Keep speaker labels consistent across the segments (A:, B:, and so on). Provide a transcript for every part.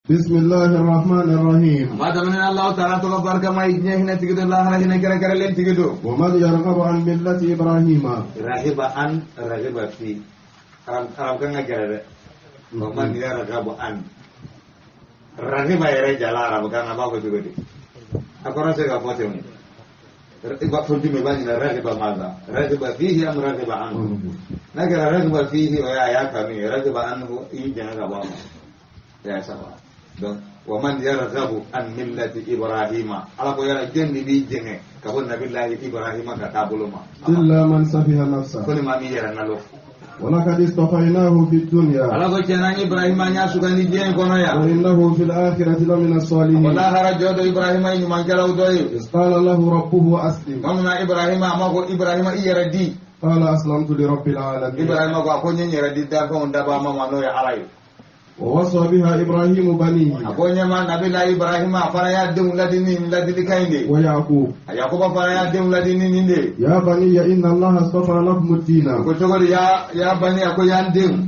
A: بسم الله الرحمن الرحيم.
B: Ma daminɛ Allahu taala tɔgɔ barikama ye, diɲɛ hinɛ tigi do, lahara hinɛ kɛrɛnkɛrɛnlen tigi do.
A: ومن يرغب عن ملة إبراهيم.
B: رغب عن، رغب في, arab kan ka gɛrɛ dɛ. ومن يرغب عن، رغب yɛrɛ jala arabu kan na, a b'a fɔ cogo di? A kɔrɔ se ka fɔ ten o. I b'a fɔ jumɛn? I b'a ɲininka: رغب ماذا؟ رغب فيه أم رغب عنه؟ N'a kɛra رغب فيه, o y'a y'a kanu ye. رغب عنه, i y'i jɛngɛ ka bɔ a ma. I y'a saba. Donc ومن يرغب عن ملة إبراهيم, ala ko yala jɔn de b'i jɛngɛ ka bɔ nabilahi Ibrahima ka taabolo ma?
A: إلا من سفه نفسه.
B: Ko ni maa min yɛrɛ nalo.
A: ولقد اصطفيناه في الدنيا.
B: Ala ko tiɲɛna, Ibrahima y'a sugandi diɲɛ in kɔnɔ yan.
A: وإنه في الآخرة لمن
B: O
A: الصالحين.
B: lahara jɔ dɔ, Ibrahima ye ɲumankɛlaw dɔ ye.
A: إذ قال له ربه أسلم.
B: Tuma min na Ibrahima a ma ko Ibrahima, i yɛrɛ di.
A: قال أسلمت لرب العالمين.
B: Ibrahima ko a ko n ye n yɛrɛ di danfɛnw dabaa ma n'o ye Ala ye.
A: ووصى بها إبراهيم بنيه.
B: A ko ɲɛma nabila Ibrahima a fana y'a denw ladi ni nin ladilikan in de ye.
A: ويعقوب.
B: A Yakuba fana y'a denw ladi ni nin de ye.
A: يا بني إن الله اصطفى لكم الدين.
B: Ko cogo di? يا بني, a ko y'an denw,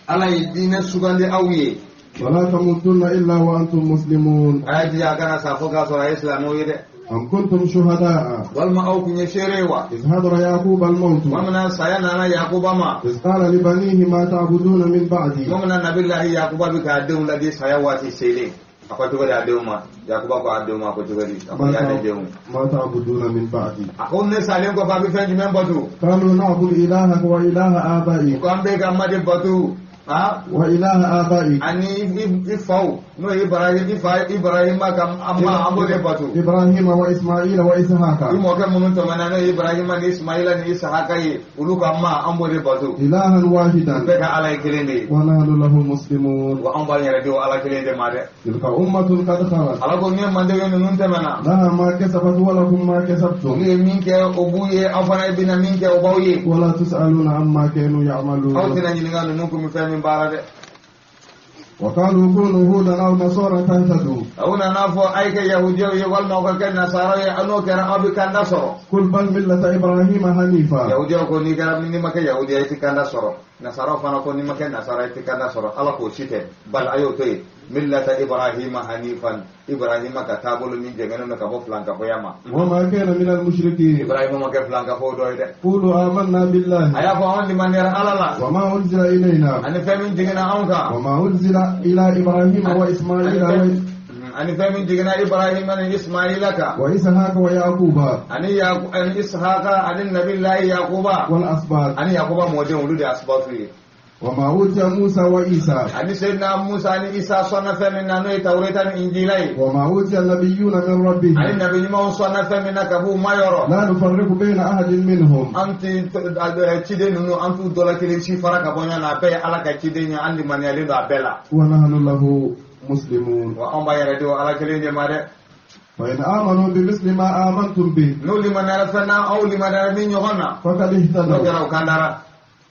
B: Ala ye diinɛ sugandi aw ye.
A: ولا تموتن إلا وأنتم مسلمون.
B: A y'a jija a kana sa fo k'a sɔrɔ a ye silamɛw ye dɛ.
A: أم كنتم شهداء.
B: Walima aw kun ye seere ye wa?
A: إذ حضر يعقوب الموت.
B: Tuma min na saya nana Yakuba ma.
A: إذ قال لبنيه ما تعبدون من بعدي.
B: Tuma min na nabilahi Yakuba bɛ k'a denw ladi saya waati selen, a ko cogo di a denw ma? Yakuba ko a denw ma, a ko cogo di? A ko
A: ما
B: y'a ne denw,
A: ما تعبدون من بعدي.
B: a ko ne salen kɔfɛ, a bɛ fɛn jumɛn bato?
A: قالوا نعبد إلهك وإله آبائك.
B: Ko an bɛ ka ma de bato ha.
A: وإله آبائك.
B: Ani i faw, n'o ye Ibrahim, i fa Ibrahima ka ma, an b'o de bato.
A: إبراهيم وإسماعيل
B: I
A: وإسحاق.
B: mɔkɛ minnu tɛmɛna, n'o ye Ibrahima ni Ismaila ni Isahaka ye, olu ka ma, an b'o de bato.
A: إلها واحدا.
B: Bɛɛ ka Ala ye kelen de ye.
A: ونحن له مسلمون.
B: Wa an b'an yɛrɛ di o Ala kelen de ma dɛ.
A: تلك أمة قد خلت.
B: Ala ko ne manden ye ninnu tɛmɛna.
A: لها ما كسبت ولكم ما
B: Olu
A: كسبتم.
B: ye min kɛ, o b'u ye, aw fana bɛna min kɛ, o b'aw ye.
A: ولا تسألون عما كانوا
B: Aw
A: يعملون.
B: tɛna ɲininka ninnu kun bɛ fɛn min baara dɛ.
A: وقالوا كونوا هودا أو نصارى تهتدوا.
B: Aw nana fɔ a ye kɛ yahudiyaw ye walima aw ka kɛ nasaraw ye, aw n'o kɛra aw bɛ kanda sɔrɔ.
A: قل بل ملة إبراهيم حنيفا.
B: Yahudiyaw ko n'i kɛra, n'i ma kɛ yahudiya, i tɛ kanda sɔrɔ. Nasaraw fana ko n'i ma kɛ nasara, i tɛ kanda sɔrɔ. Ala k'o si tɛ, bal a y'o to yen, ملة إبراهيم حنيفا, Ibrahima ka taabolo min jɛngɛnnen don ka bɔ filankafoya ma.
A: وما كان من المشركين.
B: Ibrahima ma kɛ filankafo dɔ ye dɛ.
A: قولوا آمنا بالله.
B: A y'a fɔ anw limaniyara Ala la.
A: وما أنزل إلينا.
B: Ani fɛn min jiginna anw kan.
A: وما أنزل إلى إبراهيم وإسماعيل
B: Ani fɛn min jiginna Ibrahima ni Ismaila kan.
A: وإسحاق ويعقوب.
B: Ani Ishaka ani nabilahi Yakuba.
A: والأسباط.
B: Ani Yakuba mɔdenw, olu de ye asibatu ye.
A: وما أوتي موسى وعيسى.
B: Ani Seydina Musa ni Isa sɔnna fɛn min na, n'o ye Tawureta ni Injila ye.
A: وما أوتي النبيون من
B: Ani
A: ربهم.
B: nabi ɲumanw sɔnna fɛn min na ka b'u mayɔrɔ.
A: لا نفرق بين أحد منهم.
B: An ti ciden ninnu, an t'u dɔ la kelen si fara ka bɔ ɲɔgɔn na. A bɛɛ ye Ala ka ciden ye, an limaniyalen don a bɛɛ la.
A: ونحن له مسلمون.
B: Wa anw b'an yɛrɛ di o Ala kelen de ma dɛ.
A: فإن آمنوا بمثل ما آمنتم به.
B: N'u limaniyara fɛn na, aw limaniyara min ɲɔgɔn na,
A: فقد
B: n'o
A: اهتدوا.
B: kɛra, u kandara.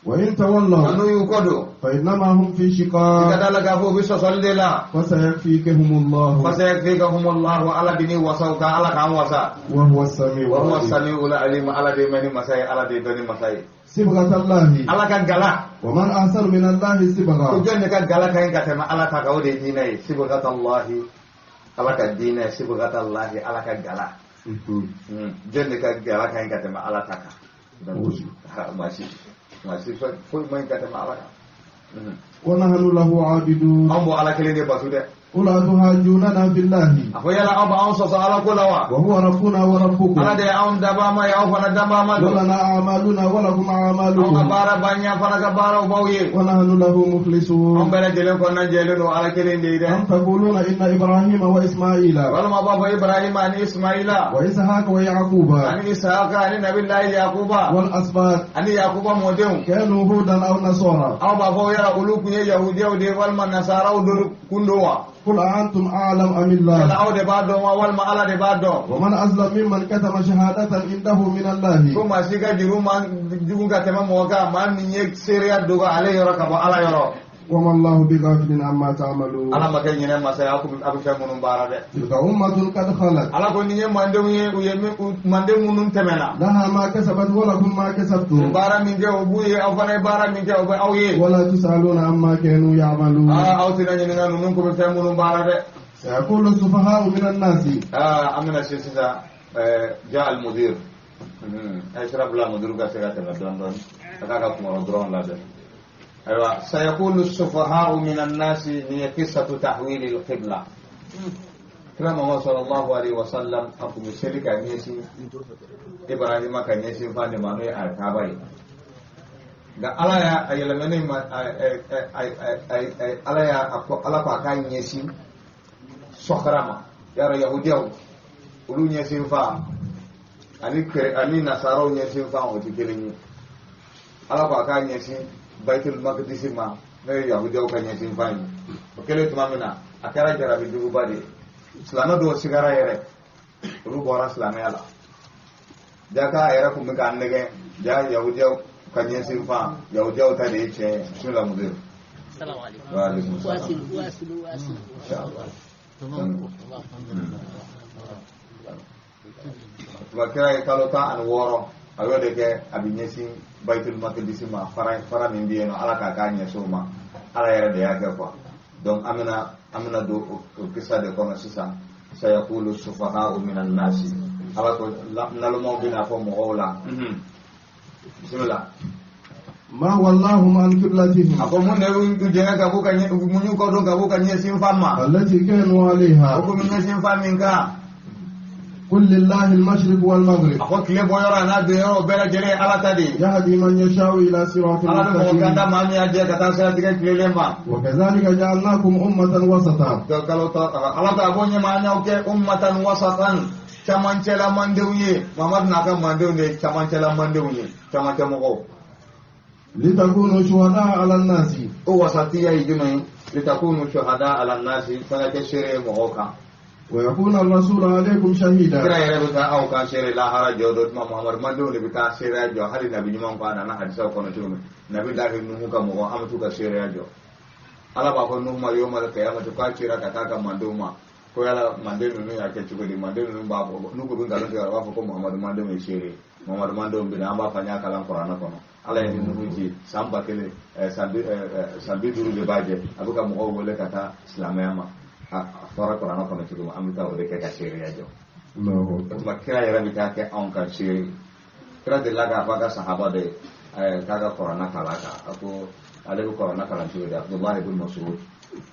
A: وإن تولوا.
B: N'u y'u kɔ don,
A: فإنما هم في
B: i ka
A: شقاق.
B: da la k'a fɔ u bɛ sɔsɔli de la.
A: فسيكفيكهم الله.
B: فسيكفيكهم الله, Ala bi ni wasa u kan, Ala k'an wasa.
A: وهو السميع
B: وهو
A: العليم.
B: السميع العليم. Ala de ye mɛnni masa ye, Ala de ye dɔnni masa ye.
A: صبغة الله.
B: Ala ka gala.
A: ومن أحسن من الله
B: Ko
A: صبغة.
B: jɔn de ka gala ka ɲi ka tɛmɛ Ala ta kan? O de ye diinɛ ye, صبغة الله, Ala ka diinɛ, صبغة الله, Ala ka gala. Jɔn de ka gala ka ɲi ka tɛmɛ Ala ta kan? Ha, maa si, maa si foyi man ɲi ka tɛmɛ Ala kan.
A: ونحن له عابدون.
B: Anw b'o Ala kelen de bato dɛ.
A: قل أتحاجوننا في الله.
B: A ko yala aw b'anw sɔsɔ Ala ko la wa?
A: وهو ربنا وربكم.
B: Ala de ye anw dabaa ma ye, aw fana dabaa ma don.
A: ولنا أعمالنا ولكم
B: Anw ka
A: أعمالكم.
B: baara b'an ɲɛ, fana ka baaraw b'aw ye.
A: ونحن له
B: Anw
A: مخلصون.
B: bɛɛ lajɛlen kɔnɔna jɛlen don Ala kelen de ye dɛ.
A: أم تقولون إن إبراهيم وإسماعيل.
B: Walima b'a fɔ Ibrahima ani Ismaila
A: وإسحاق ويعقوب.
B: ani Isahaka ani nabilahi Yakuba
A: والأسباط.
B: ani Yakuba mɔdenw
A: كانوا هودا أو نصارى.
B: aw b'a fɔ yala olu kun ye yahudiyaw de ye walima nasaraw dɔ kun don wa?
A: قل أأنتم أعلم أم
B: Yala
A: الله.
B: aw de b'a dɔn wa, walima Ala de b'a dɔn?
A: ومن أظلم ممن كتم شهادة عنده من الله.
B: Ko maa si ka juru man jugu ka tɛmɛ mɔgɔ kan, maa min ye seereya dogo ale yɔrɔ ka bɔ Ala yɔrɔ.
A: وما الله بغافل عما تعملون.
B: Ala ma kɛ ɲinɛ masa ye, aw a bɛ fɛn minnu baara dɛ.
A: تلك أمة قد خلت.
B: Ala ko nin ye mandenw ye, u ye min manden minnu tɛmɛna.
A: لها ما كسبت ولكم ما كسبتم.
B: Baara min kɛ, o b'u ye, aw fana ye baara min kɛ, o bɛ aw ye.
A: ولا تسألون عما كانوا يعملون.
B: Aa, aw tɛna ɲininka ninnu ko bɛ fɛn minnu baara dɛ.
A: سيقول السفهاء من الناس.
B: Aa, an bɛna se sisan, ja al-mudir, a ye sira bila mudiru ka se ka tɛmɛ dɔɔni dɔɔni ka k'a ka kunkɔrɔ dɔrɔn labɛn. Ayiwa, sayaqulu sufaha'u min an-nasi, nin ye qissatu tahwili al-qibla. Kira Muhammad sallallahu alaihi wasallam a kun bɛ seli ka ɲɛsin Ibrahima ka ɲɛsin fan de ma, n'o ye alikaaba ye. Nka Ala y'a a yɛlɛmɛni ma, Ala y'a a ko, Ala ko a k'a ɲɛsin sɔkara ma. Yarɔ, yahudiyaw olu ɲɛsin fan ani kere ani nasaraw ɲɛsin fan, o tɛ kelen ye. Ala ko a k'a ɲɛsin Baitul Makdisi ma, n'o ye yahudiyaw ka ɲɛsin fan ye. O kɛlen tuma min na, a kɛra jarabi juguba de ye. Silamɛ dɔw sigara yɛrɛ, olu bɔra silamɛya la. Jaka a yɛrɛ kun bɛ k'a nɛgɛ ja yahudiyaw ka ɲɛsin fan, yahudiyaw ta de ye tiɲɛ ye. Bisimila mudir.
C: السلام عليكم.
B: وعليكم السلام.
C: واسل واسل واسل.
B: Inshallah.
C: تمام.
B: Tuma kira ye kalo 16, a y'o de kɛ a bɛ ɲɛsin Baitul Makdisi ma, fara fara min bɛ yen nɔ, Ala k'a k'a ɲɛsin o ma. Ala yɛrɛ de y'a kɛ quoi. Donc an bɛna don o kisa de kɔnɔ sisan. Sayaqulu sufaha'u minan nasi, Ala ko nalomaw bɛna fɔ mɔgɔw la. Bisimila.
A: ما ولاهم عن قبلتهم
B: A ko mun de y'u jɛngɛ ka b'u ka ɲɛ, mun y'u kɔ don ka b'u ka ɲɛsin fan ma
A: التي كانوا عليها؟
B: O ko min ɲɛsin fan min kan.
A: قل لله المشرق والمغرب.
B: A ko tile bɔ yɔrɔ a n'a don yɔrɔ bɛɛ lajɛlen ye Ala ta de ye.
A: يهدي من يشاء إلى صراط
B: Ala bɛ mɔgɔ kan da
A: مستقيم.
B: maa min y'a jɛ ka taa siratigɛ tilennen ma.
A: وكذلك جعلناكم أمة وسطا.
B: Dɔ kalo tɔ Ala ko a ko ɲɛma an y'aw kɛ ummatan wasatan, camancɛla mandenw ye. Mamadu n'a ka mandenw de ye camancɛla mandenw ye, camancɛ mɔgɔw.
A: لتكونوا شهداء على الناس.
B: O wasatiya ye jumɛn ye? Litakunu shuhada ala nasi, fana kɛ seere ye mɔgɔw kan.
A: ويكون الرسول عليكم شهيدا.
B: Kira yɛrɛ bɛ taa aw kan seere lahara jɔ dɔ tuma. Muhamadu mandenw de bɛ taa seereya jɔ. Hali nabi ɲuman ko a nana hadisaw kɔnɔ cogo min, nabi lahi Nuhu ka mɔgɔ, an bɛ t'u ka seereya jɔ. Ala b'a fɔ Nuhu ma yawmal qiyamati k'a cira ka taa ka mandenw ma ko yala manden ninnu y'a kɛ cogo di? Manden ninnu b'a fɔ n'u ko bɛ nkalon tigɛ, a b'a fɔ ko Muhamadu mandenw ye seere ye. Muhamadu mandenw bɛ na, an b'a fɔ an y'a kalan kuranɛ kɔnɔ. Ala ye Nuhu ci san 1000 san 50 de b'a jɛ, a bɛ ka mɔgɔw wele ka taa silamɛya ma. A fɔra kuranɛ kɔnɔ cogo min, an bɛ taa o de kɛ ka seereya jɔ.
A: الله
B: O
A: أكبر.
B: tuma kira yɛrɛ bɛ taa kɛ anw ka seere ye. Kira delila k'a fɔ a ka sahaba dɔ ye k'a ka kuranɛ kalan kan. A ko ale bɛ kuranɛ kalan cogo di? Abdullahi ibn Mas'ud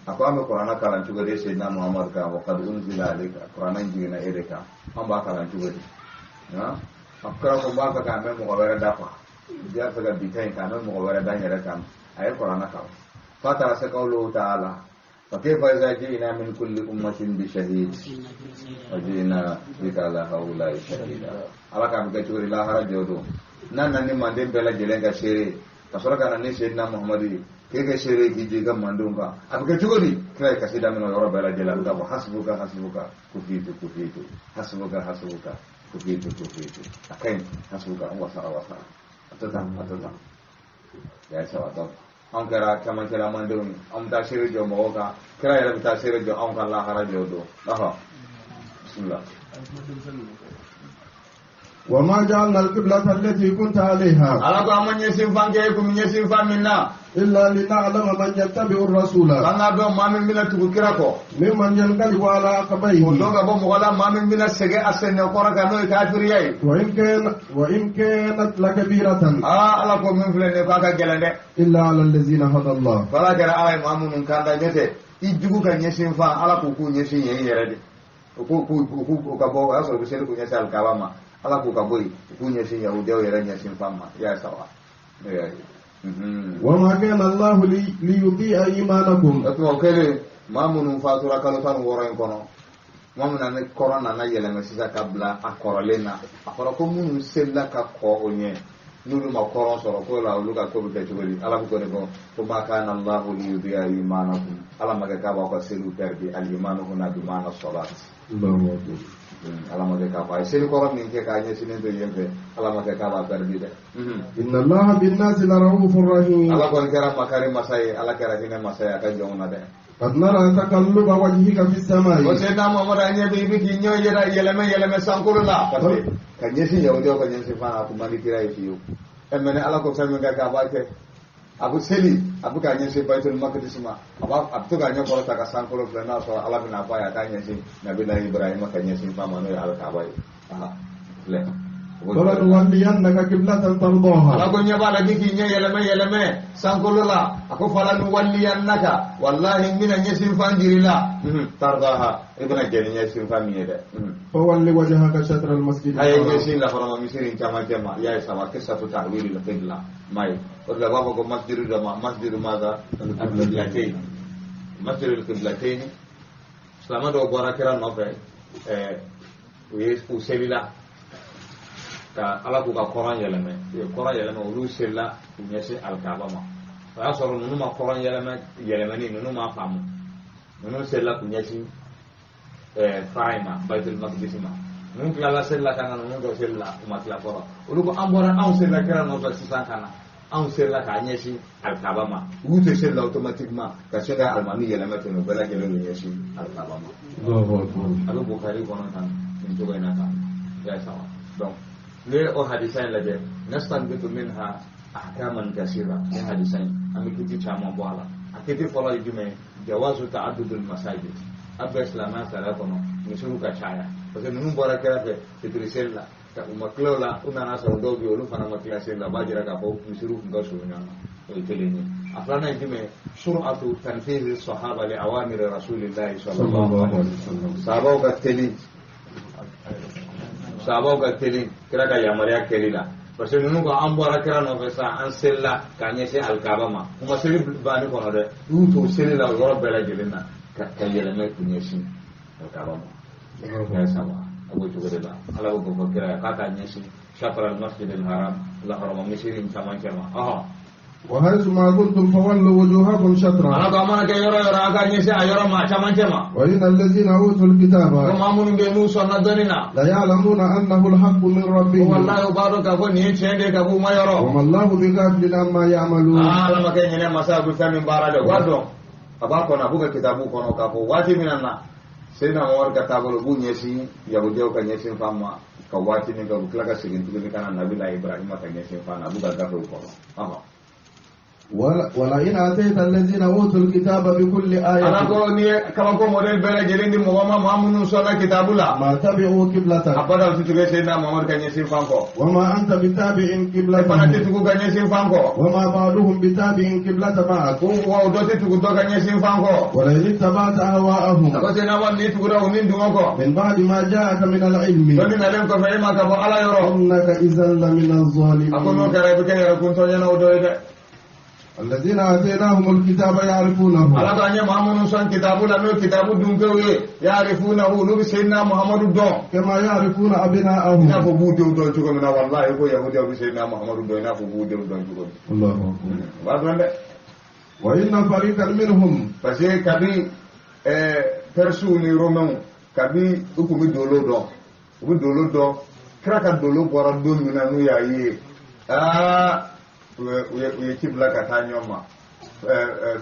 B: a ko an bɛ kuranɛ kalan cogo di Seydina Muhammad kan? Wa qad unzila alayka, kuranɛ jiginna e de kan, an b'a kalan cogo di? Han, a kira ko n b'a fɛ k'a mɛn mɔgɔ wɛrɛ da quoi, n b'a fɛ ka bi ta in k'a mɛn mɔgɔ wɛrɛ da n yɛrɛ kan. A ye kuranɛ kalan f'a taara se qawluhu ta'ala fa kayfa idha ji'na min kulli ummatin bi shahid wa ji'na bika ala haula'i shahida. Ala k'a bɛ kɛ cogo di lahara jɔ don n'a nana ni manden bɛɛ lajɛlen ka seere, ka sɔrɔ ka na ni Seydina Muhamadu ye k'e kɛ seere k'i jɔ i ka mandenw kan, a bɛ kɛ cogo di? Kira ye kasi daminɛ o yɔrɔ bɛɛ lajɛlen, a bɛ k'a fɔ hasbuka hasbuka kufitu kufitu, hasbuka hasbuka kufitu kufitu, a ka ɲi, hasbuka, n wasara wasara, a tɛ tan, a tɛ tan, ya ye saba. Donc anw kɛra camancɛla mandenw ye, an bɛ taa seere jɔ mɔgɔw kan, kira yɛrɛ bɛ taa seere jɔ anw kan lahara jɔ don. Ɔhɔ, bisimila.
A: وما جعلنا القبلة التي كنت عليها
B: Ala ko an ma ɲɛsin fan kɛ e kun bɛ ɲɛsin fan min na
A: إلا لنعلم من يتبع الرسول
B: an k'a dɔn maa min bɛna tugu kira kɔ
A: ممن ينقلب على عقبيه
B: o dɔn ka bɔ mɔgɔ la maa min bɛna sɛgɛn a sɛnɛkɔrɔ kan, n'o ye kafiriya ye.
A: وإن كانت لكبيرة
B: Aa, Ala ko min filɛ nin ye, k'a ka gɛlɛn dɛ.
A: إلا على الذين هدى الله.
B: Fala kɛra Ala ye maa minnu kan da ɲɛ tɛ i jugu ka ɲɛsin fan, Ala k'u k'u ɲɛsin yen yɛrɛ de, u k'u k'u u k'u u ka bɔ, o y'a sɔrɔ u bɛ seli k'u ɲɛsin alikaba ma. Ala k'u ka bɔ yen, u k'u ɲɛsin yahudiyaw yɛrɛ ɲɛsin fan ma. I y'a saba ne y'a ye.
A: وما كان الله ليضيع إيمانكم.
B: O tuma o kɛlen, maa minnu fatura kalo 16 in kɔnɔ, maa min nana kɔrɔ nana yɛlɛma sisan ka bila a kɔrɔlen na, a fɔra ko minnu selila ka kɔ o ɲɛ. N'olu ma kɔrɔn sɔrɔ ko la olu ka ko bɛ kɛ cogo di? Ala bɛ ko de fɔ ko ma kana Allahu liyudi'a imanakum, Ala ma kɛ k'a b'aw ka seliw pɛridi. Al-imanu huna bi ma'na salat. Ala ma kɛ k'a fɔ a ye seli kɔrɔ min kɛ k'a ɲɛsinnen to yen fɛ, Ala ma kɛ k'a b'a pɛridi dɛ.
A: Inna Allaha bin-nasi la ra'ufur rahim.
B: Ala kɔni kɛra makari masa ye, Ala kɛra hinɛ masa ye a ka jɔnw na dɛ.
A: Qad nara taqalluba wajhika fi samai.
B: O Seydina Muhammad, a ɲɛ bɛ i bɛ k'i ɲɛ yɛlɛmɛ sankolo la, parce que ka ɲɛsin yahudiyaw ka ɲɛsin fan, a kun man di kira ye fiyewu. Ɛ mɛ ni Ala ko fɛn min ka kɛ, a b'a kɛ. A bɛ seli, a bɛ k'a ɲɛsin Baitul Maqdis ma, a bɛ to k'a ɲɛ kɔrɔta ka sankolo filɛ, n'a sɔrɔ Ala bɛna fɔ a ye a k'a ɲɛsin Nabilahi Ibrahima ka ɲɛsin fan ma, n'o ye Alikaaba ye. Filɛ.
A: Falanuwalliyannaka qiblatan tardaha.
B: Ala ko ɲɛ b'a la k'i ɲɛ yɛlɛmɛ sankolo la. A ko falanuwalliyannaka, wallahi n bɛna ɲɛsin fan jir'i la, tardaha, i bɛna jɛn ni ɲɛsin fan min ye dɛ.
A: Fawalli wajhaka shatra al-masjid.
B: A ye ɲɛsin lafɔrɔma misiri in camancɛ ma. I y'a ye saba qissatu ta'wil al-qibla ma ye. O de la u b'a fɔ ko masjidu dɔ ma masjidu maza al-qiblatayn, masjidu al-qiblatayn. Silamɛ dɔw bɔra kira nɔfɛ, u ye u selila ka Ala k'u ka kɔrɔn yɛlɛmɛ, u ye kɔrɔn yɛlɛmɛ, olu selila k'u ɲɛsin alikaba ma. O y'a sɔrɔ ninnu ma kɔrɔn yɛlɛmɛni, ninnu ma faamu. Ninnu selila k'u ɲɛsin fara in ma, Baitul Maqdis ma. Ninnu tilala selila ka na, ninnu dɔ selila, u ma tila fɔlɔ. Olu ko an bɔra, anw selila kira nɔfɛ sisan ka na, anw selila k'a ɲɛsin alikaba ma. U y'u to selila automatiquement ka se ka alimami yɛlɛmɛ ten, u bɛɛ lajɛlen y'u ɲɛsin alikaba ma. A bɛ Bukhari kɔnɔ tan nin cogo in na tan, i y'a saba. Donc n'i ye o hadisa in lajɛ, nastanbitu minha ahkaman kasira. Ni hadisa in, an bɛ kiti caman bɔ a la. A kiti fɔlɔ ye jumɛn ye? Jawazu ta'addudul masajid. A bɛ silamɛya sariya kɔnɔ misiriw ka caya, parce que ninnu bɔra kɛrɛfɛ fitiri seli la, u ma tila o la, u nana sɔrɔ dɔw bɛ yen, olu fana ma tila seli la. O b'a jira k'a fɔ misiriw tun ka surun ɲɔgɔn na. O ye kelen ye. A filanan ye jumɛn ye? Sur'atu tanfizi sahaba li awamiri rasulillahi sallallahu alaihi wasallam. Sahabaw ka teli kira ka yamaruya kɛli la, parce que ninnu ko an bɔra kira nɔfɛ sisan, an selila k'a ɲɛsin alikaba ma. U ma seli banni kɔnɔ dɛ, u y'u to seli la o yɔrɔ bɛɛ lajɛlen na ka yɛlɛmɛ k'u ɲɛsin alikaba ma. Ya saba, a b'o cogo de la. Ala b'o fɔ kira ye k'a k'a ɲɛsin shatra al-masjid al-haram, lahɔrɔma misiri in camancɛ ma.
A: وحيث ما كنتم فولوا وجوهكم شطرا.
B: Ala ko a mana kɛ yɔrɔ yɔrɔ, a ka ɲɛsin a yɔrɔ ma, a camancɛ ma.
A: وإن الذين أوتوا الكتاب
B: ko maa minnu bɛ yen n'u sɔnna dɔnni na
A: ليعلمون أنه الحق من ربهم.
B: Wallahi u b'a dɔn k'a fɔ nin ye tiɲɛ de ye ka b'u ma yɔrɔ.
A: وما الله بغافل عما يعملون.
B: Ala ma kɛ ɲinɛ masa bɛ fɛn min baara dɛ, u b'a dɔn, a b'a kɔnɔ, a b'u ka kitabu kɔnɔ k'a fɔ waati min na Seydina Mamadu ka taabolo, u b'u ɲɛsin yahudiyaw ka ɲɛsin fan ma ka waati min kɛ, u bɛ tila ka segin tuguni ka na Nabila Ibrahima ka ɲɛsin fan na, a b'u ka gafew kɔnɔ.
A: ولئن آتيت الذين أوتوا الكتاب بكل آية
B: Ala ko n'i ye kabako mɔdɛli bɛɛ lajɛlen di mɔgɔ ma, maa minnu sɔnna kitabu la,
A: ما تبعوا قبلتك.
B: Abada u tɛ tugu Seydina Mamadu ka ɲɛsin fan kɔ.
A: وما أنت بتابع
B: E fana tɛ
A: قبلتهم.
B: tugu ka ɲɛsin fan kɔ.
A: وما بعضهم بتابع قبلة بعض.
B: Ko wa o dɔ tɛ tugu dɔ ka ɲɛsin fan kɔ.
A: ولئن اتبعت أهواءهم
B: A ko Seydina Mamadu, n'i tugura u ni dungɔ kɔ,
A: من بعد ما جاءك من العلم
B: dɔnni nalen kɔfɛ e ma ka bɔ Ala yɔrɔ,
A: إنك إذا لمن
B: a ko n'o
A: الظالمين.
B: kɛra, i bɛ kɛ yɛrɛ kuntɔɲɛnaw dɔ ye dɛ.
A: الذين آتيناهم الكتاب يعرفونه
B: Ala ko an ye maa minnu sɔn kitabu la, n'o ye kitabu dunkew ye, ya'rifunahu, olu bɛ Seydina Muhamadu dɔn
A: كما يعرفون
B: i n'a
A: أبناءهم.
B: fɔ b'u denw dɔn cogo min na. Walahi ko yahudiyaw bɛ Seydina Muhamadu dɔn i n'a fɔ b'u denw dɔn cogo min.
A: الله أكبر.
B: U b'a dɔn dɛ.
A: وإن فريقا منهم
B: Parce que kabi Persiw ni Romains, kabi u tun bɛ dolo dɔn, u bɛ dolo dɔn. Kira ka dolo bɔra don min na, n'u y'a ye, aa, u ye ci bila ka taa ɲɔgɔn ma.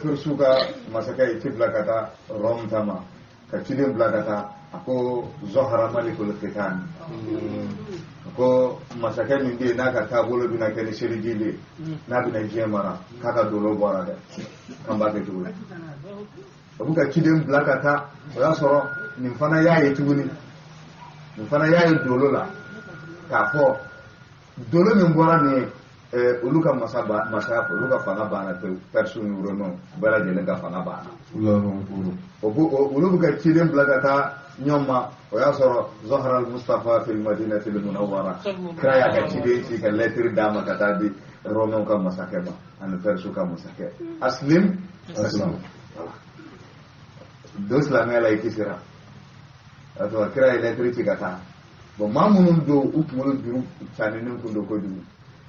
B: Persiw ka masakɛ ye ci bila ka taa Rome ta ma, ka ciden bila ka taa, a ko Zɔhara Malikul Kitan, a ko masakɛ min bɛ yen n'a ka taabolo bɛna kɛ ni seliji de ye, n'a bɛna diɲɛ mara, k'a ka dolo bɔra dɛ, k'an b'a kɛ cogo di? O bɛ ka ciden bila ka taa. O y'a sɔrɔ nin fana y'a ye tuguni, nin fana y'a ye dolo la k'a fɔ dolo min bɔra nin ye, olu ka masa ba masaya, olu ka fanga banna pewu. Persiw ni Romains bɛɛ lajɛlen ka fanga banna.
A: الله أكبر.
B: O olu bɛ ka ciden bila ka taa ɲɔgɔn ma. O y'a sɔrɔ Zahra al-Mustafa fil madinati al-munawwara, kira y'a ka ciden ci ka lɛtiri d'a ma ka taa di Romains ka masakɛ ma ani Persiw ka masakɛ: aslim aslim. Voilà, don silamɛya la, i kisira. O y'a sɔrɔ kira ye lɛtiri ci ka taa. Bon, maa minnu don, u kunkolo juru caninen kun don kojugu.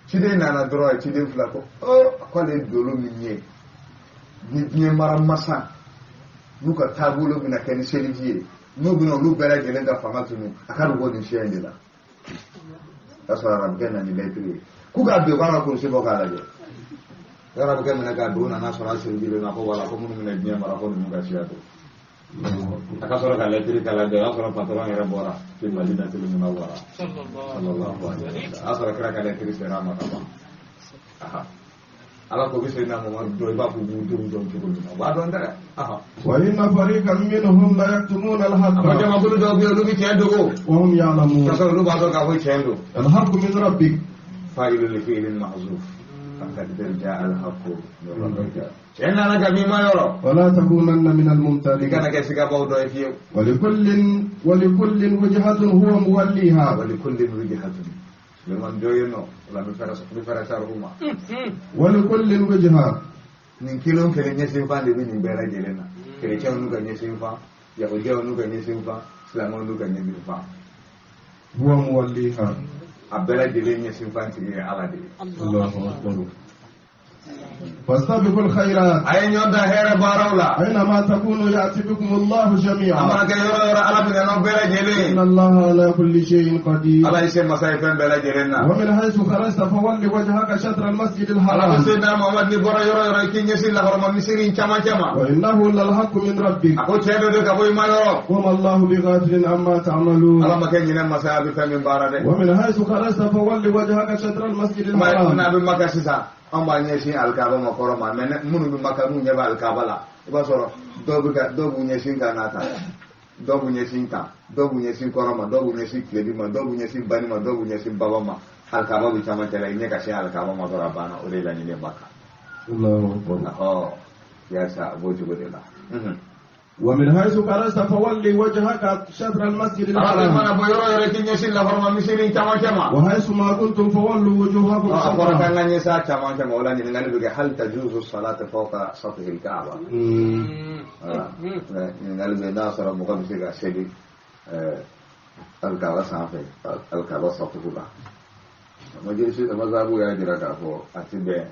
B: Ciden nana dɔrɔn a ye ciden fila ko k'ale ye dolo min ye ni diɲɛ mara masa n'u ka taabolo bɛna kɛ ni seliji ye n'u bɛna olu bɛɛ lajɛlen ka fanga tunu a ka bɔ nin siya in de la. O y'a sɔrɔ arabukɛ nana ni lɛtiri ye k'u k'a don k'a ka kurusi bɔ k'a lajɛ. Arabukɛ minɛ k'a don nana sɔrɔ a sirijilen na ko wala ko minnu bɛna diɲɛ mara ko ninnu ka siya don. A ka sɔrɔ ka lɛtiri kalan dɛ o y'a sɔrɔ patɔrɔn yɛrɛ bɔra fi Madinatul Munawwara sallallahu alaihi wa sallam. A y'a sɔrɔ kira ka lɛtiri sera a ma ka ban. Ala ko bɛ se n'a Mamadu dɔn i b'a fɔ b'u denw dɔn cogo min na u b'a dɔn dɛ.
A: Wa inna fariqan minhum la yaktumuna al-haqqa.
B: A jamakulu dɔw bɛ yen olu bɛ tiɲɛ dogo.
A: Wa hum ya'lamun.
B: K'a sɔrɔ olu b'a dɔn k'a fɔ tiɲɛ don.
A: Al-haqqu min rabbik.
B: Fa'ilu li fi'lin mahzuf. Faqad ja'a al-haqqu min rabbika. Tiɲɛ nana ka b'i ma yɔrɔ.
A: Wala takunanna min al-mumtarin.
B: I kana kɛ sigabaw dɔ ye fiyewu.
A: Wa likullin wajhatun huwa muwalliha.
B: Wa likullin wajhatun. Suleiman dɔ yen nɔ o la n bɛ fɛrɛ sarifu ma.
A: Wa likullin wajha.
B: Nin kelen kelen ɲɛsinfan de bɛ nin bɛɛ lajɛlen na. Kerecɛnw n'u ka ɲɛsinfan, yahudiyaw n'u ka ɲɛsinfan, silamɛw n'u ka ɲɛsinfan.
A: Huwa muwalliha.
B: A bɛɛ lajɛlen ɲɛsinfan tigi ye Ala de ye.
A: Allahu akbar. فاستبقوا الخيرات.
B: A ye ɲɔgɔn dan hɛrɛ baaraw la.
A: أينما تكونوا يأتي بكم الله جميعا.
B: A mana kɛ yɔrɔ yɔrɔ Ala bɛ na n'aw bɛɛ lajɛlen.
A: إن الله على كل شيء قدير.
B: Ala ye se masa ye fɛn bɛɛ lajɛlen na.
A: ومن حيث خرجت فول وجهك شطر المسجد الحرام.
B: Ala bɛ se n'a Muhamadu ni bɔra yɔrɔ yɔrɔ i k'i ɲɛsin lahɔrɔma misiri in caman caman.
A: وإنه للحق من ربك.
B: A ko tiɲɛ dɔ don ka bɔ i ma yɔrɔ.
A: وما الله بغافل عما تعملون.
B: Ala ma kɛ ɲinɛ masa ye a bɛ fɛn min baara dɛ.
A: ومن حيث خرجت فول وجهك شطر المسجد الحرام.
B: N'a bɛ Maka sisan. An b'a ɲɛsin alikaba ma kɔrɔ ma mɛ minnu bɛ Maka n'u ɲɛ bɛ alikaba la i b'a sɔrɔ dɔw bɛ ka dɔw b'u ɲɛsin ka na tan dɔw b'u ɲɛsin tan dɔw b'u ɲɛsin kɔrɔ ma dɔw b'u ɲɛsin tilebin ma dɔw b'u ɲɛsin bani ma dɔw b'u ɲɛsin baba ma alikaba bɛ camancɛ la i ɲɛ ka se alikaba ma dɔrɔn a banna o de ye laɲini ye Maka. Yaasa a b'o cogo de la.
A: ومن حيث خرجت فولي وجهك شطر المسجد الحرام. وحيث ما كنتم فولوا وجوهكم شطره.
B: هل تجوز الصلاة فوق سطح الكعبة؟ الكعبة سطحها. مجلس المذهب يا جرا أتبع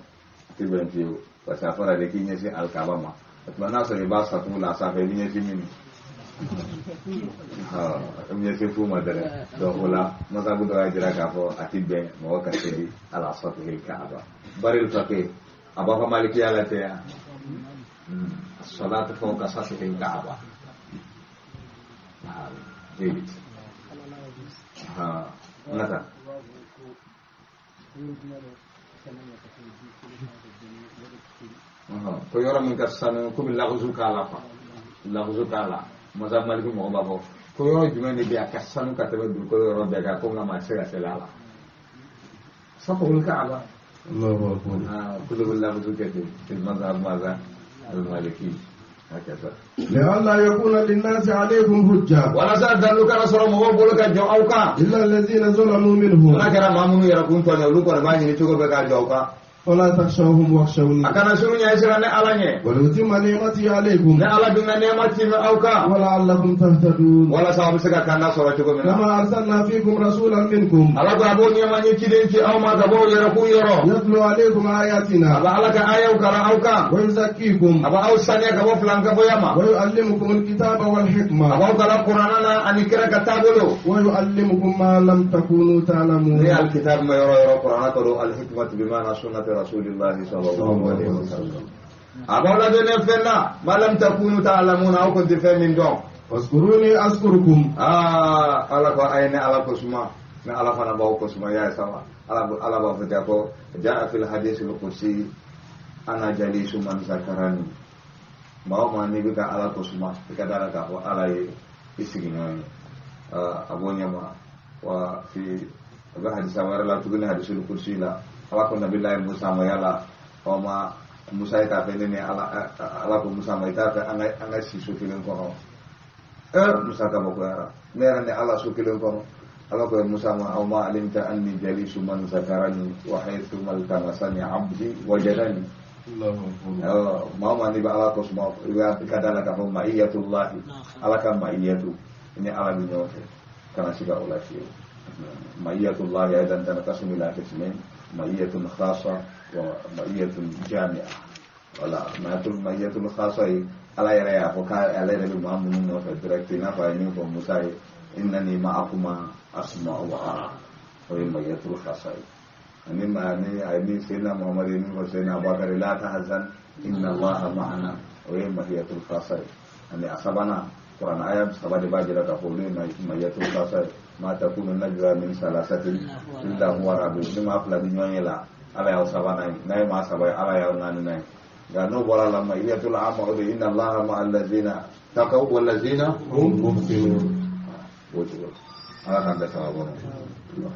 B: وسافر لكي يسي الكعبة ما. O tuma n'a sɔrɔ i b'a satu la sanfɛ i bɛ ɲɛsin min i bɛ ɲɛsin fu ma dɛrɛ donc o la masabu dɔ y'a jira k'a fɔ a ti bɛn mɔgɔ ka seli ala satuhil kaaba bari faqih a b'a fɔ malikiya la tɛ yan salatu fawqa satuhil kaaba jeyid nata ko yɔrɔ min ka sanu ko bɛ lagosu k'a la quoi lagosu k'a la masa maliki mɔgɔ b'a fɔ ko yɔrɔ jumɛn de bɛ a ka sanu ka tɛmɛ dugukolo yɔrɔ bɛɛ kan ko nka maa tɛ se ka seli a la satuhul kaaba.
A: Allahu akbar.
B: Kulu bɛ lagosu kɛ ten fil mazhab maza al maliki hakaza.
A: لئلا يكون للناس عليكم حجة.
B: Walasa dalu kana sɔrɔ mɔgɔw bolo ka jɔ aw kan.
A: إلا الذين ظلموا منهم.
B: N'a kɛra maa minnu yɛrɛ kun tɔɲɔ olu kɔni b'a ɲini cogo bɛɛ k'a jɔ aw kan.
A: فلا تخشوهم واخشوني.
B: أكان سرني أسرنا على
A: ولأتم نعمتي عليكم.
B: لا على دون نعمتي من أوكا.
A: ولعلكم تهتدون.
B: ولا صاحب سكا كان صورتكم.
A: كما أرسلنا فيكم رسولا منكم.
B: على أبو نعمة يكيدين أو ما تبو يركو يرو.
A: يتلو عليكم آياتنا.
B: أبا على آية وكرا أوكا.
A: ويزكيكم.
B: أبا أو سنة كبو فلان كبو يما.
A: ويعلمكم الكتاب والحكمة.
B: أبا كلام قرآننا أن يكرا كتابه.
A: ويعلمكم ما لم تكونوا تعلمون.
B: الكتاب ما يرى يرى قرآن كرو الحكمة بمعنى سنة رسول الله صلى الله عليه وسلم. أبولا دون فينا ما لم تكونوا تعلمون أو كنت فاهمين دون.
A: واذكروني أذكركم.
B: على أين على كسمة ما على فنا باو كسمة يا سوا على باو فتاكو جاء في الحديث القدسي أنا جليس من ذكرني. ما هو ما نبيك على كسمة كذا كذا على يسجنوني أبو نعمة وفي حديث لا تقولي حديث القدسي لا. Ala ko nabilahi Musa ma yala o ma Musa ye t'a fɛ ne ni ala ala ko Musa ma i t'a fɛ an ka si so kelen kɔnɔ Musa kabakoyara ne yɛrɛ ni ala so kelen kɔnɔ ala ko Musa ma aw ma alimta anni jalisu man zakarani wa haythu maltamasani abdi wajadani. Maa ma n'i bɛ ala ko suma i bɛ ka da la k'a fɔ maiyatullahi ala ka maiyatu ni ala bɛ ɲɔgɔn fɛ kana se ka o la fiyewu. Maiyatullahi aidan tanqasimu ila qismayn. Maiyatun khasa wa maiyatun jami'a. Wala maiyatun khasa ye Ala yɛrɛ y'a fɔ k'ale yɛrɛ bɛ maa minnu nɔfɛ direct, i n'a fɔ a ye min fɔ Musa ye, innani ma'akuma asma'u wa ara. O ye maiyatul khasa ye. Ani a ye min Seydina Muhammad ye min fɔ Seydina Abubakar, la tahzan inna Allaha ma'ana, o ye maiyatul khasa ye. Ani a sabanan, Kuran aya saba de b'a jira k'a fɔ olu ye maiyatul khasa ye. Ma takunu najwa min salasatin illa huwa rabi'uhum. Ni maa fila bɛ ɲɔgɔn ye la, Ala y'aw sabanan ye. N'a ye maa saba ye, Ala y'aw naaninan ye. Nka n'o bɔra la, maiyatul amma, o de inna Allaha ma'a allazina taqaw wallazina
A: hum muhsinun.
B: O cogo la, Ala k'an bɛɛ sababu ma.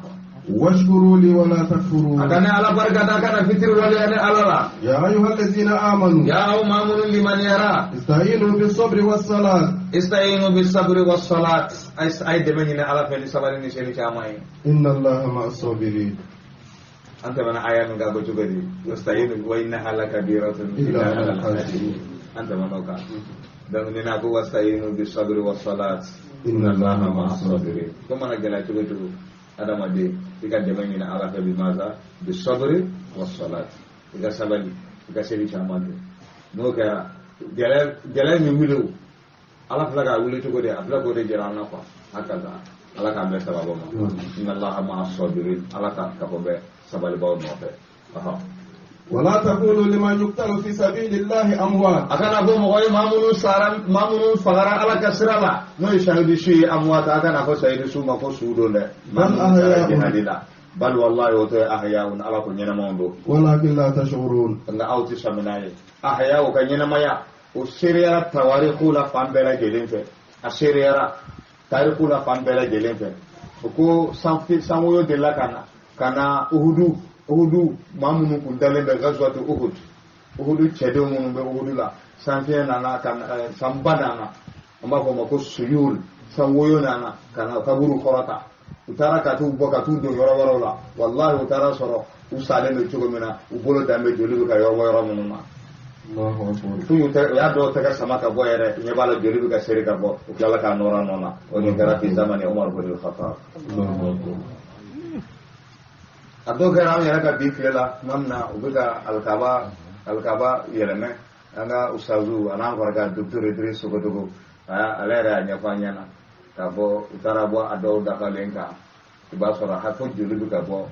A: واشكروا لي ولا تكفروا.
B: A kana Ala barika da, kana fitiri waleya ni Ala la.
A: يا أيها الذين آمنوا.
B: Ya aw maa minnu limaniyara.
A: استعينوا بالصبر والصلاة.
B: Ista'inu bis sabri was salat. Ay ay dɛmɛ ɲini Ala fɛ ni sabali ni seli caman ye.
A: إن الله مع الصابرين.
B: An tɛmɛna aya min kan ko cogo di? Wasta'inu wa innaha lakabiratun illa ala al-khashi'in. An tɛmɛna o kan. Donc ni n'a ko wasta'inu bis sabri was salat
A: inna Allaha ma'a as-sabirin.
B: Ko mana gɛlɛya cogo cogo, adamaden i ka dɛmɛ ɲini Ala fɛ, bi maza bis sabri was salat, i ka sabali, i ka seli caman kɛ. N'o kɛra, gɛlɛya min wuli o, Ala filɛ k'a wuli cogo di, a filɛ k'o de jira an na quoi. Hakaza, Ala k'an bɛɛ sababu ma. Inna Allaha ma'a as-sabirin. Ala ka kafo bɛ sabalibaw nɔfɛ.
A: ولا تقولوا لمن يقتل في سبيل الله أموات.
B: A kana fɔ mɔgɔ ye, maa minnu sara, maa minnu fagara Ala ka sira la, n'o ye sahidu su ye, amwat, a kana fɔ sahidu su ma ko su don dɛ. Maa minnu sara jihadi la, bal wallahi, o tɛ, ahyaun, Ala ko ɲɛnamaw don.
A: ولكن لا تشعرون.
B: Nka aw tɛ sɔmi n'a ye. Ahya, o ka ɲɛnamaya, o seereyara tawariku la fan bɛɛ lajɛlen fɛ. A seereyara tariku la fan bɛɛ lajɛlen fɛ. O ko sanwoyo delila ka na ka na Uhudu, maa minnu kun dalen bɛ gazwatu Uhud, Uhudu cɛdenw minnu bɛ Uhudu la, sanfiɲɛ nana ka sanba nana, an b'a fɔ o ma ko suyul, sanwoyo nana ka na kaburu kɔrɔta. U taara ka t'u bɔ ka t'u don yɔrɔ wɛrɛw la. Walahi, u taara sɔrɔ u salen don cogo min na, u bolo dan bɛ joli bɛ ka yɔrɔ bɔ yɔrɔ minnu na. F'u y'u tɛgɛ, u y'a dɔw tɛgɛ sama ka bɔ yɛrɛ, ɲɛ b'a la joli bɛ ka seri ka bɔ. U tilala k'a nɔrɔ a nɔ na. O nin kɛra fi zamani Umar bin al-Khattab. A dɔw kɛra an yɛrɛ ka bi tile la tuma min na u bɛ ka alikaba yɛlɛmɛ. An ka usazu a n'an kɔrɔkɛ docteur Idriss Sogodogo, ale yɛrɛ y'a ɲɛfɔ an ɲɛna k'a fɔ u taara bɔ a dɔw dafalen kan, i b'a sɔrɔ hakɛ joli bɛ ka bɔ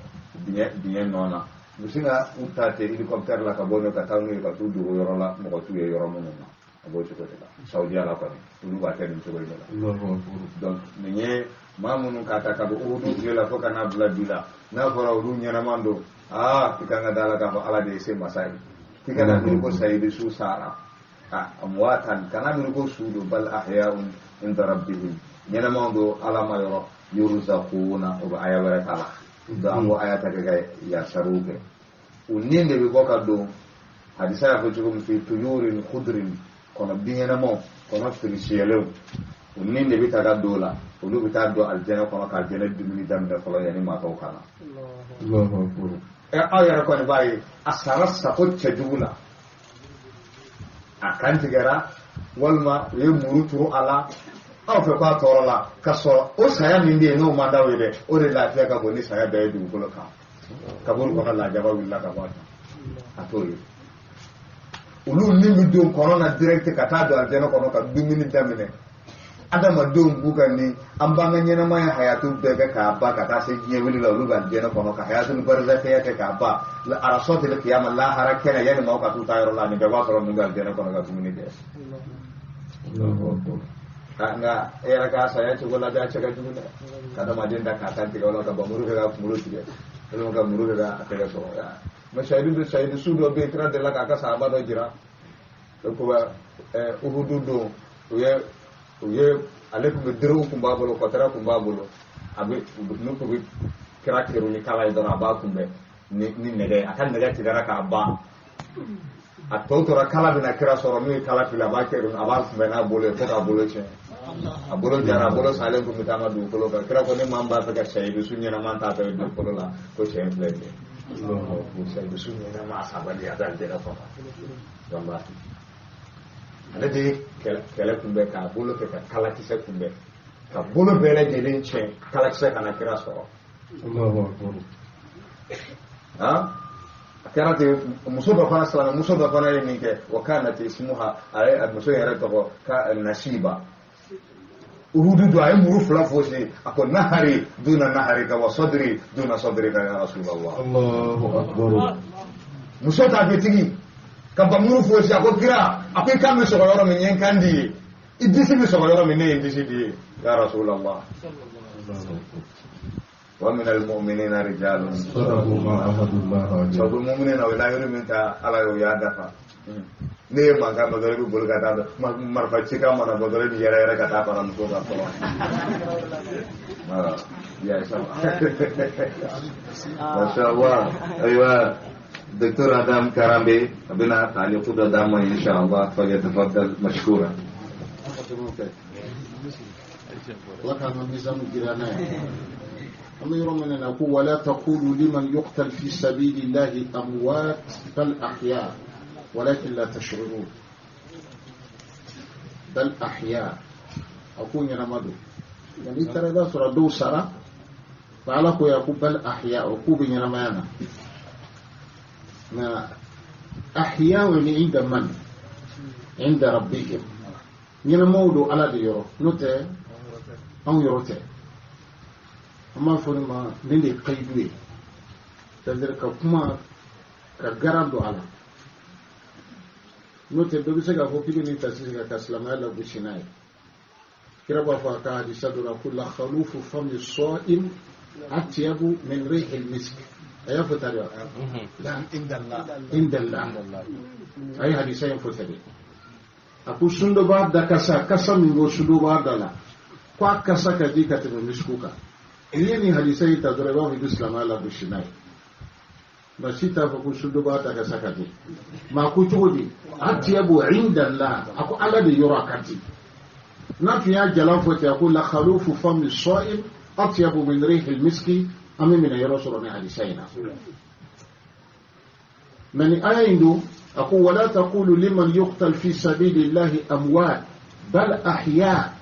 B: dingɛ nɔ na. U bɛ se ka u ta ten hélicoptère la ka bɔ n'u ye ka taa n'u ye ka t'u dogo yɔrɔ la, mɔgɔ t'u ye yɔrɔ minnu na. A b'o cogo de la Saudiya la kɔni, olu b'a kɛ nin cogo in de la. Donc nin ye maa minnu k'a ta ka bɔ Uhudu tile la fo ka n'a bila bi la, n'a fɔra olu ɲɛnama don, aa, i kan ka da la k'a fɔ Ala de ye se masa ye. K'i kana miiri ko sayidu su sara, amwatan, kana miiri ko su don, bal ahyaun inda rabbihim, ɲɛnamaw don Ala ma yɔrɔ, yurzaquna. O bɛ aya wɛrɛ k'a la. Donc an b'o aya ta kɛ ka yasaruw kɛ. U ni de bɛ bɔ ka don, hadisa y'a fɔ cogo min, fi tuyurin khudrin, kɔnɔ binkɛnɛmaw, kɔnɔ firisiyɛlenw, u ni de bɛ taa ka don o la. Olu bɛ taa don alijɛnɛ kɔnɔ ka alijɛnɛ dumuni daminɛ fɔlɔ yanni maa tɔw ka na. Aw yɛrɛ kɔni b'a ye, a sara sako cɛjugu la, a kan tigɛra walima u ye muru turu a la, aw fɛ k'a tɔɔrɔ la, ka sɔrɔ o saya min bɛ yen n'o man d'aw ye dɛ, o de lafiya ka bon ni saya bɛɛ ye dugukolo kan. Kaburu kɔnɔ lajaba wulila ka bɔ a kan, a t'o ye. Olu ni bɛ don kɔnɔ na direct ka taa don alijɛnɛ kɔnɔ ka dumuni daminɛ. Adamadenw b'u ka ni an b'an ka ɲɛnamaya hayatu bɛɛ kɛ k'a ban ka taa se diɲɛ wuli la, olu bɛ alijɛnɛ kɔnɔ ka hayatul barzakhiya kɛ k'a ban, arasɔtil kiyama, lahara kɛnɛ, yanni maaw ka t'u ta yɔrɔ la, nin bɛɛ b'a sɔrɔ ninnu bɛ alijɛnɛ kɔnɔ ka dumuni kɛ. Nka e yɛrɛ k'a saya cogo lajɛ, a cɛ ka jugu dɛ, ka adamaden da k'a kan tigɛ, walima ka bamuru kɛ k'a kunkolo tigɛ, walima ka muru kɛ k'a tɛgɛ sɔrɔ. Mɛ sayidu su dɔ bɛ yen, kira delila k'a ka sahaba dɔ jira ko Uhudu don, u ye ale tun bɛ berew kun b'a bolo, kɔtɛrɛ kun b'a bolo, a bɛ n'u tun bɛ kira keru ni kala ye dɔrɔn, a b'a kunbɛn ni nɛgɛ ye. A ka nɛgɛ tigɛra k'a ban, a tɔ tora kala bɛna kira sɔrɔ, n'o ye kala fili, a b'a keru, a b'a kunbɛn n'a bolo ye fo k'a bolo tiɲɛ. A bolo jara, a bolo salen tun bɛ taama dugukolo kan. Kira ko ni maa min b'a fɛ ka sayidu su ɲɛnama t'a fɛ dugukolo la, ko cɛ in filɛ nin ye, sayidu su ɲɛnama, a sabali, a bɛ alijɛnɛ kɔnɔ. Walahi, ale de ye kɛlɛ kunbɛn k'a bolo kɛ ka kalakisɛ kunbɛn, ka bolo bɛɛ lajɛlen tiɲɛ, kalakisɛ kana kira sɔrɔ. A kɛra ten, muso dɔ fana silamɛ muso dɔ fana ye nin kɛ. Wa kanat ismuha, a ye muso yɛrɛ tɔgɔ ka Nasiba. Uhudu don, a ye muru fila fosi, a ko nahari duna naharika wa sadri duna sadrika ya Rasulallah.
A: Allahu akbar.
B: Muso ta fitigi ka ba muru fosi, a ko kira, a ko i kan bɛ sɔgɔ yɔrɔ min, n ye n kan di ye, i disi bɛ sɔgɔ yɔrɔ min, ne ye n disi di ye ya Rasulallah. Wa min almu'minina rijalun
A: sadaqu ma ahadullah alayhi.
B: Sabu mu'minina o layiru min ta Ala ye, o y'a dafa. Ne ye mankan dɔ dɔrɔn, i bɛ boli ka taa marifa cikan mana bɔ dɔrɔn, i bɛ yɛrɛ yɛrɛ ka taa fara muso kan fɔlɔ. Voilà. Ya sama. Masha Allah. Ayiwa, Docteur Adam Karambe a bɛna taaliku dɔ d'an ma insha Allah, falyatafaddal mashkura.
D: Ala k'an ka mizamu jira n'a ye. An bɛ yɔrɔ min na ko wala taqulu liman yuqtal fi sabilillahi amwat bal ahya walakin la tash'urun. Bal ahya, a ko ɲɛnama don. Nka n'i taara i b'a sɔrɔ dɔw sara, nka Ala ko ya ko bal ahya, o k'u bɛ ɲɛnamaya na. Nka ahya ni inda man inda rabbihim, ɲɛnamaw don Ala de yɔrɔ, n'o tɛ anw yɔrɔ tɛ. An b'a fɔ nin ma nin de ye kayidu ye, c'est-à-dire ka kuma ka garan don a la, n'o tɛ dɔ bɛ se k'a fɔ k'i bɛ nin ta sisan ka silamɛya lagosi n'a ye. Kira b'a fɔ a ka hadisa dɔ la ko la khalufu fami sa'im atyabu min rihil misk. A y'a fɔ tan de wa? Indallah. A ye hadisa in fɔ ten de. A ko sun dɔ b'a da kasa, kasa min bɔ sun dɔ b'a da la, ko a kasa ka di ka tɛmɛ misiku kan. N'i ye nin hadisa in ta dɔrɔn, i b'a fɔ i bɛ silamɛya lagosi n'a ye. Nka si t'a fɔ ko sun dɔ b'a da kasa ka di. Mɛ a ko cogo di? Atyabu indallah, a ko Ala de yɔrɔ a ka di. N'a tun y'a jalan fɔ ten, a ko la khalufu fami sa'im atyabu min rihil miski, an bɛ minɛ yɔrɔ sɔrɔ ni hadisa in na. Mɛ ni aya in don, a ko wala taqulu liman yuqtal fi sabilillahi amwat bal ahya.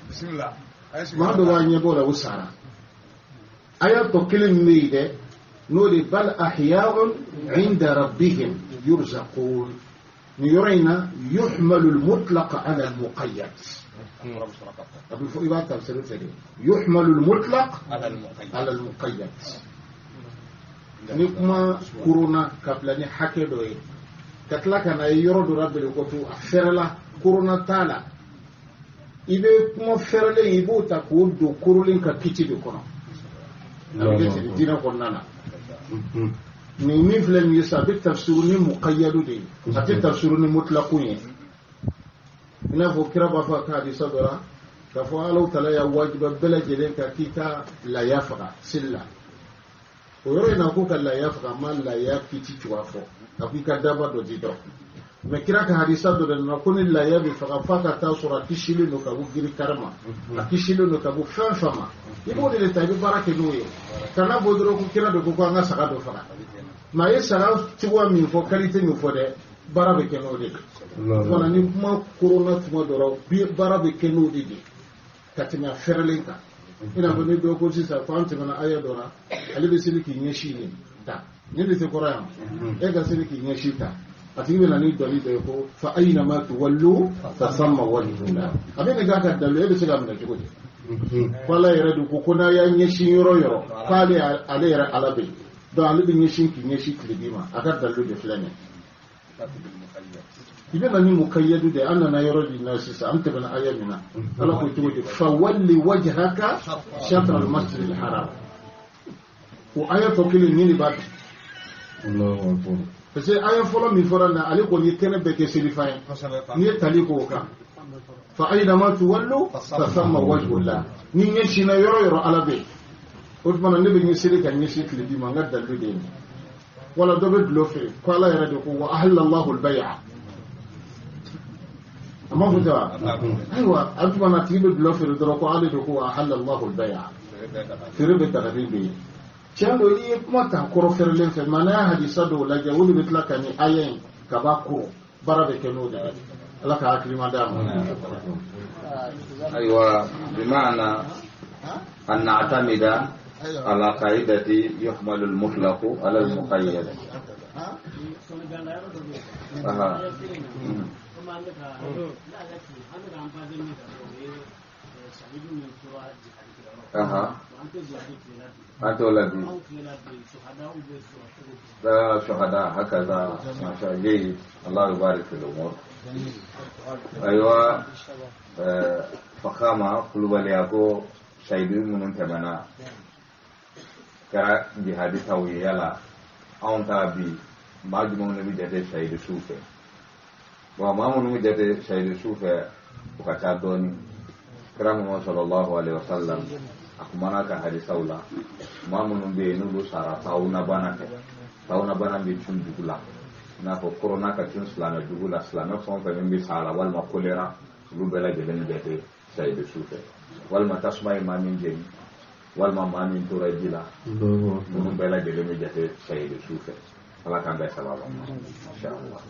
B: Bismillah.
D: Maa dɔ b'a ɲɛbɔ la, o sara. Aya tɔ kelen min bɛ yen dɛ, n'o de bal ahya'un inda rabbihim yurzaqun. Nin yɔrɔ in na, yuhmalu al-mutlaq ala al-muqayyad. A bɛ fɔ i b'a tafsiri fɛ de, yuhmalu al-mutlaq ala al-muqayyad. Ni kuma korona ka bila ni hakɛ dɔ ye, ka tila ka na ye yɔrɔ dɔ la belekɔtu, a fɛrɛla, korona t'a la, i bɛ kuma fɛrɛlen i b'o ta k'o don korolen ka kiti de kɔnɔ. A bɛ kɛ ten diinɛ kɔnɔna na. Nin min filɛ nin ye sisan, a bɛ tafsiru ni muqayyadu de ye, a tɛ tafsiru ni mutlaqun ye. I n'a fɔ kira b'a fɔ a ka hadisa dɔ la k'a fɔ Alahu taala y'a wajiba bɛɛ lajɛlen kan k'i ka laya faga seli la. O yɔrɔ in na, ko ka laya faga, a ma laya kiti cogoya fɔ, a ko i ka daba dɔ di dɔrɔn. Mɛ kira ka hadisa dɔ de nana ko ni laya bɛ faga f'a ka taa sɔrɔ a kisilen don ka bɔ giri kari ma, a kisilen don ka bɔ fɛn fɛn ma, i b'o de ta, i bɛ baara kɛ n'o ye. Kana bɔ dɔrɔn ko kira de ko ko an ka saga dɔ faga. Mɛ a ye saga cogoya min fɔ, qualité min fɔ dɛ, baara bɛ kɛ n'o de ye. Wala ni kuma korona tuma dɔ la, baara bɛ kɛ n'o de ye ka tɛmɛ a fɛrɛlen kan. I n'a fɔ ni dɔ ko sisan ko an tɛmɛna aya dɔ la, ale bɛ seli k'i ɲɛsin nin ta, nin de tɛ kɔrɔ yan, e ka seli k'i ɲɛsin ta, a tigi bɛ na ni dɔnni dɔ ye ko fa aynama tuwallu fa thamma wajhullah. A bɛ nin k'a ka dalu, e bɛ se k'a minɛ cogo di? Ko Ala yɛrɛ de ko ko n'a y'a ɲɛsin yɔrɔ yɔrɔ k'ale ale yɛrɛ Ala bɛ yen, donc ale bɛ ɲɛsin k'i ɲɛsin tilebi ma, a ka dalu de filɛ nin ye. I bɛ na ni mukayyadu de, an nana yɔrɔ min na sisan, an tɛmɛna aya min na, Ala ko cogo di? Fa walli wajhaka shatra al-masjid al-haram. O aya tɔ kelen nin de b'a bi. Parce que aya fɔlɔ min fɔra na, ale kɔni ye kɛnɛ bɛɛ kɛ selifan ye. N'i ye tali k'o kan, fa aynama tuwallu fa thamma wajhullah. Ni ɲɛsinna yɔrɔ yɔrɔ Ala bɛ yen. O tuma na ne bɛ ɲɛsiri ka ɲɛsin tilebi ma, n ka dalilu de ye nin ye. Wala dɔ bɛ dulɔ feere ko Ala yɛrɛ de ko wa ahallallahu al-bay'a. A ma fɔ ten wa? Ayiwa, a tuma na a tigi bɛ dulɔ feere dɔrɔn ko ale de ko wa ahallallahu al-bay'a. Feere bɛ dagali bɛ yen. Tiɲɛ don, i ye kuma ta kɔrɔ fɛrɛlen fɛ, mɛ n'a ye hadisa dɔw lajɛ, olu bɛ tila ka nin aya in ka b'a kɔrɔ, baara bɛ kɛ n'o de ye. Ala ka hakilima d'a ma.
B: Ayiwa, bimaana an na'tamida على قاعدة يحمل المطلق على المقيد. أها. أنت ولدي. لا شهداء هكذا ما شاء جيد الله يبارك في الأمور. أيوة فخامة قلوب shahidu minnu tɛmɛna kɛra jihadi taw ye yala anw ta bi maa jumɛnw de bɛ jate shahidu su fɛ? Bon maa minnu bɛ jate shahidu su fɛ o ka ca dɔɔni. Kira Muhammad sallallahu alaihi wa sallam a kumana ka hadisaw la maa minnu bɛ yen n'olu sara taawuna bana fɛ, taawuna bana bɛ cun dugu la i n'a fɔ korona ka cun silamɛ dugu la, silamɛ fɛn o fɛn min bɛ sa la walima kolera olu bɛɛ lajɛlen bɛ jate shahidu su fɛ. Walima tasuma ye maa min jeni walima maa min tora ji la ninnu bɛɛ lajɛlen bɛ jate sayidu su fɛ. Ala k'an bɛɛ sababa ma inshallah.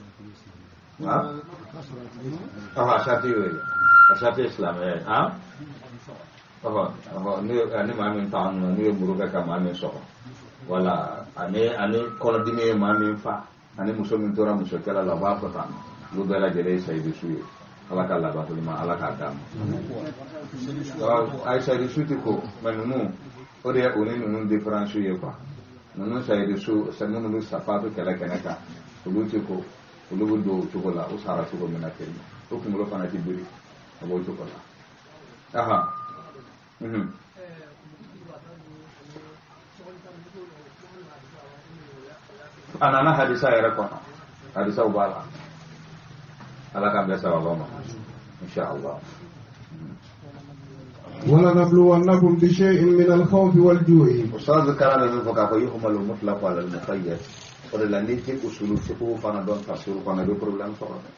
B: A sarati y'o ye, a sarati ye silamɛya ye. Ni maa min ta n'u ye muru kɛ ka maa min sɔgɔ wala ani kɔnɔdimi ye maa min fa ani muso min tora musokɛla la u b'a fɔ tan olu bɛɛ lajɛlen ye sayidu su ye. Ala ka laban ma ala k'a d'a ma. Ayi sayidu su ti ko mɛ ninnu o de ye o ni ninnu différence ye quoi. Ninnu sayidu su minnu bɛ safatu kɛlɛ kɛnɛ kan olu ti ko, olu bɛ don o cogo la u sara cogo min na ten o kunkolo fana ti biri a b'o cogo la. Aha. A nana hadisa yɛrɛ kɔnɔ, hadisaw b'a la. ala k'an bɛɛ sababa ma inshallah.
A: ولنبلونكم بشيء من الخوف والجوع.
B: Ustaz kalan bɛ min fɔ k'a fɔ yuhmalu mutlaqu ala al-muqayyad o de la n'i tɛ usulu fiqh fana dɔn tafsir fana bɛ problème sɔrɔ dɛ.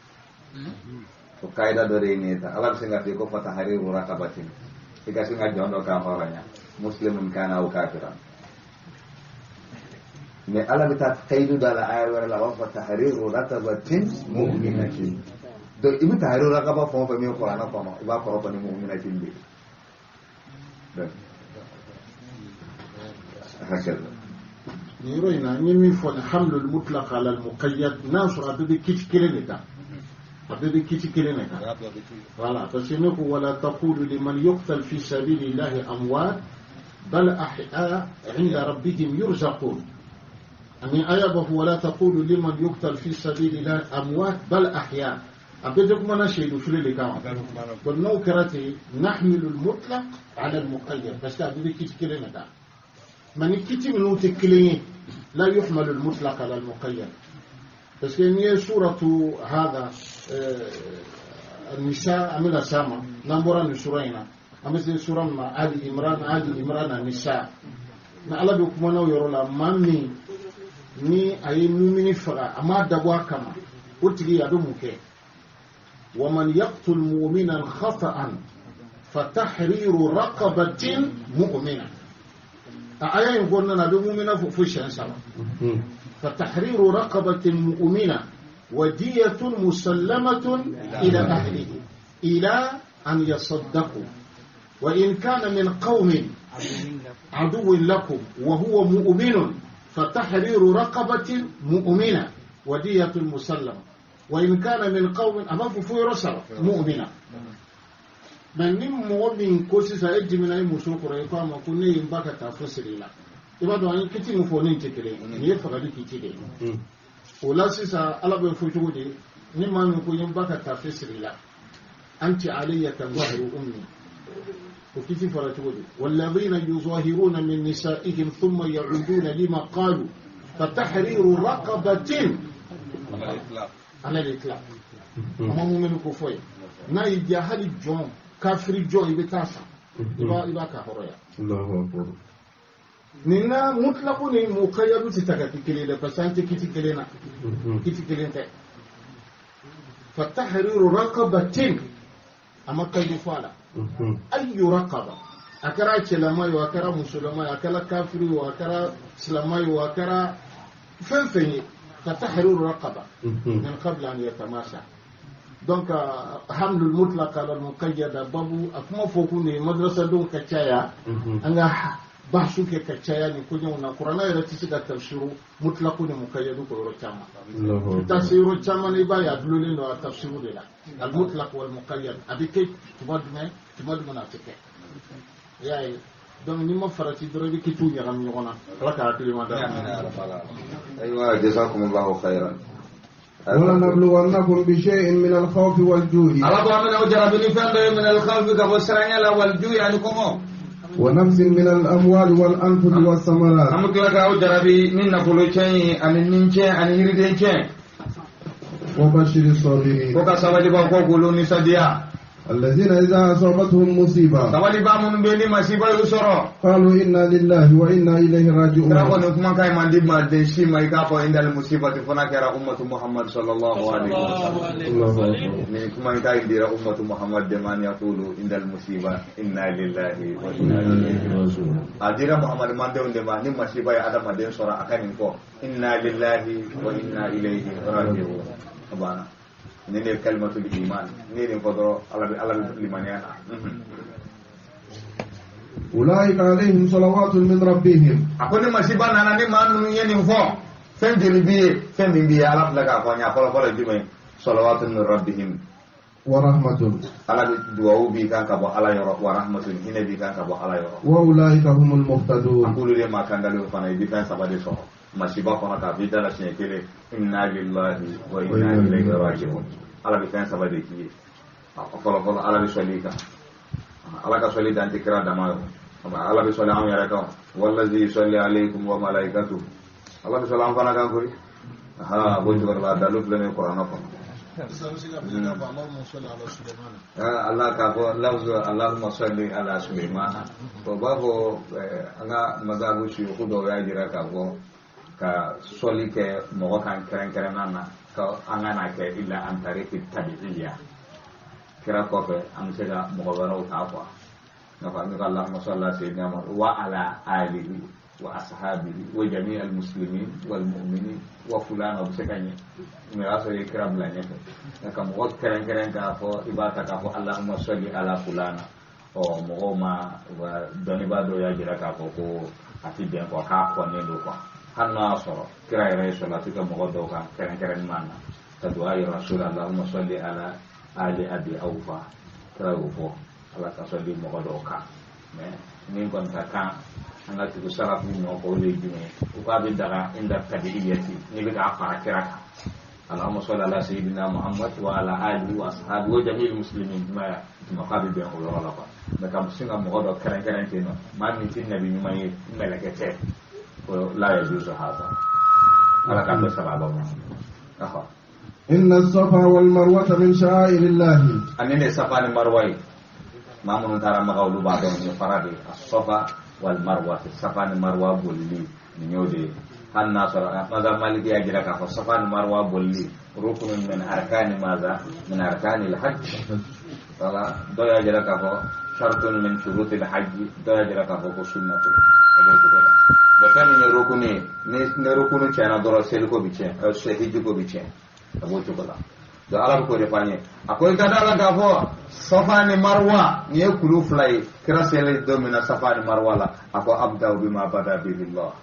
B: O kaida dɔ de ye nin ye tan ala bɛ sin ka f'i ko fatahriru raqabatin i ka sin ka jɔn dɔ kan hɔrɔnya muslimun kana aw kafiran mais ala bɛ taa kayidu da la aya wɛrɛ la a b'a fɔ tahriru raqabatin mu'minatin. Donc i bɛ tahriru raqaba fɛn o fɛn min ye kuranɛ kɔnɔ i b'a kɔrɔ fɔ ni mu'minatin de ye. هكذا.
D: Nin yɔrɔ in na n ye min fɔ nin hamlul mutlaq ala al-muqayyad n'a sɔrɔ a bɛɛ bɛ kiti kelen de kan, a bɛɛ bɛ kiti kelen de kan. Voilà, parce que ne ko wala taqulu liman yuqtal fi sabilillahi amwat bal ahya inda rabbihim yurzaqun. Ani aya b'a fɔ wala taqulu liman yuqtal fi sabilillahi amwat bal ahya. A bɛɛ tɛ kuma na seyidu fili de kan. Bon n'o kɛra ten nahmilu al-mutlaq ala al-muqayyad parce que a bɛɛ bɛ kiti kelen de kan. Mais ni kiti minnu tɛ kelen ye la yuhmalu al-mutlaq ala al-muqayyad parce que n'i ye suratu hada nisa an bɛna s'a ma n'an bɔra nin sura in na an bɛ se sura min ma Ali Imran Ali Imran nisa na ala bɛ kuma n'o yɔrɔ la maa min ni a ye mumini faga a m'a dabɔ a kama o tigi a bɛ mun kɛ ومن يقتل مؤمنا خطأ فتحرير رقبة مؤمنة. آية يقولنا نبي مؤمنة فوشان سوا فتحرير رقبة مؤمنة ودية مسلمة إلى أهله إلى أن يصدقوا وإن كان من قوم عدو لكم وهو مؤمن فتحرير رقبة مؤمنة ودية مسلمة وإن كان من قوم أما فوي رسل مؤمنة. Mais ni mɔgɔ min ko sisan e dimina i muso kɔrɔ i ko a ma ko ne ye n ba ka taa fo siri la i b'a dɔn an ye kiti min fɔ ne tɛ kelen ye nin ye fagali kiti de ye. O la sisan ala bɛ fɔ cogo di ni maa min ko n ye n ba ka taa fo siri la anti alayya ka zahiri ummi o kiti fɔra cogo di walladhina yuzahiruna min nisaihim thumma ya'uduna lima qalu fatahriru raqabatin ala al-itlaq. A ma mun bɛ ko fɔ ye n'a y'i diya hali jɔn kafiri jɔn i bɛ taa san i b'a ka hɔrɔnya. Nin na mutlaqu ni muqayyadu tɛ ta ka kɛ kelen ye dɛ parce que an tɛ kiti kelen na kiti kelen tɛ. Fatahriru raqabatin a ma kayidu fɔ a la ayu raqaba a kɛra cɛlama ye o a kɛra musolama ye a kɛra kafiri ye o a kɛra silama ye o a kɛra fɛn fɛn ye fatahriru raqaba min qabli an yatamasa. Donc hamlul mutlaq ala al-muqayyad babu a kuma fɔ kun de madrasa denw ka caya an ka Basu kɛ ka caya nin koɲɛw na kuranɛ yɛrɛ tɛ se ka tafsiru mutlaku ni mukayyadu ko yɔrɔ caman i taa se yɔrɔ caman i b'a ye a dulonnen don a tafsiru de la al mutlaq wal muqayyad a bɛ kɛ tuma jumɛn a tɛ kɛ i y'a ye donc n'i ma farati dɔrɔn i bɛ kitiw ɲagami ɲɔgɔn na ala ka hakili ma d'a ma.
B: Ayiwa jazakumullahu khairan.
A: ولنبلونكم بشيء من الخوف والجوع
B: ala ko an bɛna aw jarabi ni fɛn dɔ ye min alkhawfi ka bɔ siranya la wal ju'i ani kɔngɔ.
A: ونقص من الأموال والأنفس والثمرات
B: an bɛ tila k'aw jarabi ni nafolo tiɲɛ ye ani nin tiɲɛ ani yiriden tiɲɛ.
A: وبشر الصابرين
B: ko ka sabaliba ko k'olu nisɔndiya.
A: الذين إذا أصابتهم مصيبة
B: sabaliba minnu bɛ ni masiba y'u sɔrɔ.
A: قالوا إنا لله وإنا إليه
B: kira ko
A: راجعون
B: nin kumakan in man di maaden si ma i k'a fɔ indal musibati fo n'a kɛra ummatu muhammad sallallahu alaihi wa sallam.
A: الله أكبر
B: nin kuma in ka ɲi dira ummatu muhammad de man yaqulu indal musiba inna lillahi wa inna ilayhi
A: راجعون
B: a dira muhammad mandenw de ma ni masiba ye adamaden sɔrɔ a ka nin fɔ inna lillahi wa inna ilayhi raji'un a banna nin de ye kalimatul iman ni ye nin fɔ dɔrɔn ala bɛ limaniya na.
A: أولئك عليهم صلوات من ربهم
B: a ko ni masiba nana ni maa minnu ye nin fɔ fɛn joli b'i ye fɛn min b'i ye ala filɛ k'a fɔ an ye a fɔlɔ fɔlɔ ye jumɛn ye salawatun min rabbihim
A: ورحمة
B: ala bɛ duwawu b'i kan ka bɔ ala yɔrɔ wa rahmatun hinɛ b'i kan ka bɔ ala yɔrɔ.
A: وأولئك هم
B: an
A: المهتدون
B: k'olu de maa kangalew fana i bɛ fɛn saba de sɔrɔ masiba kɔnɔ k'a b'i da la siɲɛ kelen inna lillahi wa inna ilayhi raji'un ala bɛ fɛn saba de k'i ye a fɔlɔ fɔlɔ ala bɛ sɔli i kan ala ka sɔli dan tɛ kira dama ye ala bɛ sɔli anw yɛrɛ kan wallazi yusalli alaykum wa malaikatuhu ala bɛ sɔli an fana kan koyi aha a b'o cogo de la dalu filɛ nin ye kuranɛ kɔnɔ.
D: Sisan bɛ se ka fɔ k'a fɔ Allahumma salli ala Sulemana.
B: Allah k'a fɔ lafzu Allahumma salli ala Sulemana o b'a fɔ an ka mazabu suyuku dɔw y'a jira k'a fɔ ka sɔli kɛ mɔgɔ kan kɛrɛnkɛrɛnna na ka an ka n'a kɛ illa an tariki tabi'iya kira kɔfɛ an bɛ se ka mɔgɔ wɛrɛw ta quoi n'a fɔ an bɛ ka Allahumma salli ala sayyidina Muhammad wa ala alihi wa ashabihi wa jami' al muslimin wal mu'minin wa fulan o bɛ se ka ɲɛ mais o y'a sɔrɔ i ye kira bila ɲɛfɛ nka ka mɔgɔ kɛrɛnkɛrɛn k'a fɔ i b'a ta k'a fɔ Allahumma salli ala fulana ɔ mɔgɔw ma u ka dɔnnibaa dɔw y'a jira k'a fɔ ko a ti bɛn quoi k'a kɔnnen don quoi hali n'a y'a sɔrɔ kira yɛrɛ ye sɔlati kɛ mɔgɔ dɔw kan kɛrɛnkɛrɛnnima na ka du'a ye rasul Allahumma salli ala ali abi awfa kira y'o fɔ ala ka sɔli mɔgɔ dɔw kan mais min kɔni ka kan an ka tugu sarafu nɔ kɔ o de ye jumɛn ye u k'a bɛ daga inda tabi'iyati n'i bɛ k'a fara kira kan Allahumma salli ala sayyidina Muhammad wa ala alihi wa ashabihi wa jami'il muslimin jumɛn tuma k'a bɛ bɛn o yɔrɔ la quoi mais ka sin ka mɔgɔ dɔ kɛrɛnkɛrɛn ten nɔ maa min tɛ nabi ɲuman ye mɛlɛkɛ tɛ o la yajuzu hadha ala k'an bɛ sababa ma. Aha.
A: إن الصفا والمروة من شعائر الله
B: ani ne safa ni marwa ye maa minnu taara Maka olu b'a dɔn nin ye fara de ye as-safa wal marwa safa ni marwa bolili nin y'o de ye hali n'a sɔrɔ mazhab maliki y'a jira k'a fɔ safa ni marwa bolili rukunun min arkani maza min arkani al-hajj wala dɔw y'a jira k'a fɔ shartun min shuruti al-hajj dɔw y'a jira k'a fɔ ko sunnatu o b'o cogo la bon fɛn min ye rukunu ye ni rukunu tiɲɛna dɔrɔn seliko bɛ tiɲɛ hijiko bɛ tiɲɛ a b'o cogo la donc ala bɛ k'o de fɔ an ye a ko i ka da la k'a fɔ safa ni marwa nin ye kulu fila ye kira selen don min na safa ni marwa la a ko abda'u bima bada bihi Allah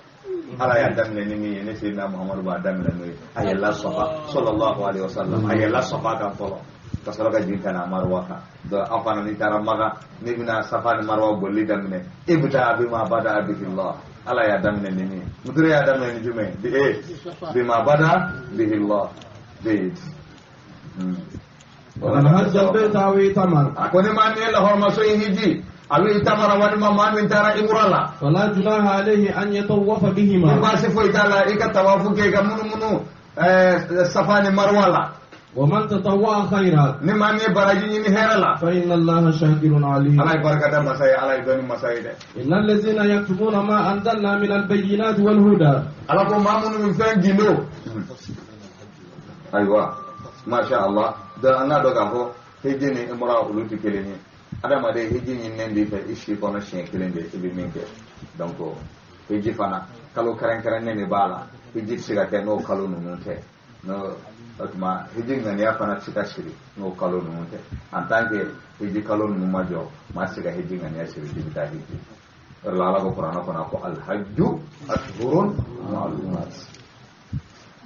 B: ala y'a daminɛ ni min ye ne sayyidina Muhammadu b'a daminɛ n'o ye a yɛlɛla safa sallallahu alaihi wasallam a yɛlɛla safa kan fɔlɔ ka sɔrɔ ka jigin ka na marwa kan donc aw fana n'i taara Maka n'i bɛna safa ni marwa bolili daminɛ ibda bima bada bihi Allah ala y'a daminɛ ni min ye mudure y'a daminɛ ni jumɛn ye bima bada bihi Allah جيد.
A: ومن حج البيت أو اعتمر
B: a ko ni maa min ye lahɔrɔmaso in hiji a bɛ itamara walima maa min taara imura la
A: فلا جناح عليه أن يطوف
B: ni
A: بهما
B: baasi foyi t'a la i ka tawafu kɛ i ka munumunu safa ni marwa la
A: ومن تطوع خيرا
B: ni maa min ye baraji ɲini hɛrɛ la
A: فإن الله شاكر عليم
B: ala ye barika da masa ye ala ye dɔnni masa ye dɛ
A: إن الذين يكتمون ما أنزلنا من البينات والهدى
B: ala ko maa minnu bɛ fɛn gindo ayiwa masha Allah donc an k'a dɔn k'a fɔ hiji ni imura olu tɛ kelen ye adamaden hiji ɲininen b'i fɛ i si kɔnɔ siɲɛ kelen de i bɛ min kɛ donc hiji fana kalo kɛrɛnkɛrɛnnen de b'a la hiji tɛ se ka kɛ n'o kalo ninnu tɛ n'o o tuma hiji ŋaniya fana tɛ se ka siri n'o kalo ninnu tɛ en tant que hiji kalo ninnu ma jɔ maa tɛ se ka hiji ŋaniya siri k'i bɛ taa hiji O de la Ala ko kuranɛ kɔnɔ ko alhajju ashhurun ma'lumat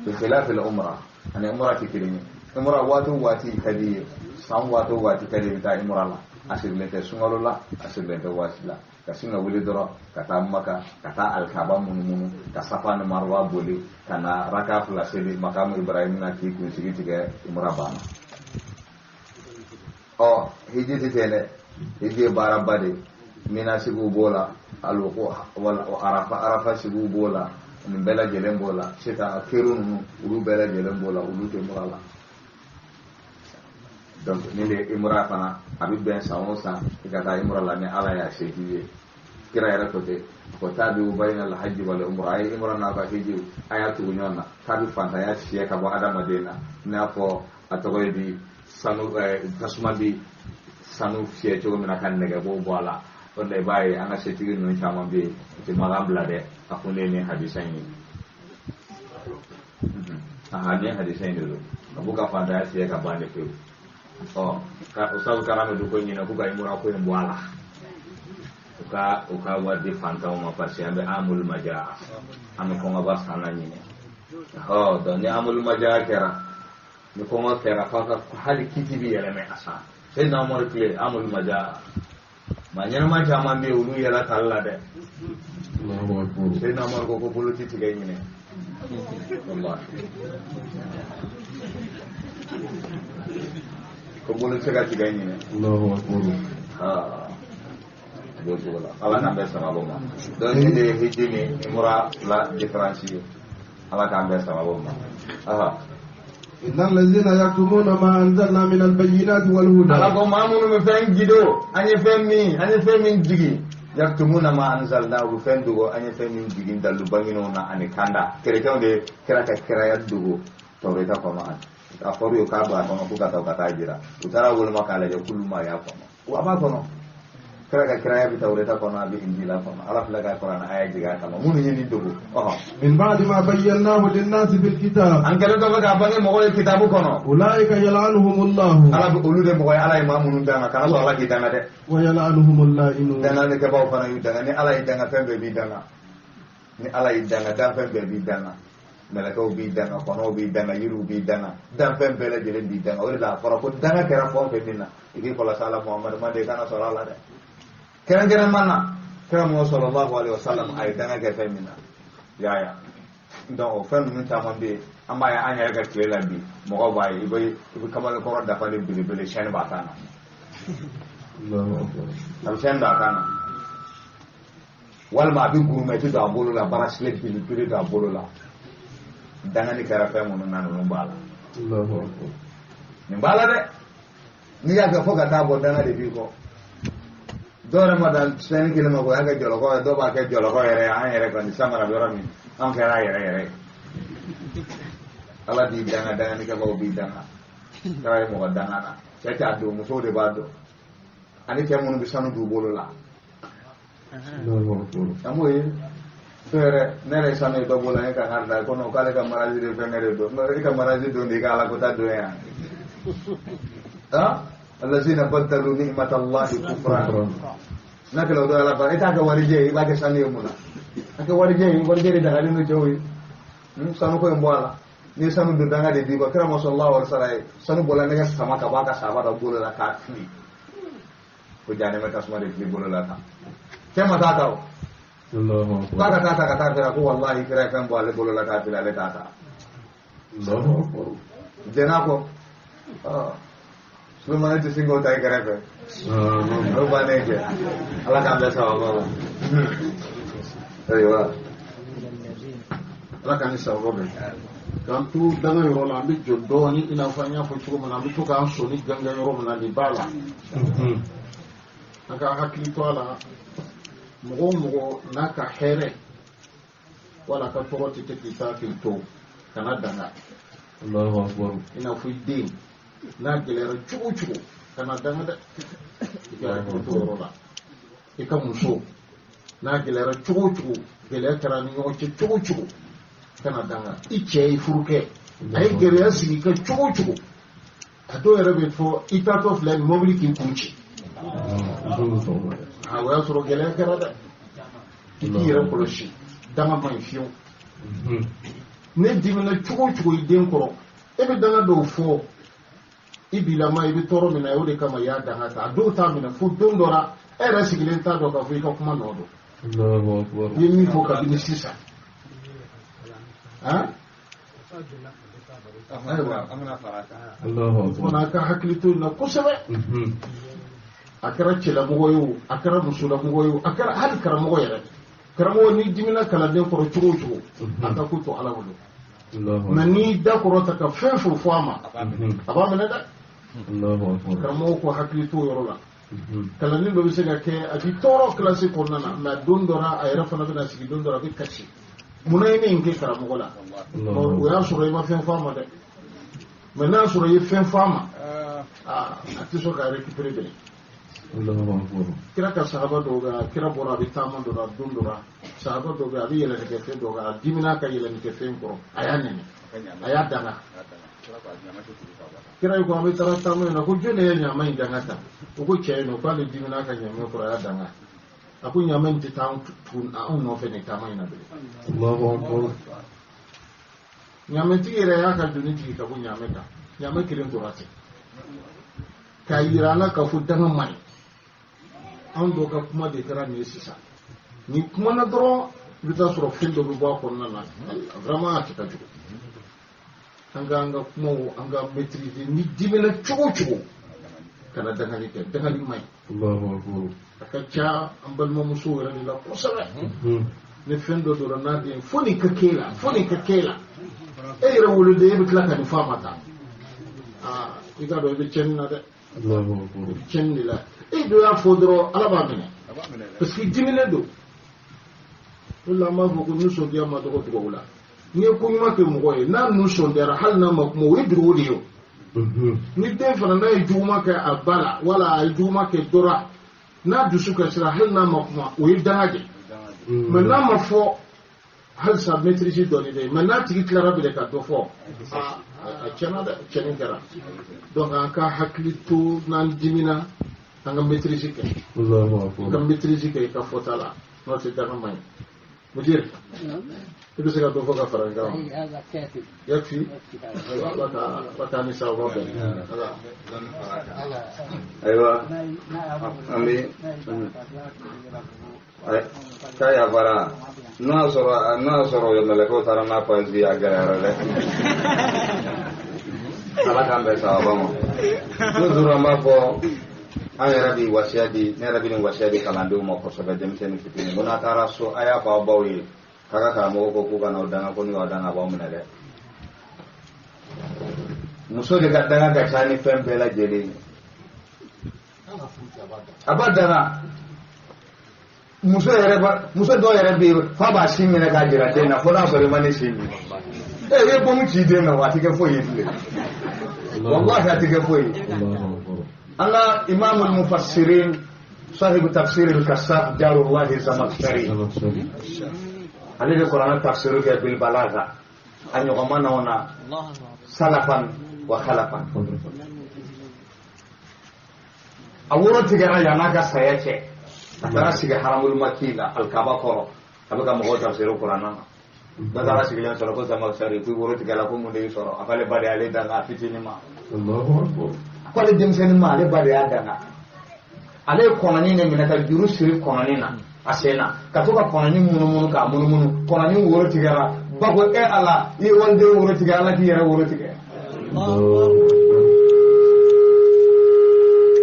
B: bi khilafi al-umra ani umra tɛ kelen ye. Umra waati o waati ka di ye, san waati o waati ka di ye, i bɛ taa umra la, a sirilen tɛ sunkalo la, a sirilen tɛ waati la. Ka sin ka wuli dɔrɔn ka taa Maka, ka taa alikaba munumunu, ka Safa ni Marwa boli, ka na raka 2 seli makamu Ibrahim na, k'i kunsigi tigɛ, umra banna. Ɔ hiji tɛ ten dɛ, hiji ye baaraba de ye. Mina sigiw b'o la, aloko wala Arafa sigiw b'o la, nin bɛɛ lajɛlen b'o la. Sisan kero ninnu olu bɛɛ lajɛlen b'o la, olu tɛ mura la. Donc ni de imura fana a bɛ bɛn san o san i ka taa imura la ni Ala y'a se k'i ye. Kira yɛrɛ ko ten ko tabi'u bayna al-hajji wal umra, a ye imura n'a ka hiji a y'a tugu ɲɔgɔn na, k'a bɛ fantanya fiyɛ ka bɔ adamaden na, i n'a fɔ a tɔgɔ ye di sanu, tasuma bi sanu fiyɛ cogo min na ka nɛgɛbo bɔ a la. O de la i b'a ye an ka setigi ninnu caman bɛ yen, u tɛ makan bila dɛ, a kun de ye nin hadisa in ye. Aha, nin hadisa in de don, a b'u ka fantanya fiyɛ ka ban de pewu. Ɔ ka Ustaz Karamadu ko ɲinɛ k'u ka imura ko in bɔ a la, u ka wari di fantanw ma, parce que an bɛ amul majaa, an bɛ kɔngɔba san na ɲinɛ. Ɔ donc ni amul majaa kɛra, ni kɔngɔ kɛra f'a ka hali kiti bi yɛlɛmɛ a san. Seyidina Umaru tile amul majaa, maa ɲɛnama caman bɛ yen olu yɛlɛ tali la dɛ. Seyidina Umaru ko bolo ti tigɛ ɲinɛ. Wallahi ko bolo tɛ se ka tigɛ ɲinɛ. Aa b'o cogo la, Ala k'an bɛɛ sababu ma. Donc nin de ye hiji ni umra la différence ye, Ala k'an bɛɛ sababu ma. Aha.
A: Inna allazina yaktumuna ma anzalna min albayyinati wal huda.
B: Ala ko maa minnu bɛ fɛn gido, an ye fɛn min jigin, yaktumuna ma anzalna, u bɛ fɛn dogo, an ye fɛn min jigin dalu bangenw na ani kanda. Kerecɛnw de kɛra ka kiraya dogo Tawureta kɔnɔ, a fɔra u ye k'a bɔ a kɔnɔ k'u ka taa u ka taa jira, u taara woloma k'a lajɛ k'olu ma y'a kɔnɔ, wa a b'a kɔnɔ. Kira ka kiraya bɛ Tawureta kɔnɔ, a bɛ Injila kɔnɔ, Ala filɛ ka Kuranɛ aya jigin a kama, minnu ye nin dogo.
A: Min ba'di ma bayyanahu linnasi fil kitab.
B: An kɛlen kɔfɛ k'a bange mɔgɔw ye kitabu kɔnɔ.
A: Ulaika yal'anuhumullahu.
B: Ala bɛ olu de mɔgɔ ye, Ala ye maa minnu danga, kana sɔn Ala k'i danga dɛ.
A: Wa yal'anuhumul la'inun.
B: Dangalikɛbaaw fana y'u danga, ni Ala y'i danga fɛn bɛɛ b'i danga. Ni Ala y'i danga danfɛn bɛɛ b'i danga. Mɛlɛkɛw b'i danga, kɔnɔw b'i danga, yiriw b'i danga, danfɛn bɛɛ lajɛlen b'i danga. O de la a fɔra ko danga kɛra fɛn o fɛn min na, i k'i kɔlɔsi Ala Muhamadu ma de, i kana sɔrɔ a la dɛ. Kɛrɛnkɛrɛnman na, kira Muhamadu sallallahu alaihi wasallam a ye danga kɛ fɛn min na, y'a ye. Donc o fɛn ninnu caman bɛ yen, an b'a ye an yɛrɛ ka tile la bi, mɔgɔw b'a ye, i bɛ kamalenkɔrɔ dafalen belebele siyɛnni b'a kan na. A bɛ siyɛnni don a kan na, walima a bɛ gurumɛti don a bolo la, bracelet belebele don a bolo la. Dangani kɛra fɛn minnu na, ninnu b'a la. Nin b'a la dɛ. N'i y'a kɛ fo ka taa bɔ, danga de b'i kɔ. Dɔw yɛrɛ ma dan sɛni kelen ma ko y'a kɛ jɔlɔkɔ ye, dɔw b'a kɛ jɔlɔkɔ yɛrɛ ye. An yɛrɛ kɔni san mana bɛ yɔrɔ min, an kɛra a yɛrɛ yɛrɛ ye. Ala b'i danga, danganikɛbaaw b'i danga. Kɛra ye mɔgɔ danga na, cɛ t'a don, musow de b'a dɔn. Ani cɛ minnu bɛ sanu d'u bolo la. An b'o ye. So yɛrɛ, ne yɛrɛ ye sanu ye dɔ bolo la, ne ka kan da ko non k'ale ka mariage de fɛnkɛ de don. E ka mariage don de, i ka Ala ko ta don yan. Han? Allazina baddalu ni'matallahi kufran. N'a kɛra o don Ala ba, e t'a kɛ warijɛ ye, i b'a kɛ sanu ye mun na? A kɛ warijɛ ye, warijɛ de dagalen don cɛw ye. Sanu ko in bɔ a la. Ni sanu don danga de b'i kɔ, kira sallallahu alaihi wasallam ye sanu bɔla nɛgɛ sama ka bɔ a ka sahaba dɔ bolo la k'a fili. Ko jahanama tasuma de fili bolo la tan. Cɛ ma taa ta o. K'a ka taa ta ka taa fɛ ko wallahi kira ye fɛn bɔ ale bolo la k'a fili, ale t'a ta. Jɛn'a kɔ. Sulemani tɛ sin k'o ta i kɛrɛfɛ. O bannen kɛ. Ala k'an bɛɛ sababa ma. Ayiwa.
D: Ala k'an ni sababa bɛn. K'an to danga yɔrɔ la, an bɛ jɔ dɔɔnin, i n'a fɔ an y'a fɔ cogo min na, an bɛ to k'an sɔnni gangan yɔrɔ min na, nin b'a la. An ka hakili to a la, mɔgɔ o mɔgɔ n'a ka hɛrɛ wala ka tɔɔrɔ tɛ kɛ k'i ta k'i to, kana danga. I n'a fɔ i den n'a gɛlɛyara cogo o cogo, kana danga dɛ. I ka hakili to o yɔrɔ la. I ka muso n'a gɛlɛyara cogo o cogo, gɛlɛya kɛra ni ɲɔgɔn cɛ cogo o cogo, kana danga. I cɛ ye furukɛ, a ye gɛlɛya sigi i kan cogo o cogo, a dɔw yɛrɛ bɛ fɔ i taatɔ filɛ nin mobili k'i kun ci. O y'a sɔrɔ gɛlɛya kɛra dɛ. I k'i yɛrɛ kɔlɔsi, danga man ɲi fiyewu. Ne dimina cogo o cogo i den kɔrɔ, e bɛ danga dɔw fɔ i bilama, i bɛ tɔɔrɔ min na, o de kama i y'a danga ta. A dɔw t'a minɛ fo don dɔ la, e yɛrɛ sigilen t'a dɔn k'a fɔ i ka kuma nɔ don. I ye min fɔ kabini sisan. Han? Ayiwa, fana ka hakili to nin na kosɛbɛ. A kɛra cɛlamɔgɔ ye o, a kɛra musolamɔgɔ ye o, a kɛra hali karamɔgɔ yɛrɛ. Karamɔgɔ, n'i dimina kalanden kɔrɔ cogo o cogo, a ka ko to Ala bolo. Mɛ n'i da kɔrɔ ta ka fɛn fɛn fɔ a ma, a b'a minɛ dɛ. Karamɔgɔ ko hakili t'o yɔrɔ la. Kalanden dɔ bɛ se ka kɛ a b'i tɔɔrɔ kilasi kɔnɔna na, mɛ don dɔ la a yɛrɛ fana bɛna sigi, don dɔ la a bɛ kasi. Munna i ne nin kɛ karamɔgɔ la? O y'a sɔrɔ i ma fɛn fɔ a ma dɛ. Mɛ n'a sɔrɔ i ye fɛn fɔ a ma, a tɛ sɔn ka récupérer bilen. Kira ka sahaba dɔw bɛ, kira bɔra a bɛ taama dɔ la don dɔ la, sahaba dɔw bɛ, a bɛ yɛlɛnnikɛ fɛn dɔw kan, a dimina ka yɛlɛnnikɛ fɛn kɔrɔ, a y'a nɛni, a y'a danga. Kira ko an bɛ taara taama in na, ko jɔn de ye ɲama in danga ta? O ko cɛ in nɔ, k'ale dimina ka ɲama kɔrɔ, a y'a danga. A ko ɲama in tɛ taa anw nɔfɛ nin taama in na bilen. Ɲamɛtigi yɛrɛ y'a ka doni jigin ka bɔ ɲamɛ kan, ɲamɛ kelen tora ten. K'a yira an na k'a fɔ danga man ɲi. Anw dɔw ka kuma de kɛra nin ye sisan. Ni kumana dɔrɔn, i bɛ taa sɔrɔ fɛn dɔ bɛ bɔ a kɔnɔna na, vraiment a cɛ ka jugu. An ka an ka kumaw, an ka maîtriser. Ni dimina cogo o cogo, kana dangali kɛ, dangali man ɲi. A ka ca an balimamusow yɛrɛ de la kosɛbɛ. Ni fɛn dɔ donna n'a den, fo nin ka k'e la, fo nin ka k'e la. E yɛrɛ woloden, e bɛ tila ka nin fɔ a ma tan. I k'a dɔn i bɛ tiɲɛni na dɛ. I bɛ tiɲɛni de la. E dɔ y'a fɔ dɔrɔn, Ala b'a minɛ. Parce que diminen don. O la an b'a fɔ ko nisɔndiya ma dɔgɔ dugawu la. N'i ye ko ɲuman kɛ mɔgɔ ye, n'a nisɔndiyara, hali n'a ma kuma, o ye dugawu de ye o. Ni den fana n'a ye juguman kɛ a ba la, wala a ye juguman kɛ dɔ la, n'a dusu kasira, hali n'a ma kuma, o ye danga de. Mɛ n'a ma fɔ, halisa maîtrise dɔɔni bɛ yen. Mɛ n'a tigi tilara bilen ka dɔ fɔ, a tiɲɛna dɛ, tiɲɛni kɛra. Donc an ka hakili to, n'an dimina, an ka maîtrise kɛ. I ka maîtrise kɛ i ka fɔta la, n'o tɛ danga man ɲi. Mudir, i bɛ se ka dɔ fɔ ka fara n kan wa? Yakfi, Ala k'an ni sababa bɛn.
B: Ayiwa, an bɛ k'a yafara n'o y'a sɔrɔ mɛlɛkɛw taara n'a pasi, a gɛlɛyara dɛ. Ala k'an bɛn sababa ma. Toujours an b'a fɔ, an yɛrɛ bi wasiya di, ne yɛrɛ bɛ nin wasiya di kalandenw ma kosɛbɛ, denmisɛnnin fitinin ko n'a taara so, a y'a fɔ aw baw ye k'a ka karamɔgɔ ko k'u ka n'aw danga, ko n'u y'aw danga, a b'aw minɛ dɛ. Muso de ka danga ka ca ni fɛn bɛɛ lajɛlen ye. A b'a danga. Muso yɛrɛ ba, muso dɔw yɛrɛ bɛ yen, f'a b'a sin minɛ k'a jira den na, fo n'a sɔrɔ i ma ne sin min. E i ye bɔmu ci den na, wa a tɛ kɛ foyi ye bilen. Walahi a tɛ kɛ foyi ye. An ka imamul mufassirin, sahibu tafsir al-Kassaf, Jarullahi Zamakhshari, ale de kuranɛ tafsiru kɛ bil balagha, a ɲɔgɔn ma n'anw na salafan wa khalafan. A woro tigɛra yann'a ka saya cɛ, a taara sigi haramul maki la, alikaba kɔrɔ, a bɛ ka mɔgɔw tafsiru kuranɛ na. Dɔ taara sigilen sɔrɔ ko Zamakhshari, k'i woro tigɛla, ko mun de y'i sɔrɔ? A k'ale ba de y'ale danga a fitinin ma. Ko ale denmisɛnnin ma, ale ba de y'a danga. Ale ye kɔnɔni de minɛ ka juru siri kɔnɔni na a sen na, ka to ka kɔnɔni munumunu k'a munumunu, kɔnɔni woro tigɛra. Ba ko e Ala, i ye waliden woro tigɛ, Ala k'i yɛrɛ woro tigɛ.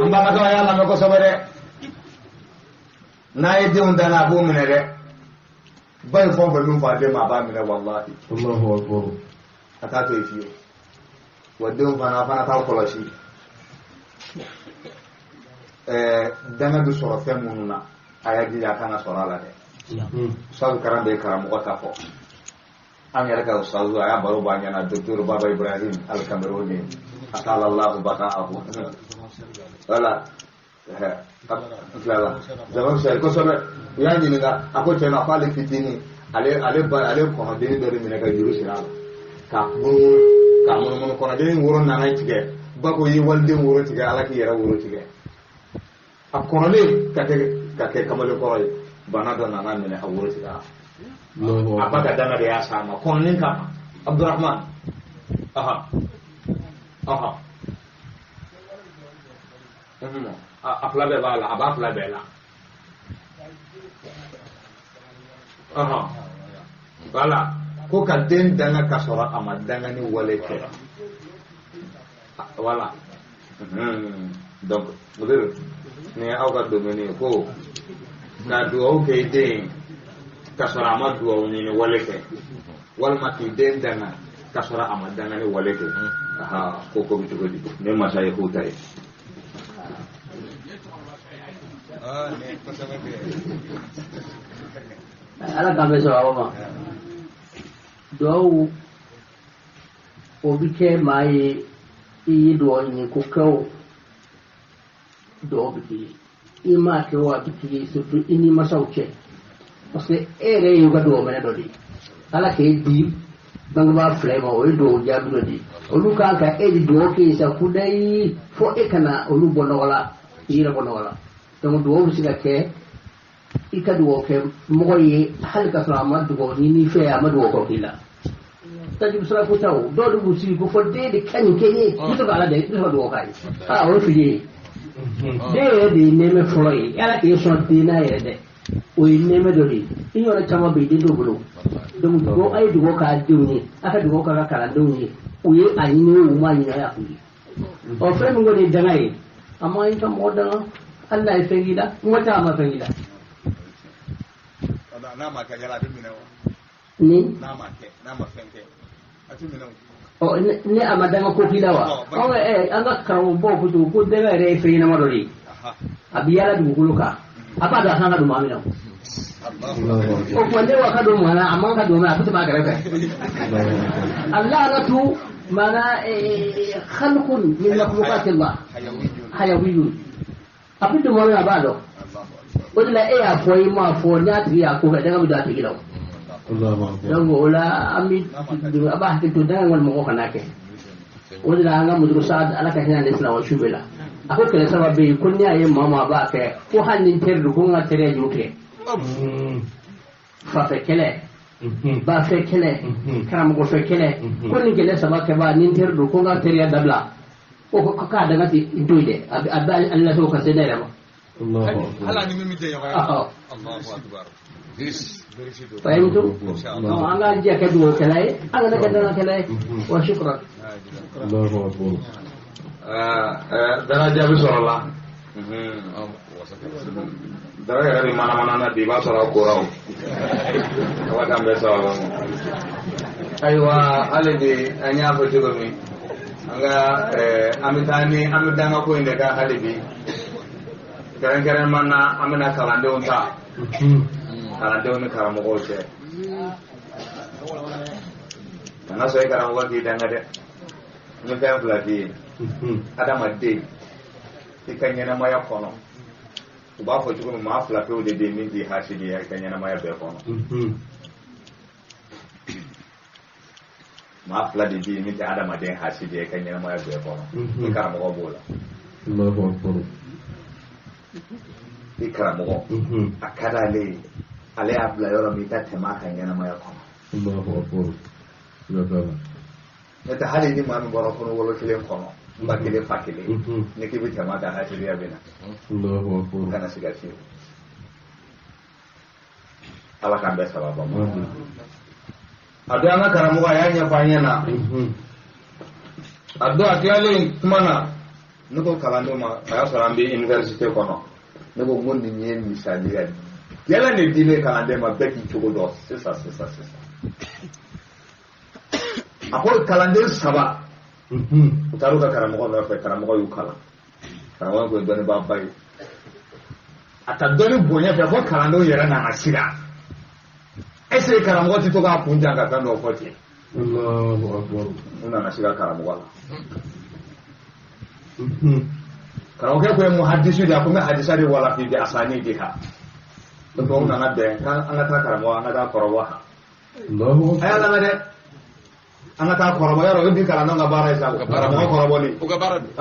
B: An balimakɛw, a y'a lamɛn kosɛbɛ dɛ. N'a ye denw danga, a b'o minɛ dɛ. Ba ye fɛn o fɛn min fɔ a den ma, a b'a minɛ walahi. A t'a to yen fiyewu. Wa denw fana, a fana t'aw kɔlɔsi. Danga bɛ sɔrɔ fɛn minnu na, a y'a jija a kana sɔrɔ a la dɛ. Ustazu karan bɛ karamɔgɔ ta fɔ. An yɛrɛ ka ustazu, a y'a baro bɔ an ɲɛna, docteur Baba Ibrahim Al-Camerouni, atala Allahu baka'ahu. Voilà. N tilala Zamakhshari kosɛbɛ. U y'a ɲininka, a ko tiɲɛ na, k'ale fitinin, ale ba ale kɔnɔdennin dɔ de minɛ ka juru siri a la k'a munumunu k'a munumunu, kɔnɔdennin woro nana tigɛ. Ba ko i ye waliden woro tigɛ, Ala k'i yɛrɛ woro tigɛ. A kɔrɔlen ka kɛ kamalenkɔrɔ ye. Bana dɔ nana minɛ a woro tigɛra. A ba ka danga de y'a s'a ma kɔnɔni kama. Abdurahman. Aha. Aha. A fila bɛɛ b'a la, a b'a fila bɛɛ la. Aha. Voilà. Ko ka den danga ka sɔrɔ a ma danga ni wale kɛ. Voilà. Donc, mudir ni aw ka domaine ye ko ka duwawu kɛ i den ka sɔrɔ a ma duwawu ɲini wale kɛ, walima k'i den danga ka sɔrɔ a ma danga ni wale kɛ. Aha, ko ko bɛ cogo di? Ne masa ye k'u ta ye.
C: Ala k'an bɛ sɔrɔ aw ma. Duwawu o bɛ kɛ maa ye i ye duwawu ɲini ko kɛ o duwawu bɛ k'i ye. I m'a kɛ o a bɛ k'i ye, surtout i ni masaw cɛ. Parce que e yɛrɛ y'u ka duwawu minɛ dɔ de ye. Ala k'e di bangebaa fila ma, o ye duwawu jaabi dɔ de ye. Olu kan ka e di duwawu kɛ sa kudayi fo e kana olu bɔ nɔgɔ la, i yɛrɛ bɔ nɔgɔ la. Donc duwawu bɛ se ka kɛ i ka duwawu kɛ mɔgɔ ye hali ka sɔrɔ a ma duwawu ɲini i fɛ, a ma duwawu kɔ k'i la. Tajibu sira ko ta o dɔw de b'u sigi ko fɔ den de ka nin kɛ n ye, n bɛ sɔrɔ ka ala deli, n bɛ sɔrɔ ka duwawu k'a ye. Aa, o ye fili ye. Den yɛrɛ de ye nɛɛmɛ fɔlɔ ye. Ala k'e sɔn den n'a yɛrɛ dɛ, o ye nɛɛmɛ dɔ de ye. I ɲɔgɔnna caman bɛ yen den t'o bolo. Donc dugawu, a ye dugawu k'a denw ye, a ka dugawu k'a ka kalandenw ye. U ye a ɲini o, u m'a ɲini, a y'a k'u ye. Ɔ fɛn min kɔni ye danga ye, a ma ɲi ka mɔgɔ danga, hali n'a ye fɛn k'i la, n ko a ma fɛn k'i la.
B: N'a ma kɛ yala a bɛ minɛ wa?
C: Ni?
B: N'a ma kɛ, n'a ma fɛn kɛ, a tɛ minɛ o.
C: Ɔ ni a ma danga ko k'i la wa? Ɔ an ka karamɔgɔbaw ko cogo ko danga yɛrɛ ye fɛn ɲɛnama dɔ de ye. A bɛ yaala dugukolo kan, a b'a dɔn a kan ka don maa min na. O tuma ne wa ka don maa na, a man ka don maa na, a bɛ tɛmɛ a kɛrɛfɛ. Al-la'natu maana khalqun min makhluqati Allah hayawiyun. A bɛ don maa min na, a b'a dɔn. O de la e y'a fɔ, i m'a fɔ, n'a tigi y'a ko kɛ, danga bɛ don a tigi la o. Donc o la an bɛ a b'a hakili to danga kɔni mɔgɔ kana kɛ. O de la an ka muduru Saad ala ka hinɛ ale silamɛ su bɛɛ la. A ko kɛlɛ saba bɛ yen ko n'i y'a ye maa maa b'a kɛ ko hali ni n teri don ko n ka teriya juru tigɛ. Fafɛ kɛlɛ, bafɛ kɛlɛ, karamɔgɔfɛ kɛlɛ, ko nin kɛlɛ saba kɛbaa ni n teri don ko n ka teriya dabila. O ko k'a danga ti n to yen dɛ, a bɛ ale lase o ka se ne yɛrɛ ma.
B: Ala ni min tɛ ɲɔgɔn ye. Allahu akbar.
C: فهمتم؟ أنا جاء كدوه كلاي، أنا كدوه كلاي، وشكرا.
A: الله أكبر.
B: Daraja bɛ sɔrɔ la. Dara yɛrɛ bɛ mana mana na bi, i b'a sɔrɔ a kora o. Ala k'an bɛɛ sababa ma. Ayiwa hali bi an y'a fɔ cogo min, an ka an bɛ taa ni an bɛ danga ko in de kan hali bi. Kɛrɛnkɛrɛnman na an bɛna kalandenw ta. Kalandenw ni karamɔgɔw cɛ. Kana sɔn i karamɔgɔ k'i danga dɛ. N ye fɛn fila f'i ye. Adamaden i ka ɲɛnamaya kɔnɔ, u b'a fɔ cogo min maa fila pewu de bɛ yen min t'i hasidiya i ka ɲɛnamaya bɛɛ kɔnɔ. Maa fila de bɛ yen min tɛ adamaden hasidiya i ka ɲɛnamaya bɛɛ kɔnɔ. I karamɔgɔ b'o la. I karamɔgɔ a ka d'ale ye, ale y'a bila yɔrɔ min i ka tɛmɛ a ka ɲɛnamaya kɔnɔ. N'o tɛ hali ni maa min bɔra kɔnɔ wolo kelen kɔnɔ, ba kelen fa kelen, ni k'i bɛ tɛmɛ a kan hasidiya bɛ na. Kana siga fiyewu. Ala k'an bɛɛ sababa ma. A don an ka karamɔgɔ a y'a ɲɛfɔ an ɲɛna. A don a tilalen kuma na, ne ko kalandenw ma, a y'a sɔrɔ an bɛ université kɔnɔ. Ne ko n ko nin ye misaliya gɛlɛn de dilen kalanden ma, bɛɛ k'i cogo dɔn sisan sisan sisan. A ko kalanden saba, u taara u ka karamɔgɔ nɔfɛ, karamɔgɔ y'u kalan. Karamɔgɔ ko ye dɔnnibaaba ye. A ka dɔnni bonya fɛ fo kalandenw yɛrɛ nana siran. Est ce que karamɔgɔ tɛ to k'a kun jan ka fɛn dɔw fɔ ten? U nana siran karamɔgɔ la. Karamɔgɔkɛ ko ye muhadisu de ye, a ko n bɛ hadisa de walafi bi asani de kan. Donc u nana bɛn k'an ka taa karamɔgɔ, an ka taa kɔrɔbɔ kan. A y'a lamɛn dɛ. An ka taa kɔrɔbɔ yɔrɔ o ye bi kalandenw ka baara ye sa karamɔgɔ kɔrɔbɔli
E: o ka baara don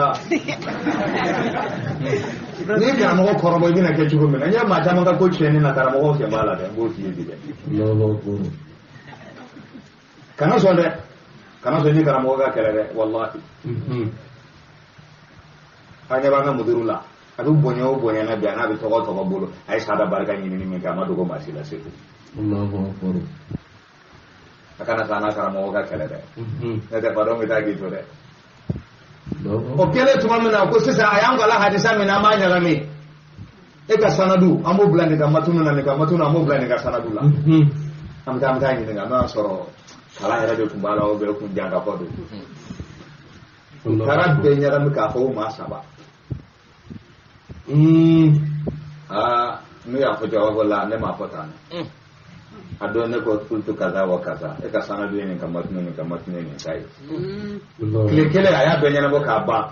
B: n'i ye karamɔgɔ kɔrɔbɔ i bɛna kɛ cogo min na n ye maa caman ka ko tiɲɛni na karamɔgɔw sen b'a la dɛ n b'o f'i ye bi dɛ kana sɔn dɛ kana sɔn ni karamɔgɔ ka kɛlɛ dɛ walahi an ɲɛ b'an ka muduru la a bɛ bonya o bonya na bi a n'a bɛ tɔgɔ tɔgɔ bolo a ye sada barika ɲinini min kɛ a ma dogo maa si la segu a kana sa n'a karamɔgɔ ka kɛlɛ dɛ n'o tɛ fadɔn bɛ taa k'i to dɛ o kɛlen tuma min na ko sisan a y'an kalan hadisa min na an b'a ɲagami e ka sanadu an b'o bila nin ka matunu na nin ka matunu an b'o bila nin ka sanadu la an bɛ taa ɲininka n'o y'a sɔrɔ kalan yɛrɛ de tun b'a la o bɛɛ kun jan ka fɔ don u taara bɛɛ ɲagami k'a fɔ o maa saba aa n'u y'a fɔ jawab la ne m'a fɔ tan a don ne ko kultu kaza wa kaza e ka sanadu ye nin ka matunu nin ka matunu nin ta ye tile kelen a y'a bɛɛ ɲɛnabɔ k'a ban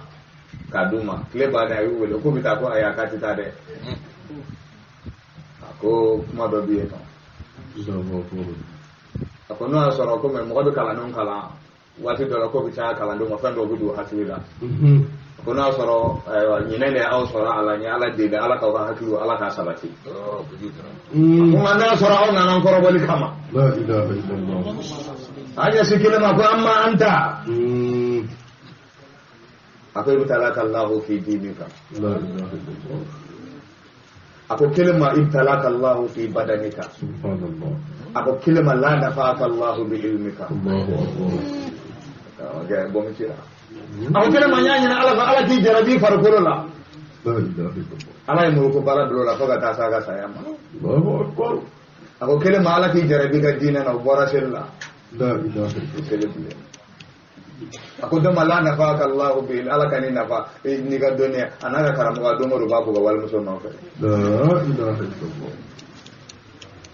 B: k'a d'u ma tile bannen a y'u wele k'u bɛ taa ko ayi a k'a tɛ taa dɛ a ko kuma dɔ bɛ yen nɔ a ko n'o y'a sɔrɔ komi mɔgɔ bɛ kalandenw kalan waati dɔ la ko bɛ caya kalandenw ma fɛn dɔw bɛ don hakili la ko n'a sɔrɔ ayiwa ɲinɛ de y'aw sɔrɔ a la n ye ala deli ala k'aw ka hakiliw ala k'a sabati kuma n'a sɔrɔ aw nana n kɔrɔbɔli kama an ɲɛsin kelen ma ko an ma an ta a ko ibtalaka allahu fi dinika a ko kelen ma ibtalaka allahu fi badanika a ko kelen ma la nafaka allahu bi ilmika a ko kelen ma n y'a ɲini ala fɛ ala k'i jarabi farikolo la ala ye muru ko baara bila o la fo ka taa s'a ka saya ma a ko kelen ma ala k'i jarabi ka diinɛ na o bɔra seli la seli bilen a ko dɔ ma la nafaka allahu bi ala ka ni nafa n'i ka dɔnniya a n'a ka karamɔgɔ don o don b'a bugɔ walimuso nɔfɛ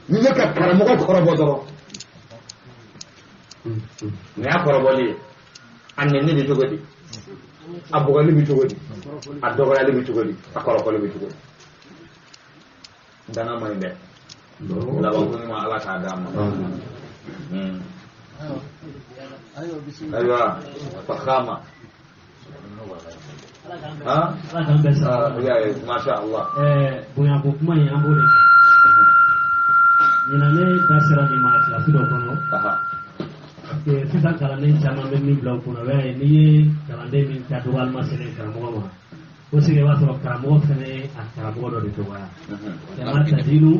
B: n'i ye ka karamɔgɔ kɔrɔbɔ dɔrɔn nin y'a kɔrɔbɔli ye a nɛni bɛ cogo di a bugɔli bɛ cogo di a dɔgɔyali bɛ cogo di a kɔrɔfɔli bɛ cogo di danga man ɲi dɛ labanko ɲuman ala k'a d'an ma ayiwa fakhama ha
F: ala k'an bɛɛ sara
B: ya masha Allah
F: bonya ko kuma in an b'o de kan ɲinan ne da sera nin ma kilasi dɔ kɔnɔ parce que sisan kalanden caman bɛ min bila u kunna o y'a ye n'i ye kalanden min ta dɔgɔyalima sɛbɛn karamɔgɔ ma o sigi i b'a sɔrɔ karamɔgɔ fɛnɛ ye a karamɔgɔ dɔ de dɔgɔya jama tadinu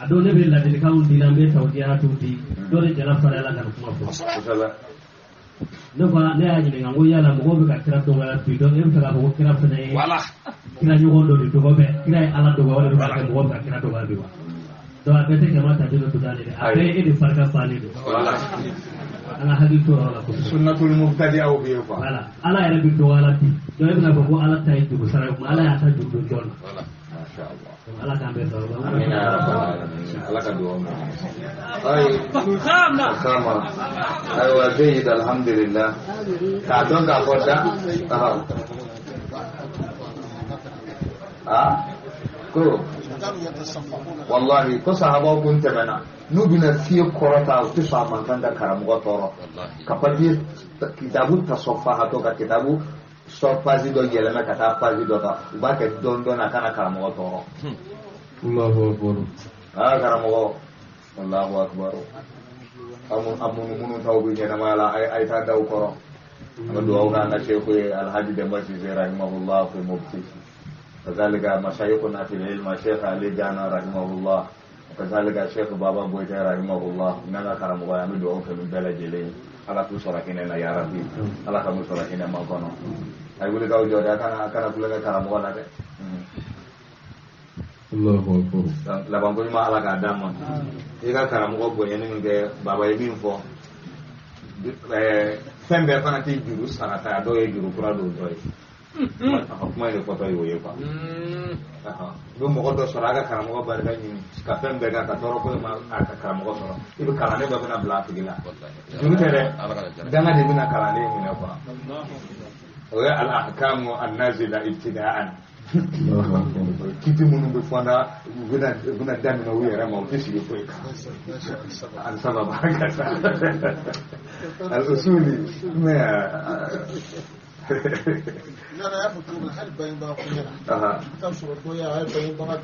F: a don ne bɛ ladilikanw di la n bɛ tawjihatuw di dɔ de jala fariyala ka nin kuma fɔ ne ko ne y'a ɲininka n ko yala mɔgɔw bɛ ka kira dɔgɔya bi donc e bɛ fɛ k'a fɔ ko kira fɛnɛ ye kira ɲɔgɔn dɔ de dɔgɔ bɛ kira ye ala dɔgɔya o de bɛ ka kɛ mɔgɔw bɛ ka kira dɔgɔya bi wa donc a bɛɛ tɛ jama tadinu tudani dɛ a bɛɛ ye e de barika bannen don an ka hakili to o yɔrɔ la kosɛbɛ
B: sunnatul mubtadi'aw bɛ yen quoi
F: voilà ala yɛrɛ bɛ dɔgɔya la bi donc e bɛna fɔ ko ala ta ye juru sara ye kuma ala y'a ta juru don jɔn na
B: masha Allah
F: ala k'an bɛɛ sɔrɔ
B: amina ya rabbal alamin ala ka duwawu minɛ ayi fakhama ayiwa jayyid alhamdulillah k'a dɔn k'a fɔ da a ko wallahi ko sahabaw kun tɛmɛna n'u bɛna fiye kɔrɔta u tɛ sɔn a mankan ka karamɔgɔ tɔɔrɔ ka papiye kitabu ta sɔfahatɔ ka kitabu sɔ page dɔ yɛlɛmɛ ka taa page dɔ kan u b'a kɛ dɔɔni dɔɔni a kana karamɔgɔ tɔɔrɔ aa karamɔgɔ allahu akbar a munumunu taw bɛ ɲɛnamaya la a ye taa da u kɔrɔ an bɛ dugawu k'an ka seku ye alhaji Demba Sise rahimahullah fi Mopti كذلك مشايخنا في العلم الشيخ علي جانا رحمه الله وكذلك الشيخ بابا بويتا رحمه الله إننا كرم غيام دعوك من بلد جلين ala k'u sɔrɔ hinɛ na ya rabbi ala ka n'u sɔrɔ hinɛ ma kɔnɔ a ye wuli k'aw jɔ dɛ a kana tulonkɛ karamɔgɔ la dɛ labanko ɲuman ala k'a d'an ma i ka karamɔgɔ bonyani min kɛ baba ye min fɔ fɛn bɛɛ fana tɛ juru sarata ye dɔw ye juru kura don dɔ ye a ka kuma in de fɔtɔ ye o ye quoi i bɛ mɔgɔ dɔ sɔrɔ a ka karamɔgɔ barika ɲini ka fɛn bɛɛ kɛ ka tɔɔrɔ ko ma a ka karamɔgɔ sɔrɔ i bɛ kalanden dɔ bɛna bila a tigi la juru tɛ dɛ danga de bɛna kalanden minɛ quoi o ye al ahkamu an nazila ibtida'an Kiti minnu bɛ fɔ an na u bɛna daminɛ u yɛrɛ ma u tɛ sigi foyi kan an saba baraka sa al-usuli mais
D: Nana y'a fɔ cogo min na hali bangebaga ko ɲɛna i bɛ taa sɔrɔ dɔ y'a bangebaga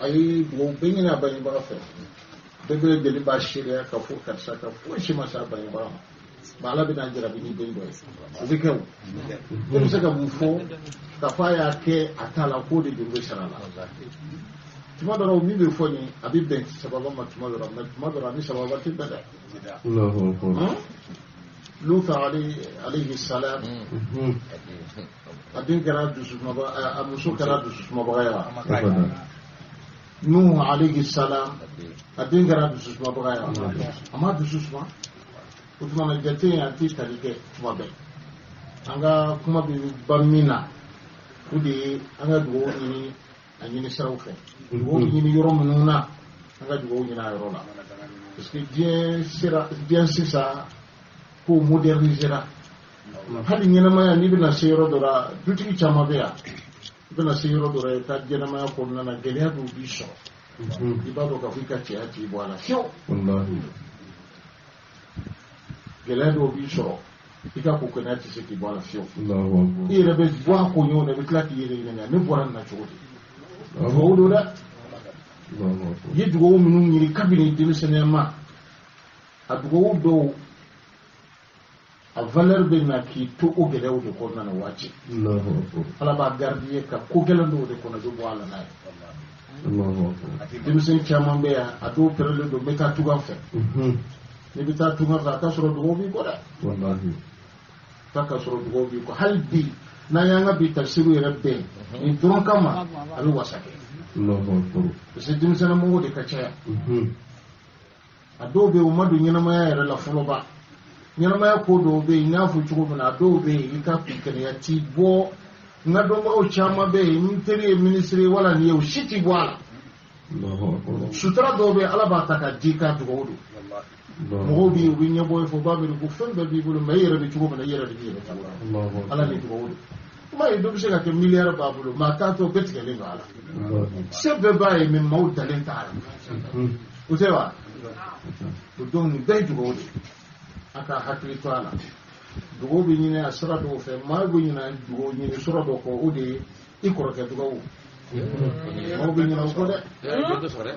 D: a ye dugawu bɛɛ ɲini a bangebaga fɛ bɛɛ bɛ lajɛlen b'a seereya ka fɔ karisa ka foyi si ma se a bangebaga ma mais Ala bɛna jarabi ni den dɔ ye o bɛ kɛ o e bɛ se ka mun fɔ k'a fɔ a y'a kɛ a t'a la k'o de juru bɛ sara la tuma dɔ la o min bɛ fɔ nin a bɛ bɛn sababa ma tuma dɔ la mais tuma dɔ la a ni sababa tɛ bɛn dɛ. Lutu alayhi salam a den kɛra dususumabaga a muso kɛra dususumabaga ye wa Nuhu alayhi salam a den kɛra dususumabaga ye wa a ma dusu suma o tuma na jate in a tɛ tali kɛ tuma bɛɛ an ka kuma bɛ ban min na o de ye an ka dugawu ɲini a ɲini siraw fɛ dugawu bɛ ɲini yɔrɔ minnu na an ka dugawu ɲini a yɔrɔ la parce que diɲɛ sisan ko modernisera hali ɲɛnamaya n'i bɛna se yɔrɔ dɔ la dutigi caman bɛ yan i bɛna se yɔrɔ dɔ la i ka ɲɛnamaya kɔnɔna na gɛlɛya dɔw b'i sɔrɔ i b'a dɔn k'a fɔ i ka cɛya t'i bɔ a la fiyewu gɛlɛya dɔw b'i sɔrɔ i ka ko kɛnɛya tɛ se k'i bɔ a la fiyewu i yɛrɛ bɛ bɔ a ko ɲɔgɔn na i bɛ tila k'i yɛrɛ ɲininka ne bɔra nin na cogo di dugawu don dɛ i ye dugawu minnu ɲini kabini denmisɛnninya ma a dugawu dɔw a valeur bɛ na k'i to o gɛlɛyaw de kɔnɔna na waati Ala b'a gardiye ka ko gɛlɛn dɔw de kɔnɔ i bɛ bɔ a la n'a ye denmisɛn caman bɛ yan a dɔw pɛrɛlen don n bɛ taa tunga fɛ n'i bɛ taa tunga fɛ a ka sɔrɔ dugawu b'i kɔ dɛ k'a ka sɔrɔ dugawu b'i kɔ hali bi n'an y'an ka bi tafsiru yɛrɛ bɛn nin dɔrɔn kama a bɛ wasa kɛ parce que denmisɛnninmɔgɔw de ka caya a dɔw bɛ yen u ma don ɲɛnamaya yɛrɛ la fɔlɔ ba ɲɛnamaya ko dɔw bɛ yen n y'a fɔ cogo min na a dɔw bɛ yen i ka kɛnɛya t'i bɔ n ka dɔnbagaw caman bɛ yen n teri ye minisiri ye wala nin ye o si t'i bɔ a la sutura dɔw bɛ yen Ala b'a ta ka di ka dugawu don mɔgɔw bɛ yen u bɛ ɲɛbɔ i fɛ u b'a miiri ko fɛn bɛɛ b'i bolo mais i yɛrɛ bɛ cogo min na i yɛrɛ de b'i yɛrɛ cogo la Ala ni dugawu don kuma ye dɔ bɛ se ka kɛ miliyari b'a bolo maa t'a to bɛɛ tigɛlen don a la se bɛɛ b'a ye mais maaw dalen t'a la o tɛ wa o donc nin bɛɛ ye dugawu de ye a ka hakili to a la dugawu bɛ ɲini a sira dɔw fɛ maa bɛ ɲina dugawu ɲini sira dɔ kɔ o de ye i kɔrɔkɛ dugawu maaw bɛ ɲinɛ o kɔ dɛ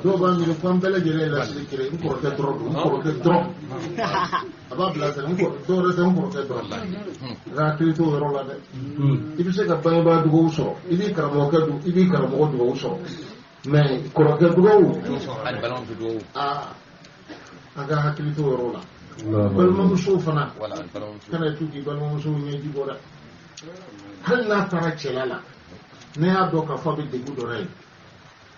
D: dɔw b'a miiri ko an bɛɛ lajɛlen ye lasiri kelen n kɔrɔkɛ dɔrɔn don n kɔrɔkɛ dɔrɔn a b'a bila sɛnɛ dɔw yɛrɛ tɛ n kɔrɔkɛ dɔrɔn i ka hakili t'o yɔrɔ la dɛ i bɛ se ka bangebaa dugawu sɔrɔ i b'i karamɔgɔkɛ i b'i karamɔgɔ dugawu sɔrɔ mais kɔrɔkɛ dugawu aa an ka hakili t'o yɔrɔ la balimamusow fana kana to k'i balimamusow ɲɛji bɔ dɛ hali n'a taara cɛla la ne y'a dɔn k'a fɔ a bɛ degun dɔ la yen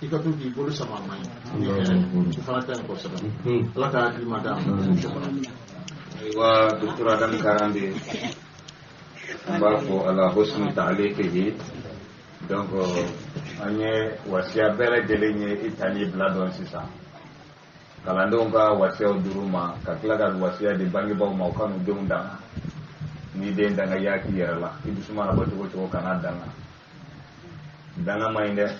D: i ka to k'i bolo sama a ma ye o fana ka ɲi kosɛbɛ Ala ka hakili ma d'a ma.
B: Ayiwa docteur Adam Karande an b'a fɔ ala husni ta'liqihi donc an ye wasiya bɛɛ lajɛlen ye i tali bila dɔn sisan kalandenw ka wasiyaw dir'u ma ka tila ka wasiya di bangebaaw ma u ka n'u denw danga n'i den danga i y'a k'i yɛrɛ la i dusu mana bɔ cogo cogo kana danga danga man ɲi dɛ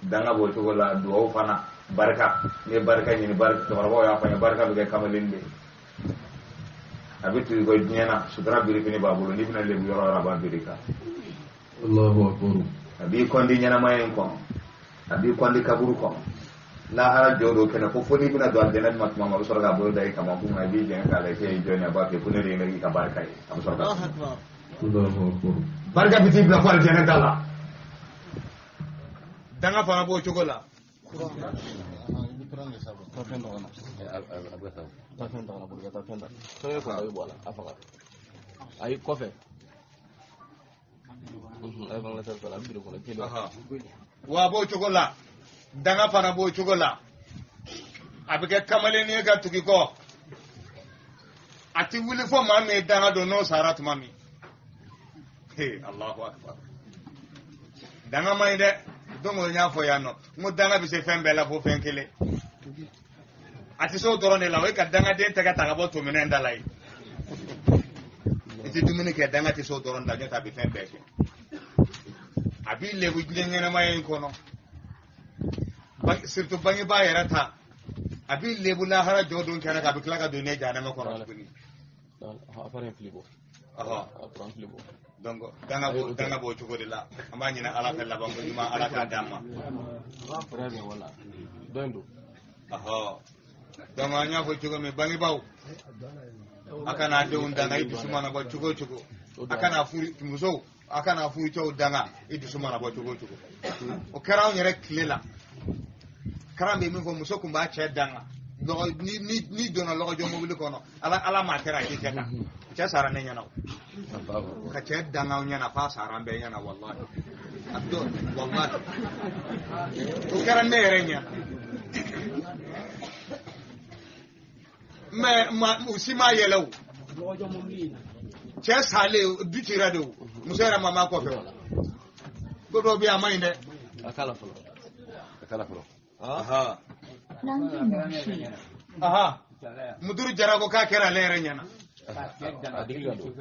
B: danga b'o cogo la duwawu fana barika n'i ye barika ɲini cɛkɔrɔbaw y'a fɔ n ye barika bɛ kɛ kamalen de ye a bɛ tugu i kɔ diɲɛ na sutura birifini b'a bolo n'i bɛna lebu yɔrɔ o yɔrɔ a b'a biri kan a b'i kɔndi ɲɛnamaya in kɔnɔ a b'i kɔndi kaburu kɔnɔ lahara jɔ dɔ kɛnɛ ko fo n'i bɛna don alijɛnɛ ma tuma min a bɛ sɔrɔ k'a bolo da i kamakun kan i b'i jɛngɛ k'a lajɛ k'e ye jɔn ye a b'a fɔ ko ne de ye i ka barika ye a bɛ sɔrɔ ka barika bɛ t'i bila fo alijɛnɛ da la danga fana b'o cogo la.
E: Ayi kɔfɛ
B: wa b'o cogo la danga fana b'o cogo la a bɛ kɛ kamalennin ye ka tugu i kɔ a ti wuli fo maa min ye danga don n'o sara tuma min he Allahu akbar danga man ɲi dɛ don o n y'a fɔ yan nɔ n ko danga bɛ se fɛn bɛɛ la fo fɛn kelen a tɛ se o dɔrɔn de la o ye ka dangaden tɛgɛ ta ka bɔ tominɛn da la ye i tɛ dumuni kɛ danga tɛ se o dɔrɔn de la n'o tɛ a bɛ fɛn bɛɛ kɛ. A b'i lebu diɲɛ ɲɛnamaya in kɔnɔ, surtout bangebaa yɛrɛ ta, a b'i lebu lahara jɔ don kɛnɛ kan, a bɛ tila ka don ne jahanama kɔnɔ tuguni. Donc danga b'o cogo de la. An b'a ɲini Ala fɛ labanko ɲuman Ala k'a d'an ma. Donc an y'a fɔ cogo min, bangebaaw a kana denw danga i dusu mana bɔ cogo o cogo, a kana furu musow, a kana furucɛw danga i dusu mana bɔ cogo o cogo. O kɛra anw yɛrɛ tile la. Karan bɛ min fɔ, muso kun b'a cɛ danga. Ni donna lɔgɔjɔ mobili kɔnɔ, Ala maa kɛra a k'i kɛ tan. Cɛ sara ne ɲɛna o. Ka cɛ danga aw ɲɛna f'a sara an bɛɛ ɲɛna walahi. A dɔ walahi. O kɛra ne yɛrɛ ɲɛna. Mais u si ma yɛlɛ o. Cɛ salen du cira de o. Muso yɛrɛ ma maa kɔfɛ o. Ko dɔw bɛ yen a ma ɲi dɛ.
A: A k'a la fɔlɔ. A k'a la fɔlɔ.
B: Aha. Muduru Jara ko k'a kɛra ale yɛrɛ ɲɛna.
A: A digi ka don.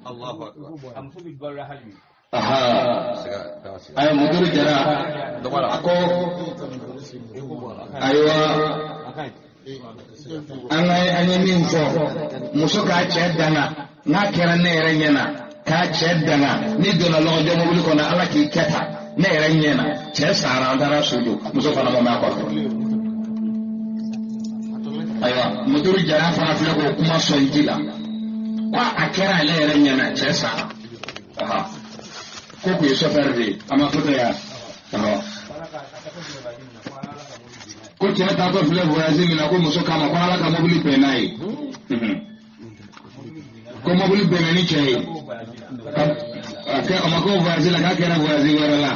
B: Allahu akbar.
E: Aha. Ayi Muduru Jara a ko ayiwa an ye min fɔ, muso k'a cɛ danga n'a kɛra ne yɛrɛ ɲɛna, k'a cɛ danga n'i donna lɔgɔjɔ mobili kɔnɔ Ala k'i kɛ tan ne yɛrɛ ɲɛna, cɛ sara an taara so jɔ, muso fana ma mɛn a kɔfɛ. Ayiwa Muduru Jara fana filɛ k'o kuma sɔn ji la ko a kɛra ale yɛrɛ ɲɛna, cɛ sara. Ko kun ye sɔfɛri de ye, a ma fɔ yan. Ko cɛ taatɔ filɛ voyage min na, ko muso kama ko Ala ka mobili bɛn n'a ye. Ko mobili bɛnna ni cɛ ye. A ma ko voyage la, k'a kɛra voyage wɛrɛ la.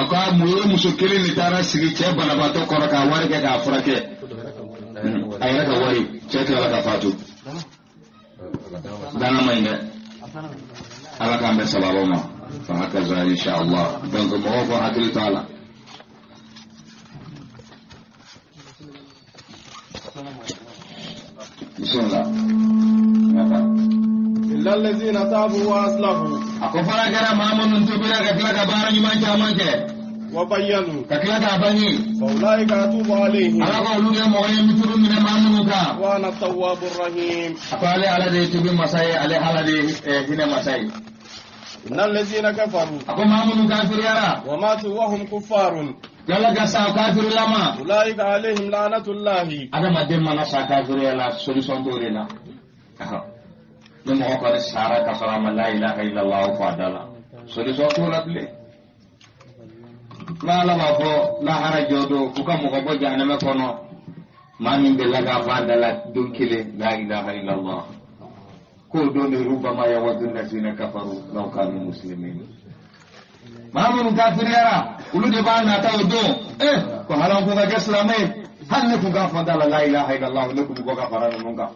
E: K'a ye muso kelen de taara sigi cɛ banabaatɔ kɔrɔ k'a wari kɛ k'a furakɛ. A yɛrɛ ka wari, cɛ tilala ka fatu. Danga ma ɲi dɛ. Ala k'an bɛn sababa ma. Fa hakaza insha Allah. Donc mɔgɔw ko hakili to a la. Bismillah.
A: Illa allazina tabu wa aslahu.
E: A ko fana kɛra maa minnu tubira ka tila ka baara ɲuman caman kɛ.
A: Wa bayyanu.
E: Ka tila k'a bange.
A: Fa ulaika atubu alayhim.
E: Ala ko olu de mɔgɔ ye mituru minɛ maa minnu kan.
A: Wa ana tawwabur rahim.
E: A ko ale Ala de ye tubi masa ye, ale Ala de ye hinɛ masa ye.
A: Inna allazina kafaru.
E: A ko maa minnu kafiriyara.
A: Wa matu wa hum kuffarun.
E: Yala ka sa kafirilama.
A: Ulaika alayhim la'natullahi.
E: Adamaden mana sa kafiriya la, solution t'o de la. Ni mɔgɔ kɔni sara ka sɔrɔ a ma la ilaha illallah fɔ a da la, solution t'o la bilen. N'Ala b'a fɔ lahara jɔ don k'u ka mɔgɔ bɔ jahanama kɔnɔ, maa min delila k'a fɔ a da la don kelen la ilaha illallah, k'o don de rubama yawaddu allazina kafaru law kanu muslimin. Maa minnu kafiriyara, olu de b'a nata o don. Ko hali an kun ka kɛ silamɛ ye, hali ne kun k'a fɔ da la la ilaha illallah, ne kun bɛ bɔ ka fara ninnu kan.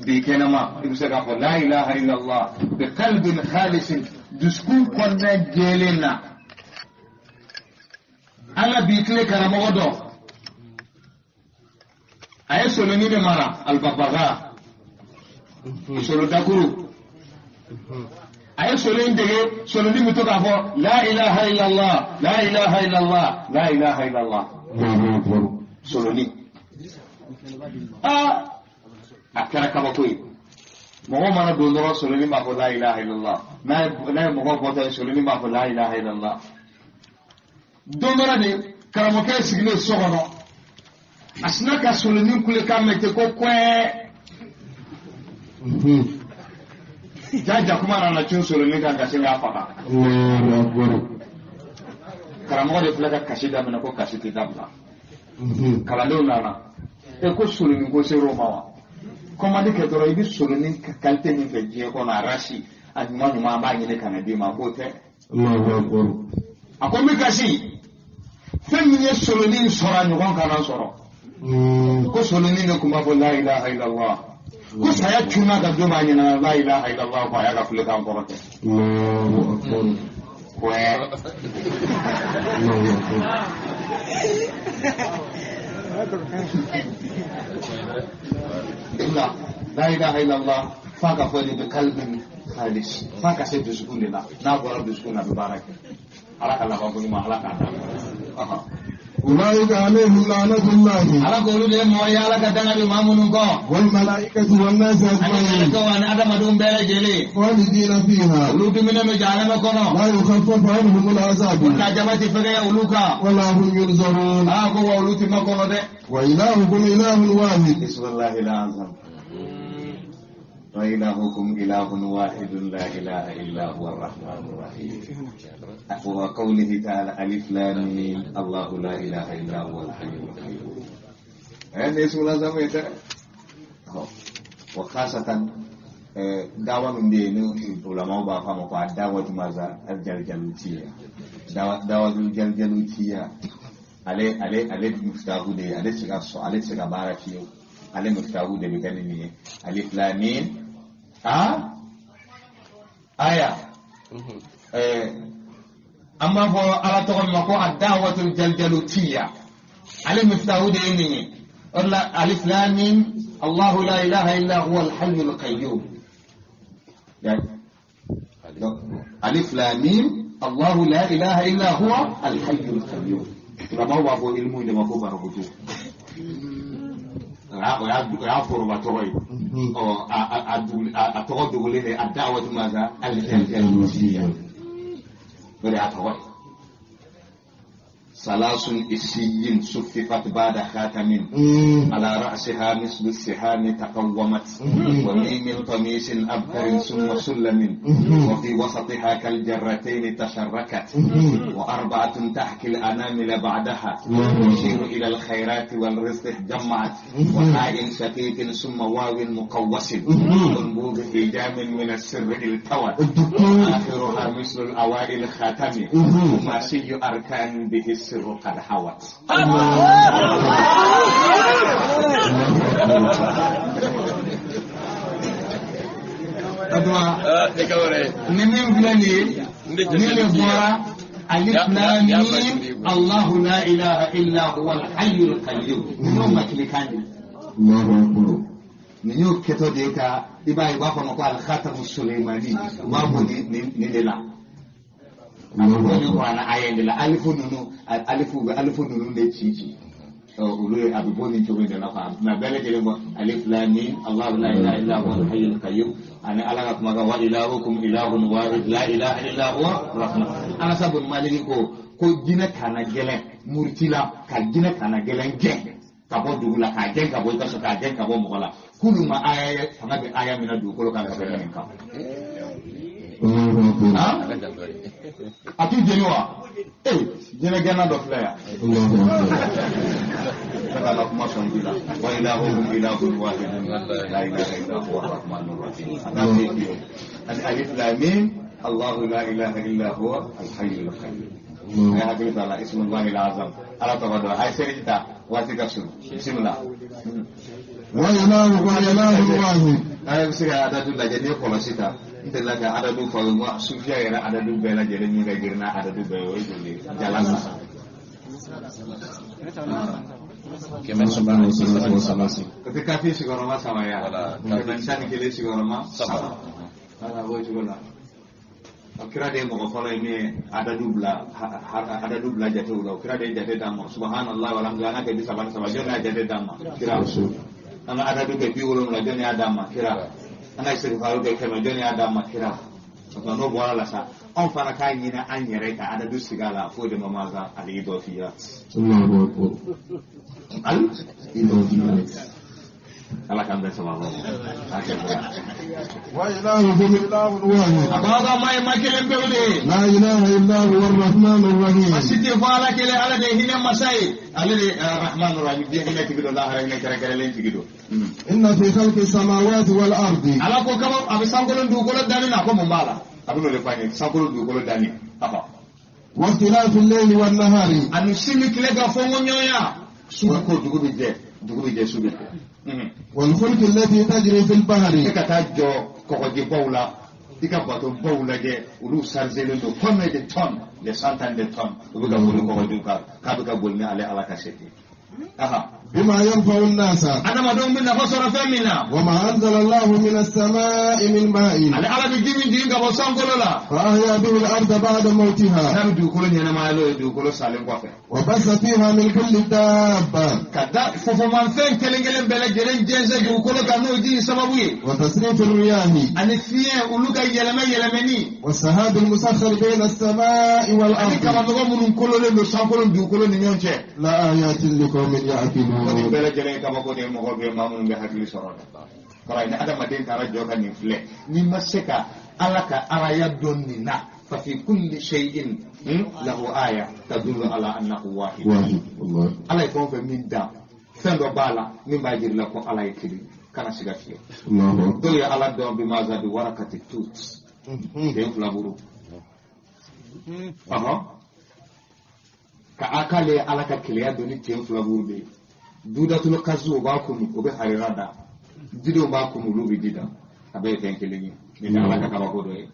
E: Bi kɛnɛma i bɛ se k'a fɔ la ilaha illallah bi qalbin khalisin, dusukun kɔnɔna jɛlen na. An ka bi tile karamɔgɔ dɔ, a ye soloni de mara, alibabaga solo dakuru. A ye solo in dege, soloni bɛ to k'a fɔ la ilaha illallah, la ilaha illallah, la ilaha illallah. Soloni. A kɛra kabako ye. Mɔgɔ mana don dɔrɔn soloni b'a fɔ la ilaha illallah. N'a ye mɔgɔ bɔtɔ ye, soloni b'a fɔ la ilaha illallah. Don dɔ la de, karamɔgɔkɛ sigilen so kɔnɔ, a sinna ka soloni kulekan mɛn ten ko kɔɛ. Ja jakuma nana cun soloni kan ka sin k'a faga. Karamɔgɔ de filɛ ka kasi daminɛ ko kasi tɛ dabila. Kalandenw nana, ko soloni ko ser'o ma wa? Kɔmandi kɛ dɔrɔn i bɛ soloni kalite min fɛ diɲɛ kɔnɔ, a rasi a ɲuman ɲuman an b'a ɲini ka na d'i ma, k'o tɛ. A ko n bɛ kasi, fɛn min ye soloni sɔrɔ a ɲɔgɔn kana sɔrɔ. Ko soloni de tun b'a fɔ la ilaha illallah. Ko saya cunna ka don a ɲɛna la ilaha illallah ko a y'a ka kulekan kɔrɔ tɛ.
A: Allahu akbar.
E: Wɛ.
A: Allahu akbar.
E: Illa la ilaha illallah f'a ka fɔ de bi kalbin khalis f'a ka se dusukun de la n'a bɔra dusukun na a bɛ baara kɛ ala ka laban ko ɲuman ala k'a d'a ma.
A: أولئك عليهم لعنة الله
E: Ala k'olu de ye mɔgɔ ye ala ka danga bɛ maa minnu kɔ.
A: والملائكة والناس
E: Ani
A: أجمعين
E: mɛlɛkɛw ani adamadenw bɛɛ lajɛlen.
A: خالدين فيها
E: Olu dumuni bɛ jahanama kɔnɔ.
A: لا يخفف عنهم العذاب
E: Nka jama ti fɛgɛya olu kan.
A: ولا هم ينظرون
E: Aa ko wa olu ti makɔnɔ dɛ.
A: وإلهكم إله واحد
B: bismillahi al-azam wa ilahukum ilahun wahidun la ilaha illa huwa ar-rahmanur rahim wa qawlihi ta'ala alif lam mim Allahu la ilaha illa huwa al-hayyul qayyum ne suna zama ita wa khasatan dawa min bɛ yen ni ulamaw b'a fɔ a ma ko a dawatu maza aljaljalutiya dawatul jaljalutiya ale ale ale muftahu de ye ale tɛ se ka sɔn ale tɛ se ka baara fiyewu ale muftahu de bɛ kɛ ni nin ye alif lam mim a aya
E: An b'a fɔ ala tɔgɔ min ma ko a dawatul jaljalutiya ale miftahu de ye nin ye. O de la alif lam mim Allahu la ilaha illa huwa al-hayyul qayyum. Donc, alif lam mim Allahu la ilaha illa huwa al-hayyul qayyum. Ulamaw b'a fɔ ilmu in de ma ko barakutu. O y'a foroba tɔgɔ ye. Ɔ a tɔgɔ dogolen de a dawatu maza al-jaljalutiya. O de y'a tɔgɔ ye. ثلاث إسي صففت بعد خاتم على رأسها مثل السهام تقومت وميم قميص أبتر ثم سلم وفي وسطها كالجرتين تشركت وأربعة تحكي الأنامل بعدها تشير إلى الخيرات والرزق جمعت وحاء شقيق ثم واو مقوس أنبوب حجام من السر التوت آخرها مثل الأوائل خاتم خماسي أركان به السر قد حوت. Ni min filɛ nin ye ni le bɔra alif lam mim Allahu la ilaha illa huwa al-hayyul qayyum n'o matilikan de.
A: Allahu akbar.
E: Nin y'o kɛtɔ de ye ka i b'a ye u b'a fɔ a ma ko al-khatamu Suleimani u b'a bɔ nin de la. A bɛ bɔ nin kuranɛ aya in de la alifu ninnu alifu bɛ alifu ninnu de ci ci olu ye a bɛ bɔ nin cogo in de la quoi mɛ bɛɛ lajɛlen bɔ alif lam mim Allahu la ilaha illa huwa al-hayyul qayyum ani ala ka kumakan wa ilahukum ilahun wahid la ilaha illa huwa rahman. Anasa bun Maliki ko ko jinɛ kana gɛlɛn muruti la ka jinɛ kana gɛlɛn gɛn ka bɔ dugu la k'a gɛn ka bɔ i ka so k'a gɛn ka bɔ mɔgɔ la k'olu ma aya fanga bɛ aya min na dugukolo kan ka bɛn nin kan.
A: Allahu akbar.
E: A t'u jeni wa? Ee jinɛ gɛnna dɔ filɛ yan.
A: Allahu akbar.
E: Saka ala kuma sɔn ji la. Wa ilahukum ilahun wahidun la ilaha illa huwa ar-rahmanur rahim. A t'a fɛ fiyewu. Ani alif lam mim Allahu la ilaha illa huwa al-hayyul qayyum. A ye hakili to a la ismullahi al-azam. Ala tɔgɔ dɔn. A ye seliji ta waati ka surun. Bisimila.
A: وإلهكم إله واحد
E: A bɛ se ka adadu lajɛ n'i ye kɔlɔsi ta. N delila ka adadu fɔ aw ye n ko sufiya yɛrɛ adadu bɛɛ lajɛlen min ka girin n'a adadu bɛɛ ye o ye joli ye jala sisan.
A: 300.
E: O tɛ kafi sigiyɔrɔma saba ye wa? 111 sigiyɔrɔma saba. Wala b'o cogo la. O kira de ye mɔgɔ fɔlɔ ye min ye adadu bila adadu bila jatew la o kira de ye jate d'an ma subhanallah walhamdulillah an ka kɛ 33 jɔn y'a jate d'an ma kira. An ka adadu kɛ 70 jɔn y'a d'an ma kira. An ka istighfaru kɛ 100 jɔn y'a d'an ma kira. O tuma n'o bɔra la sa anw fana k'a ɲini an yɛrɛ ka adadu sigi a la f'o de ma maza al-idafiyat.
A: Allahu akbar.
E: Al-idafiyat. Ala k'an bɛn sababu ma. A kɛ bonya.
A: وإلهكم إله واحد
E: A ko aw ka maa ye maa kelen pewu de ye.
A: لا إله إلا هو الرحمن الرحيم
E: A si tɛ fɔ ala kelen ala de ye hinɛ masa ye. Ale de ye rahman rahim diɲɛ hinɛ tigi don lahara hinɛ kɛrɛnkɛrɛnlen tigi don.
A: إن في خلق السماوات والأرض
E: Ala ko kaba a bɛ sankolo dugukolo danni na ko mun b'a la. A bɛ n'o de fɔ an ye sankolo dugukolo danni.
A: واختلاف الليل والنهار
E: Ani su ni tile ka fɔ n ko ɲɔgɔnya. Su bɛ ko dugu bɛ jɛ. Dugu bɛ jɛ, su bɛ ko.
A: والفلك التي تجري في البحر.
E: E ka taa jɔ kɔgɔjibaw la, i ka bateau baw lajɛ, olu chargélen don, combien de tonnes, des centaines de tonnes, u bɛ ka boli kɔgɔjiw kan, k'a bɛ ka boli ni ale Ala ka se ye. Aha.
A: بما ينفع الناس.
E: Adamadenw bɛ nafa sɔrɔ fɛn min na.
A: وما أنزل الله من السماء من ماء.
E: Ale Ala bɛ ji min jigin ka bɔ sankolo la.
A: فأحيا به الأرض بعد موتها.
E: N'a bɛ dugukolo ɲɛnamaya, n'o ye dugukolo salen kɔfɛ.
A: وبث فيها من كل دابة.
E: Ka da fofomafɛn kelen kelen bɛɛ lajɛlen jɛnsɛn dugukolo kan, n'o ji in sababu ye.
A: وتصريف الرياح.
E: Ani fiɲɛ, olu ka yɛlɛmɛ yɛlɛmɛni.
A: والسحاب المسخر بين السماء
E: Ani
A: والأرض.
E: kabanɔgɔ minnu kololen don sankolo ni dugukolo ni ɲɔgɔn cɛ.
A: لآيات لقوم
E: Ko nin
A: يعقلون.
E: bɛɛ lajɛlen ye kabako de ye, mɔgɔ bɛ yen, maa minnu bɛ hakili sɔrɔ la. Kɔrɔ ye, ni adamaden taara jɔ ka nin filɛ, n'i ma se ka Ala ka alaya dɔn nin na, ففي كل شيء له آية تدل على أنه واحد.
A: واحد والله.
E: Ala ye fɛn o fɛn min dan, fɛn dɔ b'a la min b'a jira la ko Ala ye kelen, kana siga fiyewu.
A: الله أكبر.
E: Dɔw ye Ala dɔn بماذا؟ بورقة التوت, den filaburu. Ɔhɔn, ka a k'ale ye Ala ka keleya dɔn ni ten filaburu de ye. Dudatulo kasi, o b'a kunu, o bɛ harira da, didenw b'a kunu, olu bɛ di da, a bɛɛ ye fɛn kelen ye. Nin tɛ Ala ka kabako dɔ ye?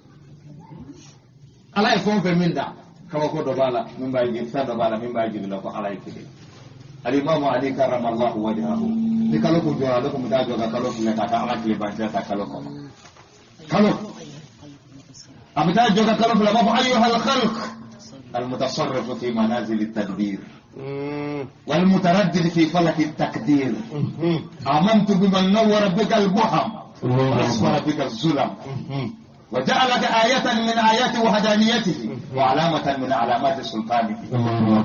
E: Ala ye fɛn o fɛn min da, kabako dɔ b'a la min b'a jira, fɛn dɔ b'a la min b'a jira la ko Ala ye kelen. Alimamu Ali كرم الله وجهه, ni kalo kun jɔra, ale kun bɛ taa jɔ ka kalo filɛ, ka taa Ala tilebanciya ta kalo kɔnɔ. Kalo, a bɛ taa jɔ ka kalo filɛ, a b'a fɔ: أيها الخلق المتصرف في منازل التدبير والمتردد في فلك التقدير، آمنت بمن نور بك البهم وأسفر بك الظلم وجعلك آية من آيات وحدانيته وعلامة من علامات سلطانه،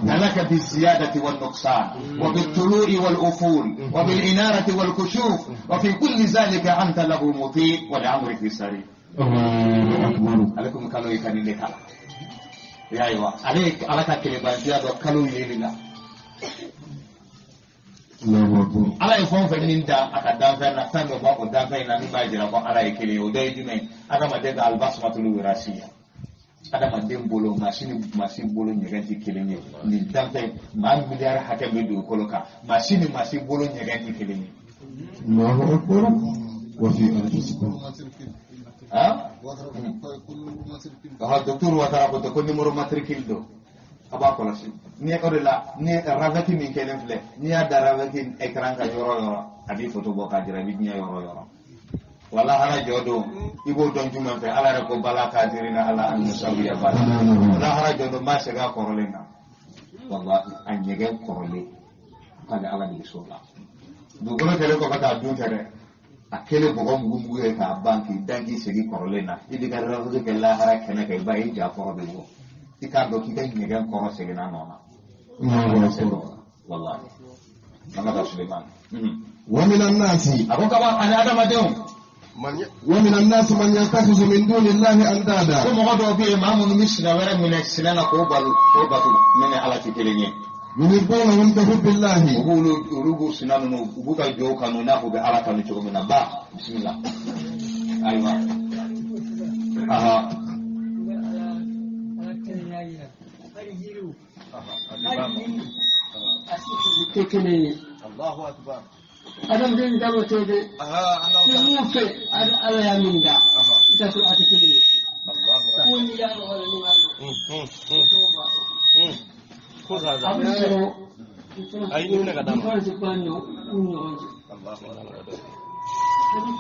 E: لك بالزيادة والنقصان وبالطلوع والأفول وبالإنارة والكشوف، وفي كل ذلك أنت له مطيع ولأمره سريع.
A: الله أكبر.
E: Alaikum kalo yi kani ne kala ya yi wa ale Ala ka kelebantiya dɔ kalo yeli la.
A: الله أكبر.
E: Ala ye fɛn o fɛn min da a ka danfɛn na, fɛn dɔ b'a o danfɛn in na min b'a jira ko Ala ye kelen ye. O dɔ ye jumɛn ye? Adamaden ka البصمة الوراثية, adamaden bolo, maa si ni maa si bolo ɲɛgɛn tɛ kelen ye. Nin danfɛn, maa miliyari hakɛ bɛ dugukolo kan, maa si ni maa si bolo ɲɛgɛn tɛ kelen ye.
A: الله أكبر. وفي أنفسكم.
E: Ha, ɔhɔ, docteur Watara ko ten ko numéro matricule don, a b'a kɔlɔsi ni o de la. Ni ravette min kɛlen filɛ, n'i y'a da ravette écran kan yɔrɔ o yɔrɔ, a b'i photo bɔ k'a jira, i bɛ diɲɛ yɔrɔ o yɔrɔ. Wala hara jɔ don, i b'o dɔn jumɛn fɛ? Ala yɛrɛ ko: بلى قادرين على أن نسوي بنانا. Wala hara jɔ don, n b'a segin a kɔrɔlen na. Wallahi, a ɲɛgɛn kɔrɔlen k'ale Ala de bɛ s'o la. Dugukolo kɛlen kɔfɛ k'a dun tɛ dɛ, a kɛlen bɔgɔ mugu mugu ye k'a ban, k'i dan k'i segin kɔrɔlen na. I b'i ka rafiki kɛ lahara kɛnɛ kan, i b'a ye i ja kɔrɔ bɛ bɔ, i k'a dɔn k'i ka ɲɛgɛn kɔrɔ seginna nɔ na.
A: الله أكبر.
E: Wallahi, an ka taa Sulemani.
A: ومن الناس
E: A ko kaba ani adamadenw.
A: ومن الناس من يتخذ من دون الله
E: Ko
A: أندادا.
E: mɔgɔ dɔw bɛ yen, maa minnu bɛ sina wɛrɛ minɛ sinɛ na k'o balo, k'o bato, min ni Ala tɛ kelen ye.
A: يحبونهم كحب الله.
E: U b'olu, olu b'u sina ninnu, u b'u ka jɔw kanu i n'a fɔ u bɛ Ala kanu cogo min na. Ba bisimila, ayiwa, aha.
C: Ala kelenya yira, hali yiriw, hali yiri a si tɛ kelen ye.
B: الله أكبر.
C: Adamaden dabɔ tɛ dɛ.
B: Aha, Allah.
C: Fɛn o fɛn, Ala y'a min da, i t'a sɔrɔ a tɛ kelen ye.
B: الله
C: Ko n'i y'a dɔn wala n'i m'a dɔn, o b'a dɔn. A bɛ sɔrɔ différence b'a ni u ni ɲɔgɔn cɛ.
B: الله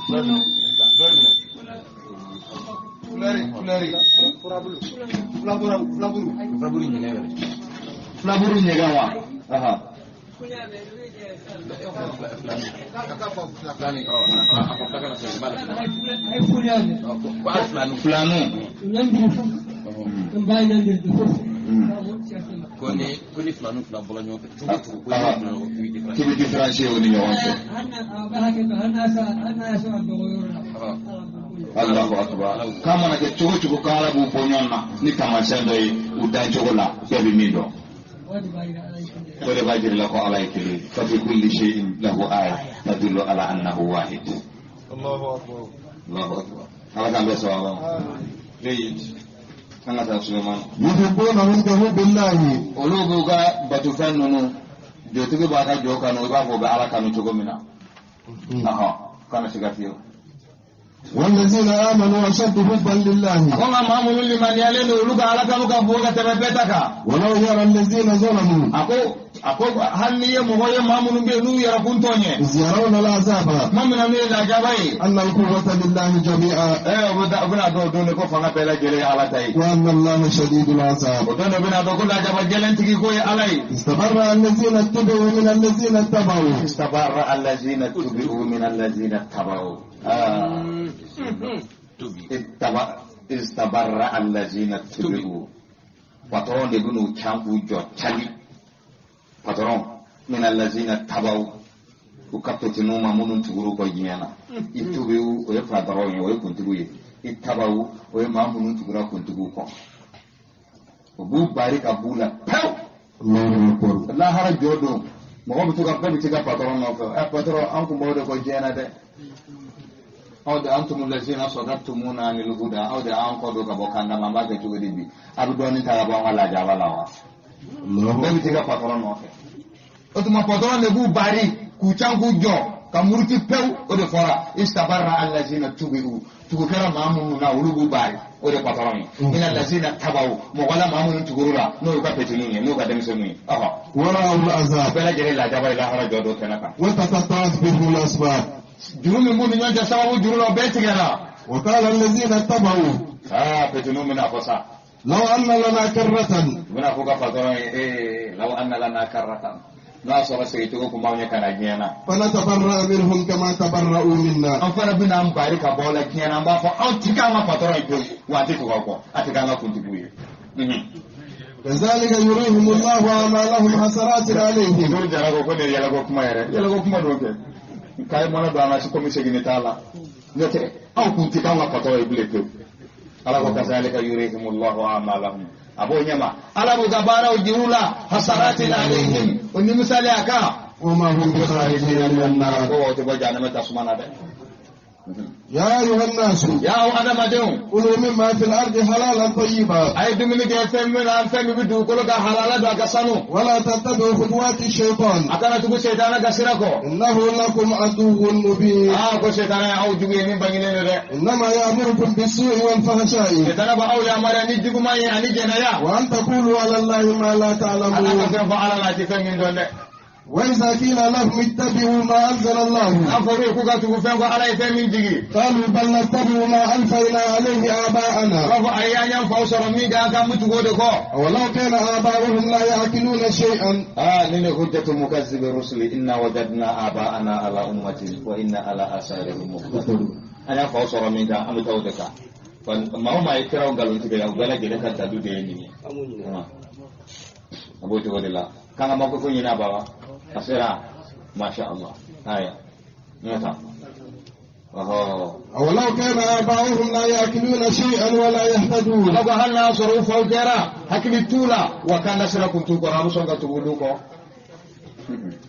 C: Fɔlɔ.
B: Fulari, fulari. Fulaburu, fulaburu.
E: Filaburu ɲɛgɛn wa, aha.
C: A ye foliya mɛn.
E: Filanu.
C: Ñandiri fof ɓe mbawi ñandirde fof.
F: Ko ni filanu fila bɔra ɲɔgɔn fɛ cogo o cogo, ko ni filanu ko k'i bɛ
E: K'i bɛ différencier u ni ɲɔgɔn cɛ.
C: Hanna sa dogoyoro.
E: الله أكبر. K'a mana kɛ cogo o cogo, ko Ala b'u bɔ ɲɔgɔn na ni taamasiyɛn dɔ ye u dan cogo la, bɛɛ bɛ min dɔn.
C: Waɗi mbayira Ala kille.
E: O de b'a jira la ko Ala ye kelen ye. ففي كل شيء له آية تدل على أنه واحد.
B: الله أكبر.
E: الله أكبر. Ala k'an bɛɛ sababa ma. جيد, an ka taa Sulemani.
A: يحبونهم كحب الله.
E: Olu b'u ka batofɛn ninnu, Jotigi b'a ka jɔ kanu i b'a fɔ o bɛ Ala kanu cogo min na. Ɔhɔn, kana siga fiyewu.
A: والذين آمنوا أشد حبا لله.
E: A ko nka maa minnu limaniyalen don olu ka Ala kanu ka bon ka tɛmɛ bɛɛ ta kan.
A: ولو يرى الذين ظلموا.
E: A ko hali n'i ye mɔgɔ ye maa minnu bɛ yen n'u yɛrɛ kun tɔn ye.
A: إذ يرون العذاب.
E: Tuma min na n'u ye lajaba ye.
A: أن القوة لله جميعا.
E: O bɛna dɔn o don de ko fanga bɛɛ lajɛlen ye Ala ta ye.
A: وأن الله شديد العذاب.
E: O don de bɛna dɔn ko lajaba gɛlɛn tigi ko ye Ala ye.
A: استبرأ الذين اتبعوا من الذين اتبعوا.
E: استبرأ الذين اتبعوا من الذين اتبعوا. استبرأ الذين اتبعوا. Patron de bɛn'u can k'u jɔ cali. Patron min allazina tabaw u ka petiniw ma minnu tugur'u kɔ diɲɛ na. Itubiu o ye patron ye, o ye kuntigiw ye. Itabaw o ye maa minnu tugura kuntigiw kɔ. O b'u bari ka b'u la pewu. Lahara jɔ don mɔgɔ bɛ to ka bɛɛ bɛ t'i ka patron nɔfɛ. Patron an kun b'aw de kɔ diɲɛ na dɛ. Aw de antum lazina sadaqtumuna anil huda, aw de an kɔ don ka bɔ kanda ma, an b'a kɛ cogo di bi? A bɛ dɔɔnin ta ka bɔ an ka lajaba la wa? Bɛɛ bɛ t'i ka patron nɔfɛ. O tuma patron de b'u bari k'u can k'u jɔ ka muruti pewu. O de fɔra istabarra allazina tubi'u, tugu kɛra maa minnu na olu b'u bari, o de patron ye. Min allazina tabaw, mɔgɔ la maa minnu tugur'u la n'o y'u ka petiniw ye, n'o ka denmisɛnninw ye. Ɔhɔ.
A: Wara'u azab.
E: Bɛɛ lajɛlen lajaba ye lahara jɔ don kɛnɛ kan.
A: Wa taqatta'at bihim al-asbab.
E: Juru min b'u ni ɲɔgɔn cɛ sababu juru la o bɛɛ tigɛra.
A: Wa qala allazina tabau.
E: Petiniw bɛna fɔ sa.
A: Law anna lana karratan.
E: U bɛna fɔ ka patron ye law anna lana karratan. N'a sɔrɔ segincogo kun b'anw ye ka na diɲɛ na.
A: Fanatabarra'a minhum kama tabarra'u minna.
E: An fana bɛna an bari ka bɔ la diɲɛ na, an b'a fɔ anw ti k'an ka patron ye pewu, wa an tɛ tugu aw kɔ, a tɛ k'an ka kuntigiw ye.
A: كذلك يريهم الله أعمالهم حسرات عليهم.
E: N'olu jara ko ko nin ye yɛlɛko kuma yɛrɛ, yɛlɛko kuma don kɛ. K'a ye mɔnɛ don an na komi segin t'a la. N'o tɛ aw kun ti k'an ka patron ye bilen pewu. Ala ko kazalika yurihimullahu a'malahum. A b'o ɲɛma Ala b'u ka baaraw jir'u la hasaratin alayhim, o nimisali a kan.
A: Wa ma hum bi kharijina minan nar.
E: Ko o tɛ bɔ jahanama tasuma na dɛ.
A: Ya ayyuhan nasu.
E: Ya aw adamadenw.
A: Kulu mimma fil ardi halalan tayyiba.
E: A ye dumuni kɛ fɛn min na, fɛn min bɛ dugukolo kan halala don a ka sanu.
A: Wala tattabi'u khutuwati shaytan.
E: A kana tugu seytaana ka sira kɔ.
A: Innahu lakum aduwwun mubin.
E: Ko seytaana ye aw jugu ye min bangenen don dɛ.
A: Innama ya'murukum bis-su'i wal fahsha'i.
E: Seytaana b'aw yamaruya ni juguman ye ani jɛnɛya.
A: Wa an taqulu 'ala Allahi ma la ta'lamun.
E: Ala ka fɛn fɔ Ala la a tɛ fɛn min dɔn dɛ.
A: وإذا قيل لهم اتبعوا ما أنزل الله قالوا بل نتبع ما ألفينا عليه آباءنا ولو كان آباؤهم لا يعقلون شيئا.
E: نحن حجة مكذب الرسل إنا وجدنا آباءنا على أمة وإنا على آثارهم مقتدون. أنا فأوصر منك أم تودك ما هو ما يكرهون قالوا أنت كذا ولا جلك تدو ديني أبو تقول الله كان ما كفوني نبوا أسرع ما شاء الله هيا نتا
A: ولو كان آباؤهم لا يأكلون شيئا ولا يهتدون.
E: لو هل نصروا فوجرا حكم تولا وكان نصركم تقرأ مسونك تقولوكو.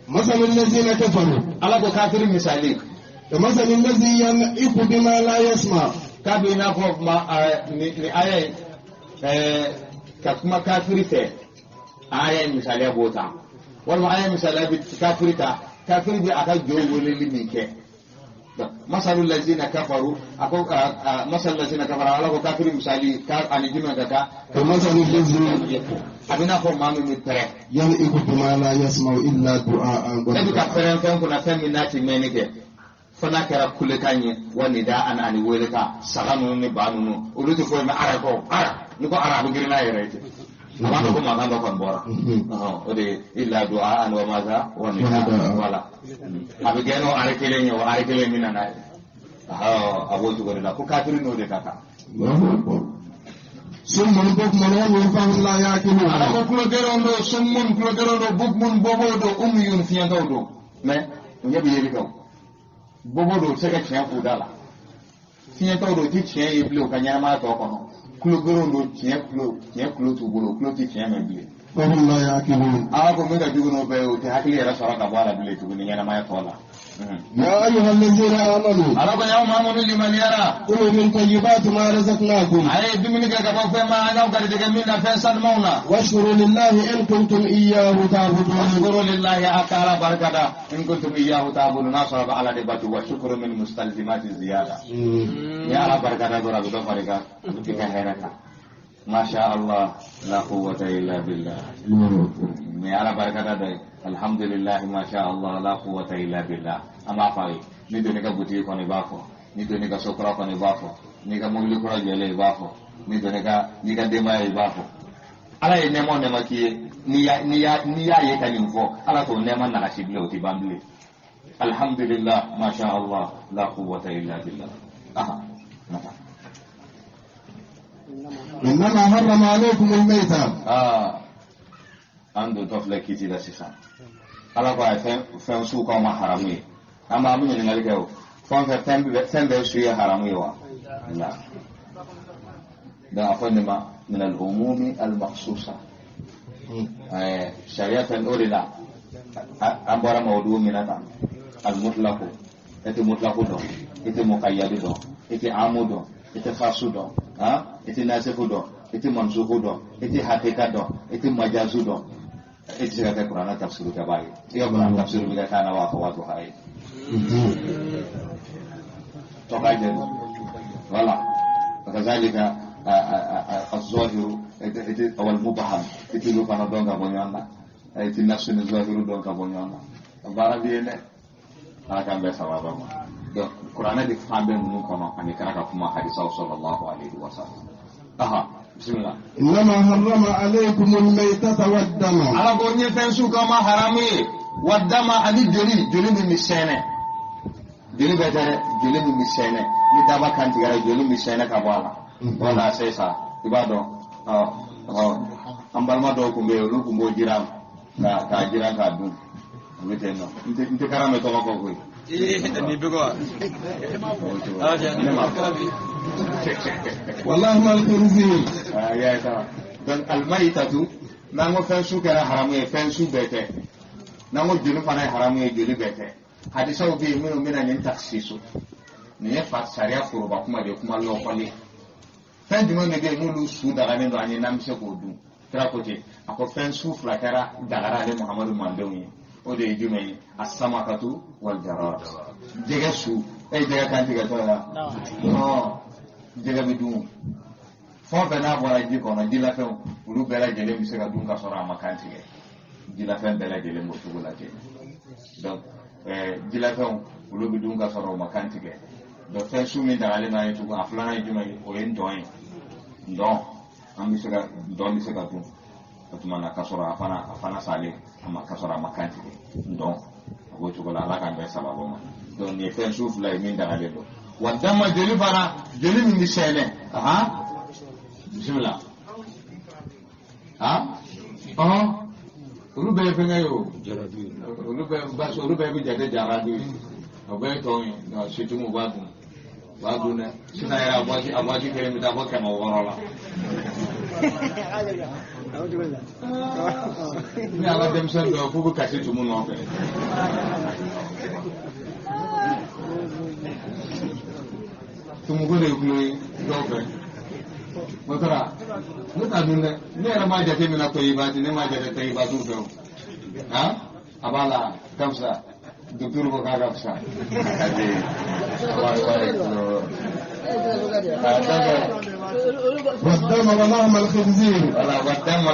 A: مثل الذين كفروا
E: على كافر مثالي
A: مثل الذي ينعق بما لا يسمع.
E: كابينا فوق ما آية كما كافر في آية مثالية بوتا والما آية مثالية كافر تا كافر بأكل جو ولي منك. مثل الذين كفروا أكو مثل الذين كفروا على كافر مثالي كار أني جمع كذا
A: كمثل الذي
E: أبينا فوق ما من ترى
A: ينعق بما لا يسمع إلا دعاء.
E: نبي كافرين فهم كنا فهم من ناتي منك fana kɛra kulekan ye wa nida an ani wele ka saga ninnu ni ba ninnu olu tɛ foyi mɛn ara kɔ ara ni ko ara a bɛ girin n'a yɛrɛ ye ten a b'a dɔn ko mankan dɔ kɔni bɔra o de ye illa du'a an wa maza wa nida wala a bɛ gɛn n'o ara kelen ye o ara kelen min nana ye a b'o cogo de la ko kafiri n'o de ka kan.
A: Summun bukmun umyun fahum la ya'qilun.
E: Ala ko kulogerenw don summun kulogerenw don bukmun bobow don umyun fiɲɛtɔw don mais u ɲɛ bɛ yeli kɛ o. Bobo do se ka tiɲɛ k'u da la fiɲɛtɔw do ti tiɲɛ ye bilen u ka ɲɛnamaya tɔ kɔnɔ kulogerenw do tiɲɛ kulo t'u bolo kulo ti tiɲɛ mɛn bilen.
A: Fahum la ya'qilun.
E: Ala ko min ka jugu n'o bɛɛ ye o tɛ hakili yɛrɛ sɔrɔ ka bɔ a la bilen tuguni ɲɛnamaya tɔ la.
A: يا أيها الذين آمنوا
E: على يوم آمنوا لمن يرى
A: كلوا من طيبات ما رزقناكم
E: أي دمنك كبا فما أنا وكذلك من فين مونا
A: واشكروا لله إن كنتم إياه تعبدون
E: واشكروا لله أكالا بركة إن كنتم إياه تعبدون نصر على دبات وشكر من مستلزمات الزيادة يا الله بركة دورا بدو فرقة بك هيرك ما شاء الله لا قوة إلا بالله يا الله بركة ده الحمد لله ما شاء الله لا قوة إلا بالله أما فاي ندوني كبوتي كوني بافو ندوني كسكرا كوني بافو نيكا مغلي كرا جلي بافو ندوني كا نيكا دماء بافو على نعمة نعمة كي نيا نيا نيا يكاني فو على تو نعمة نعشي بلوتي بامبلي الحمد لله ما شاء الله لا قوة إلا بالله أها نعم
A: إنما حرم عليكم الميتة
E: عنده طفل كيتي لا سيسان ala ko ay fɛn su k'aw ma haramu ye an b'a mun ɲininkali kɛ o fɛn fɛn bɛɛ su ye haramu ye wa la donc a fɔ nin ma min al-umumi al-makhsusa sariya fɛn o de la an bɔra mawudu min na tan al-mutlaqu e tɛ mutlaqu dɔn e tɛ muqayyadu dɔn e tɛ amu dɔn e tɛ khasu dɔn e tɛ nasifu dɔn e tɛ mansuhu dɔn e tɛ hakika dɔn e tɛ majazu dɔn e tɛ se ka kɛ kuranɛ tafsiru kɛbaa ye i ka kuranɛ tafsiru bɛ kɛ kana wa akhawatuha ye tɔka jɛ wala wakazalika az-zahiru wal mubham i tɛ olu fana dɔn ka bɔ ɲɔgɔn na i tɛ nafsu ni zahiru dɔn ka bɔ ɲɔgɔn na baara bɛ yen dɛ ala k'an bɛɛ sababa ma donc kuranɛ de fan bɛ ninnu kɔnɔ ani kira ka kuma hadisaw sallallahu alayhi wa sallam aha بسم الله
A: إنما حرم عليكم الميتة والدم
E: على قول فنسو كما حرامي والدم علي جولي جولي من مسينة جولي بتر جولي من مسينة ندابا كان تجارة جولي مسينة كبوالا ولا سيسا يبادو أمبالما دو كمبي لو كمبو جيرام كا كا جيرام كادون متى نو أنت أنت كرامة توما كوي
G: إيه نبغى
A: والله ما الخنزير
E: يا ترى donc الميتة n'an ko fɛn su kɛra haramu ye fɛn su bɛɛ tɛ n'an ko joli fana ye haramu ye joli bɛɛ tɛ hadisaw bɛ yen minnu bɛna nin taksisu nin ye fa sariya foroba kuma de ye kuma lɔkɔlen fɛn jumɛn de bɛ yen n'olu su dagalen don an ye n'an bɛ se k'o dun kira ko ten a ko fɛn su fila kɛra dagara ale Muhamadu mandenw ye o de ye jumɛn ye asamakatu wal jarad jɛgɛ su e jɛgɛ kan tigɛ tɔ ya jɛgɛ bɛ dun fɛn o fɛn n'a bɔra ji kɔnɔ jilafɛnw olu bɛɛ lajɛlen bɛ se ka dun ka sɔrɔ a ma kan tigɛ jilafɛn bɛɛ lajɛlen b'o cogo la ten donc jilafɛnw olu bɛ dun ka sɔrɔ o ma kan tigɛ donc fɛn su min dagalen n'an ye tugun a filanan ye jumɛn ye o ye ntɔn ye ntɔn an bɛ se ka ntɔn bɛ se ka dun o tuma na ka sɔrɔ a fana salen a ma ka sɔrɔ a ma kan tigɛ ntɔn a b'o cogo la ala k'an bɛn sababu ma donc nin ye fɛn su fila ye min dagalen don wa dama joli fana joli min bɛ sɛnɛ bisimila olu bɛɛ ye fɛnkɛ ye o olu bɛɛ basi olu bɛɛ bɛ jate jaradu ye o bɛɛ ye tɔn ye nka situmu b'a dun u b'a dun dɛ sisan yɛrɛ a waati kelen bɛ taa fɔ 600 la ni ala denmisɛnnin dɔw k'u bɛ kasi tumu nɔfɛ. Tumuko de ye kulo ye dɔw fɛ o taara ne t'a dun dɛ ne yɛrɛ m'a jate minɛ tɔyibaati ne m'a jate tɔyibaatiw fɛ o a b'a la ka fisa docteur ko k'a ka fisa
A: والدم ولحم الخنزير
E: wala والدم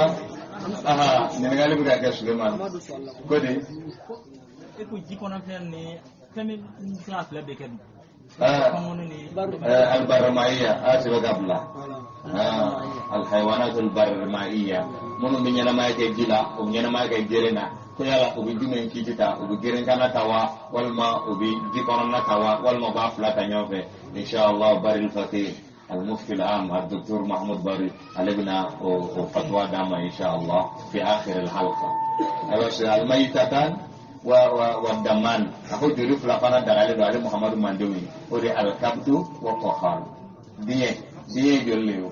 E: ɲininkali bɛ ka kɛ Sulemani ko de
G: e ko ji kɔnɔ fɛn ni fɛn min bɛ se ka fila bɛɛ kɛ dun
E: البرمائية آسف قبل الحيوانات البرمائية منو من ينما يجيلا ومن ينما يجيلنا كيالا وبيجي كيتا وبيجرن كنا توا والما وبيجي كنا توا والما بافلا تنيوفه إن شاء الله بر الفقيه المفتي العام الدكتور محمود باري علينا وفتوى دامة إن شاء الله في آخر الحلقة الميتتان والدمان أقول جريف لفنا دعالي دعالي محمد مندوي وري الكبد والطحال دي دي جليو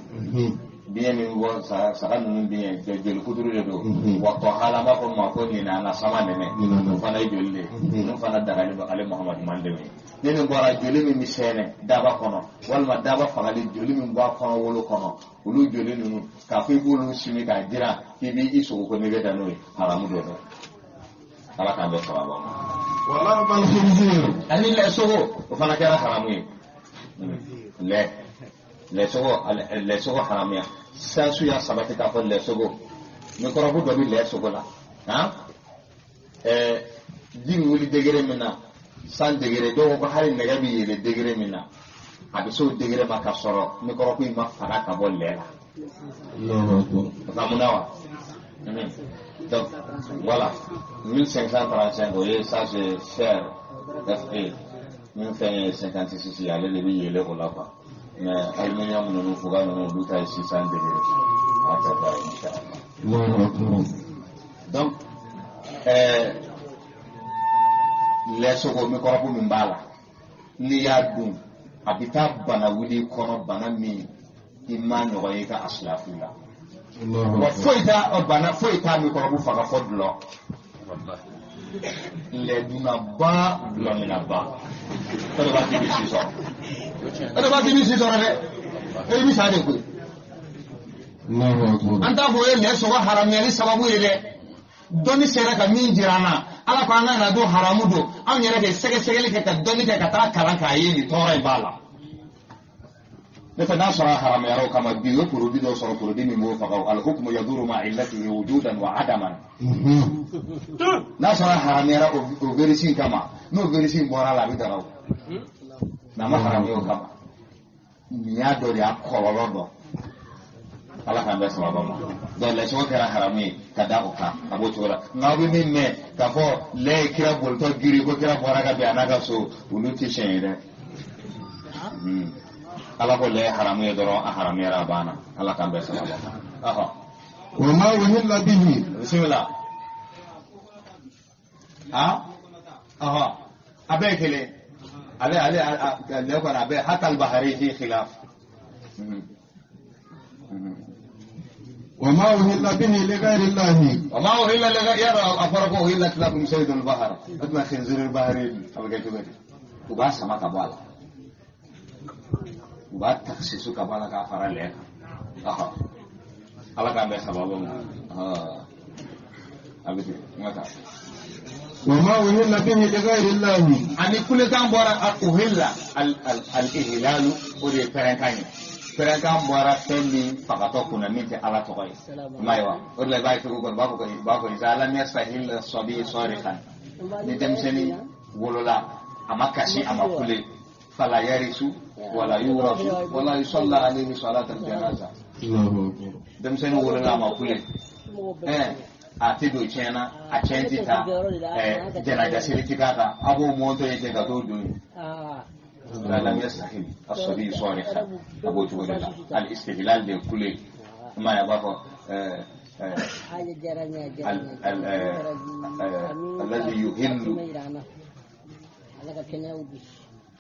E: Biɲɛ min bɔ saga ninnu biɲɛ joli kuturu de don. Wa tɔhala an b'a fɔ ma ko ɲinana sama nɛnɛ, o fana ye joli de ye. Ninnu fana dagalen don ale Muhamadu manden ye. Ni nin bɔra, joli min bɛ sɛnɛ daba kɔnɔ walima daba fagali joli min b'a kɔnɔ wolo kɔnɔ, olu joli ninnu k'a fɔ i b'olu simi k'a jiran k'i b'i sogo ko nege da n'o ye, haramu don dɛ. Ala k'an bɛɛ sababa ma.
A: Walahmal khinzir.
E: Ani lɛ sogo, o fana kɛra haramu ye. Lɛ sogo, lɛ sogo haramuya, sansu y'a sabati k'a fɔ lɛ sogo mikɔrɔbu dɔ bɛ lɛ sogo la. Han, ji bɛ wuli degré min na, 100 degré, dɔw ko hali nɛgɛ bɛ yɛlɛ degré min na, a bɛ se o degré ma ka sɔrɔ mikɔrɔbu in ma faga ka bɔ lɛ la. O faamuna wa? Donc voilà, 1535, o ye, ça c'est fer Fe min fɛn ye 56 ye, ale de bɛ yɛlɛ o la quoi. Mais aluminium ninnu, fuga ninnu, olu ta ye 600 degré a ka taa, inchallah. Donc lɛ sogo mikɔrɔbu min b'a la, n'i y'a dun, a bɛ taa bana wuli i kɔnɔ, bana min i ma ɲɔgɔn ye i ka asilafu la. Wa foyi t'a bana, foyi t'a mikɔrɔbu faga fɔ dulɔ. Lɛdunna ba, dulɔminna ba, o de b'a k'i bɛ si sɔrɔ, o de b'a k'i bɛ si sɔrɔ dɛ, e bɛ sa de koyi. An t'a fɔ o ye lɛ sogo haramuyali sababu ye dɛ. Dɔnni sera ka min jira an na, Ala ko an ka na don haramu don, anw yɛrɛ de sɛgɛsɛgɛli kɛ ka dɔnni kɛ ka taa kalan k'a ye nin tɔɔrɔ in b'a la. Ne fɛ, n'a sɔrɔ a haramuyara o kama bi, u ye produit dɔ sɔrɔ, produit min b'o faga. Alhukmu yaduru ma illatihi wujudan wa adaman. N'a sɔrɔ a haramuyara o virus in kama, n'o virus in bɔra a la, a bɛ daga o. N'a ma haramuya o kama, nin y'a dɔ de y'a kɔlɔlɔ dɔ. Ala k'an bɛɛ sababa ma. Donc lɛsogo kɛra haramu ye ka da o kan, a b'o cogo la. Nka aw bɛ min mɛn k'a fɔ lɛ ye kira bolitɔ giri ko kira bɔra ka bin a n'a ka so, olu tɛ tiɲɛ ye dɛ. Ala ko lɛ ye haramu ye dɔrɔn, a haramuyara, a banna. Ala k'an bɛɛ sababa ma. Ɔhɔ.
A: Wa ma uhilla bihi.
E: Bisimila. Ha, ɔhɔ, a bɛɛ ye kelen. Ale lɛ kɔni, a bɛɛ hatta al-bahari fi khilaf.
A: Wa ma uhilla bihi li ghayri llahi.
E: Wa ma uhilla li ghayri, yàrá a fɔra ko uhillat lakum saydul bahar, o tuma khinzirul bahari a bɛ kɛ cogo di? U b'a sama ka bɔ a la, u b'a taksisu ka bɔ a la k'a fara lɛ kan. Ɔhɔ, Ala k'an bɛn sababu ma. A bɛ ten, n ka taa.
A: Wa ma uhilla bihi li ghayri llahi.
E: Ani kulekan bɔra uhilla al ihlalu, o de ye pɛrɛnkan ye. Pɛrɛnkan bɔra fɛn min fagatɔ kunna min tɛ Ala tɔgɔ ye, i m'a ye wa? O de la i b'a ye cogo kɔnɔ, u b'a fɔ iza lam yastahil sabi sarihan, ni denmisɛnnin wolola a ma kasi, a ma kule, fala yarisu wala yurasu wala yusalla alayhi salatal janaza. Denmisɛnnin wolola a ma kule, a tɛ don tiɲɛ na, a tiɲɛ tɛ taa, janaja seli tɛ k'a kan, a b'o mɔntɔ ye ten ka t'o don yen. Lam yastahil as-sabi sarihan, a b'o cogo de la. Al-istihlal de kule, i m'a ye, a b'a fɔ alladhi yuhillu,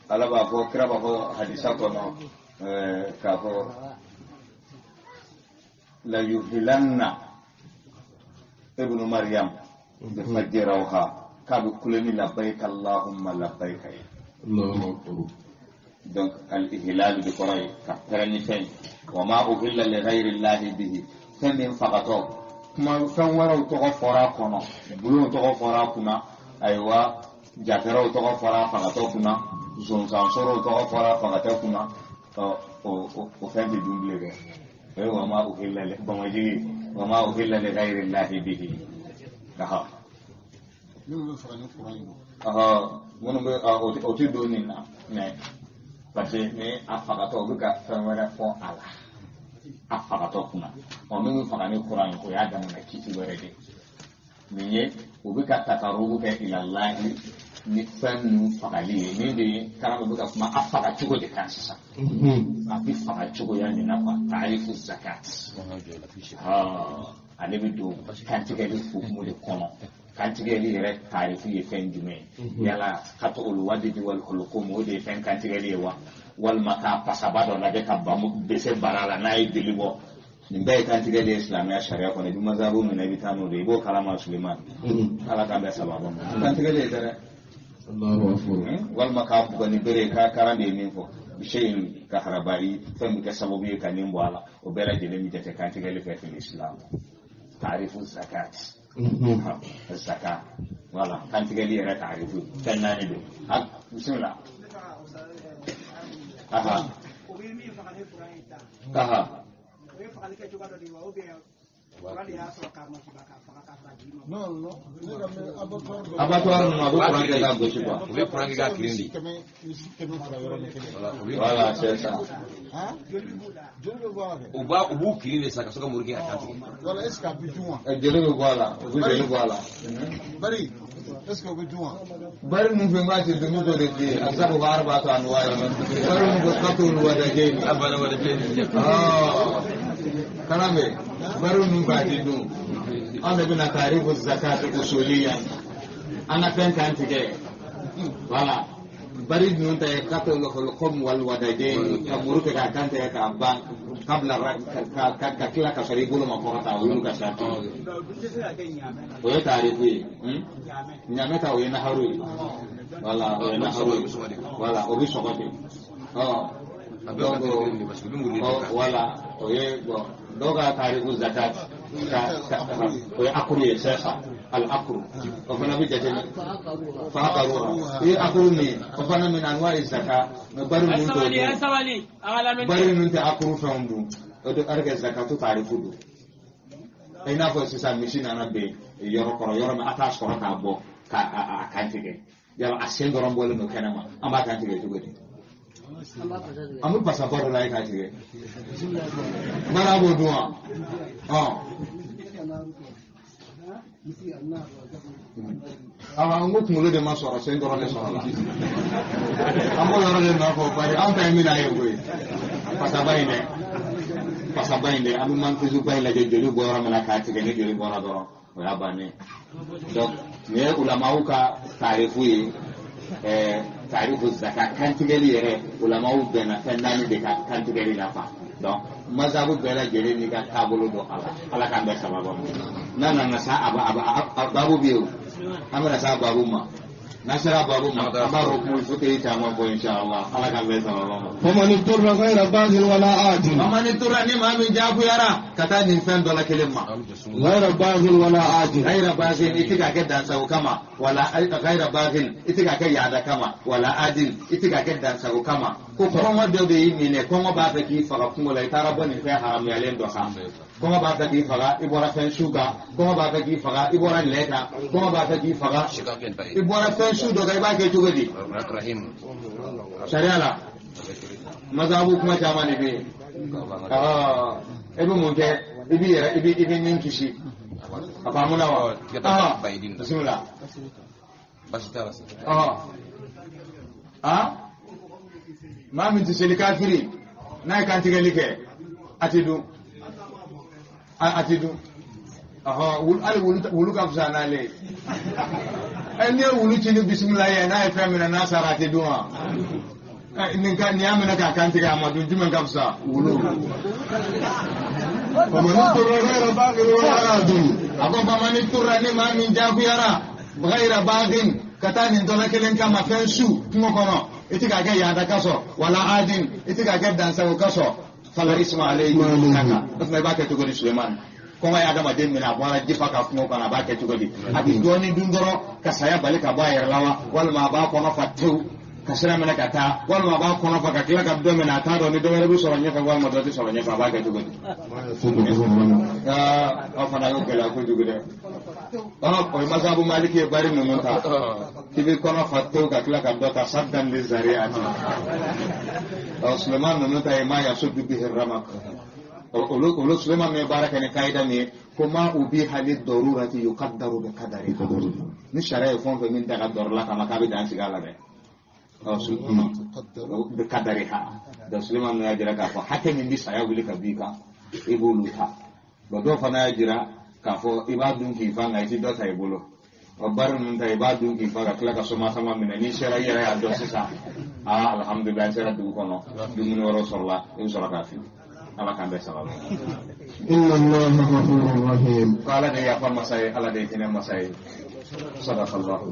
E: Ala b'a fɔ, kira b'a fɔ hadisa kɔnɔ k'a fɔ la yuhilanna ibnu Maryam bi fajji rawha, k'a bɛ kule ni labbayka allahumma labbayka ye. Donc al ihlal de kɔrɔ ye ka pɛrɛn ni fɛn ye. Wa ma uhilla li ghayri llahi bihi, fɛn min fagatɔ kuma fɛn wɛrɛw tɔgɔ fɔra a kɔnɔ, bulonw tɔgɔ fɔra a kunna, ayiwa, jafɛrɛw tɔgɔ fɔra a fagatɔ kunna, zonzansorow tɔgɔ fɔra a fagatɔ kunna, ɔ o fɛn tɛ dun bilen dɛ. O ye wa ma uhilla bamajigi, wa ma uhilla li ghayri llahi bihi. Aha.
D: Minnu bɛ faga ni kuran ye.
E: Ɔhɔ, minnu bɛ o tɛ don nin na, mais parce que ni a fagatɔ, u bɛ ka fɛn wɛrɛ fɔ a la a fagatɔ kunna. Ɔ, min bɛ faga ni kuran ye, o y'a damana kiti wɛrɛ de ye. Nin ye u bɛ ka takarubu kɛ ilallahi ni fɛn ninnu fagali ye. Nin de ye karamɔgɔ bɛ ka kuma a faga cogo de kan sisan, a bɛ faga cogoya min na quoi, taarifu zakat. Ale bɛ don kantigɛli hukumu de kɔnɔ. Kantigɛli yɛrɛ taarifu ye fɛn jumɛn ye? Yala katɔgɔlu wadidi wal hulukum, o de ye fɛn kantigɛli ye wa, walima k'a pasaba dɔ lajɛ ka bamu bese bara la n'a ye joli bɔ? Nin bɛɛ ye kantigɛli ye silamɛya sariya kɔnɔ. I bɛ mazabu minɛ, i bɛ taa n'o de ye, i b'o kalama Sulemani. Ala k'an bɛɛ sababa ma. Kantigɛli ye dɛ. Walima k'a bugɔ ni bere ye, k'a karan de ye min fɔ. Bisheyin ka harabayi, fɛn bɛ kɛ sababu ye ka nin bɔ a la, o bɛɛ lajɛlen bɛ jate kantigɛli fɛ fil islam. Taarifu zakat. Zaka. Voilà, kantigɛli yɛrɛ taarifu fɛn naani don. Bisimila. Aha. Aha.
D: Non, non.
E: Abattoir ninnu a bɛ kuran kɛ k'a gosi quoi.
H: U bɛ kuran kɛ k'a kirin de.
E: Voilà, c'est ça.
H: U b'a u b'u kirin de sa ka sɔrɔ ka muru kɛ ka kantigɛ.
D: Voilà, est-ce qu'a bɛ dun wa?
E: Joli bɛ bɔ a la, u bɛ joli bɔ a la.
D: Bari, est-ce que o bɛ dun wa?
E: Bari mun fɛn b'a ti dun t'o de f'i ye, a sabu b'a b'a to a nɔgɔ ye. Bari mun ko k'olu wadaje ni.
H: A bana wadaje ni.
E: Kana mɛ bari mun k'a ti dun. An de bɛna taarifu zakat usuliya. An ka fɛn kan tigɛ. Voilà. Bari ninnu ta ye katol hulqum wal wadajain, ka muru kɛ k'a kan tigɛ k'a ban kabila ka tila ka sɔrɔ i bolo ma kɔrɔta, o y'olu ka sarati. O ye taarifu ye. Ɲamɛ ta o ye naharu ye. Voilà, o ye naharu ye. Voilà, o bɛ sɔgɔ ten. Donc voilà, o ye bon dɔw ka taarifu zakat ka o ye akuru ye, c'est ça, al akuru. O fana bɛ jate fa akaruha. I ye akuru min, o fana min anwa zaka, mais bari ninnu t'o dun. Bari ninnu tɛ akuru fɛnw dun. O de arike zakatu taarifu don. I n'a fɔ sisan misi nana ben yɔrɔ kɔrɔ, yɔrɔ min a t'a sɔrɔ k'a bɔ k'a kan tigɛ. Yala a sen dɔrɔn bɔlen don kɛnɛ ma, an b'a kan tigɛ cogo di? An bɛ pasa ba dɔ la ye k'a tigɛ. Baara b'o dun wa? Awa, n ko kunkolo de ma sɔrɔ, sen dɔrɔn de sɔrɔ la. An b'o yɔrɔ de nɔfɛ, bari anw ta ye min ye koyi. Pasaba in dɛ. Pasaba in dɛ, an bɛ mantuzuba in lajɛ joli bɔ yɔrɔ min na k'a tigɛ, ni joli bɔra dɔrɔn, o y'a bannen. Donc nin ye ulamaw ka taarifu ye. Taarifu zaka kantigɛli yɛrɛ, ulamaw bɛnna fɛn naani de ka kantigɛli la quoi. Donc mazabu bɛɛ lajɛlen n'i ka taabolo don a la, Ala k'an bɛɛ sababa ma. N'a nana sa a babu bɛ yen o, an bɛna s'a babu ma. N'a sera babu ma, an b'a fɔ kuma fo caman fɔ inshallah, Ala k'an bɛɛ sababa ma.
A: Famani turra ghayra baghin wala adin.
E: Famani turra, ni maa min jagoyara ka taa nin fɛn dɔ la kelen ma.
A: Ghayra baghin wala adin.
E: Ghayra baghin, i tɛ k'a kɛ dansago kama, wala ghayra baghin, i tɛ k'a kɛ yaada kama, wala adin, i tɛ k'a kɛ dansago kama. Ko kɔngɔ dɔ de y'i minɛ, kɔngɔ b'a fɛ k'i faga kungo la, i taara bɔ nin fɛn haramuyalen dɔ kan. Kɔngɔ b'a fɛ k'i faga, i bɔra fɛn su kan. Kɔngɔ b'a fɛ k'i faga, i bɔra lɛ kan. Kɔngɔ b'a fɛ k'i faga, i bɔra fɛn su dɔ kan, i b'a kɛ cogo di? Sariya la, mazabu kuma caman de bɛ yen. E bɛ mun kɛ? I b'i yɛrɛ, i bɛ nin kisi. A faamuna wa? Bisimila. Maa min tɛ seli kafiri, n'a ye kantigɛli kɛ, a tɛ dun. A tɛ dun. Hali wulu ka fisa n'ale ye. N'i ye wulu ci ni bisimila ye, n'a ye fɛn minɛ, n'a sara a tɛ dun wa? Nin y'a minɛ k'a kan tigɛ, a ma dun, jumɛn ka fisa? Wulu.
A: Famani turra ghayra baghin wala adin.
E: A ko famani turra, ni maa min jagoyara ghayra baghin, ka taa nin dɔ la kelen kama fɛn su kungo kɔnɔ, i tɛ k'a kɛ yaada kasɔn, wala adin, i tɛ k'a kɛ dansago kasɔn, fala isma alayhi naka. O tuma i b'a kɛ cogo di Sulemani? Kɔngɔ ye adamaden minɛ, a bɔra jifa ka kungo kɔnɔ, a b'a kɛ cogo di? A bɛ dɔɔnin dun dɔrɔn ka saya bali ka bɔ a yɛrɛ la wa? Walima a b'a kɔnɔ fa tewu ka sira minɛ ka taa, walima a b'a kɔnɔ fa ka tila ka dɔ minɛ, a t'a dɔn ni dɔ wɛrɛ bɛ sɔrɔ ɲɛfɛ walima dɔ tɛ sɔrɔ ɲɛfɛ, a b'a kɛ cogo di? Aw fana y'o gɛlɛya kojugu dɛ. O ye masabu Maliki ye bari ninnu ta, k'i bɛ kɔnɔ fa tewu ka tila ka dɔ ta, saddan li zari'ati. Sulemani ninnu ta ye ma yasuddu bihi ramak. Olu Sulemani ye baara kɛ ni kayida min ye, ko ma ubiha li darurati yuqaddaru bi qadari. Ni sariya ye fɛn o fɛn min daga dɔrɔ la kama, k'a bɛ dan sigi a la dɛ. Bi qadariha. Donc Sulemani y'a jira k'a fɔ hakɛ min bɛ saya wuli ka b'i kan, i b'olu ta. Bon dɔw fana y'a jira k'a fɔ i b'a dun k'i fa, nka i tɛ dɔ ta i bolo. Bari ninnu ta i b'a dun k'i fa ka tila ka soma sama minɛ, n'i sera i yɛrɛ y'a dɔn sisan, alhamdulilah, n sera dugu kɔnɔ, dumuni wɛrɛ sɔrɔla, i bɛ sɔrɔ k'a fili. Ala k'an bɛɛ sababu.
A: Inna Allaha ghafurur rahim.
E: Ko Ala de ye yafa masa ye, Ala de ye hinɛ masa ye. Sadakallahu.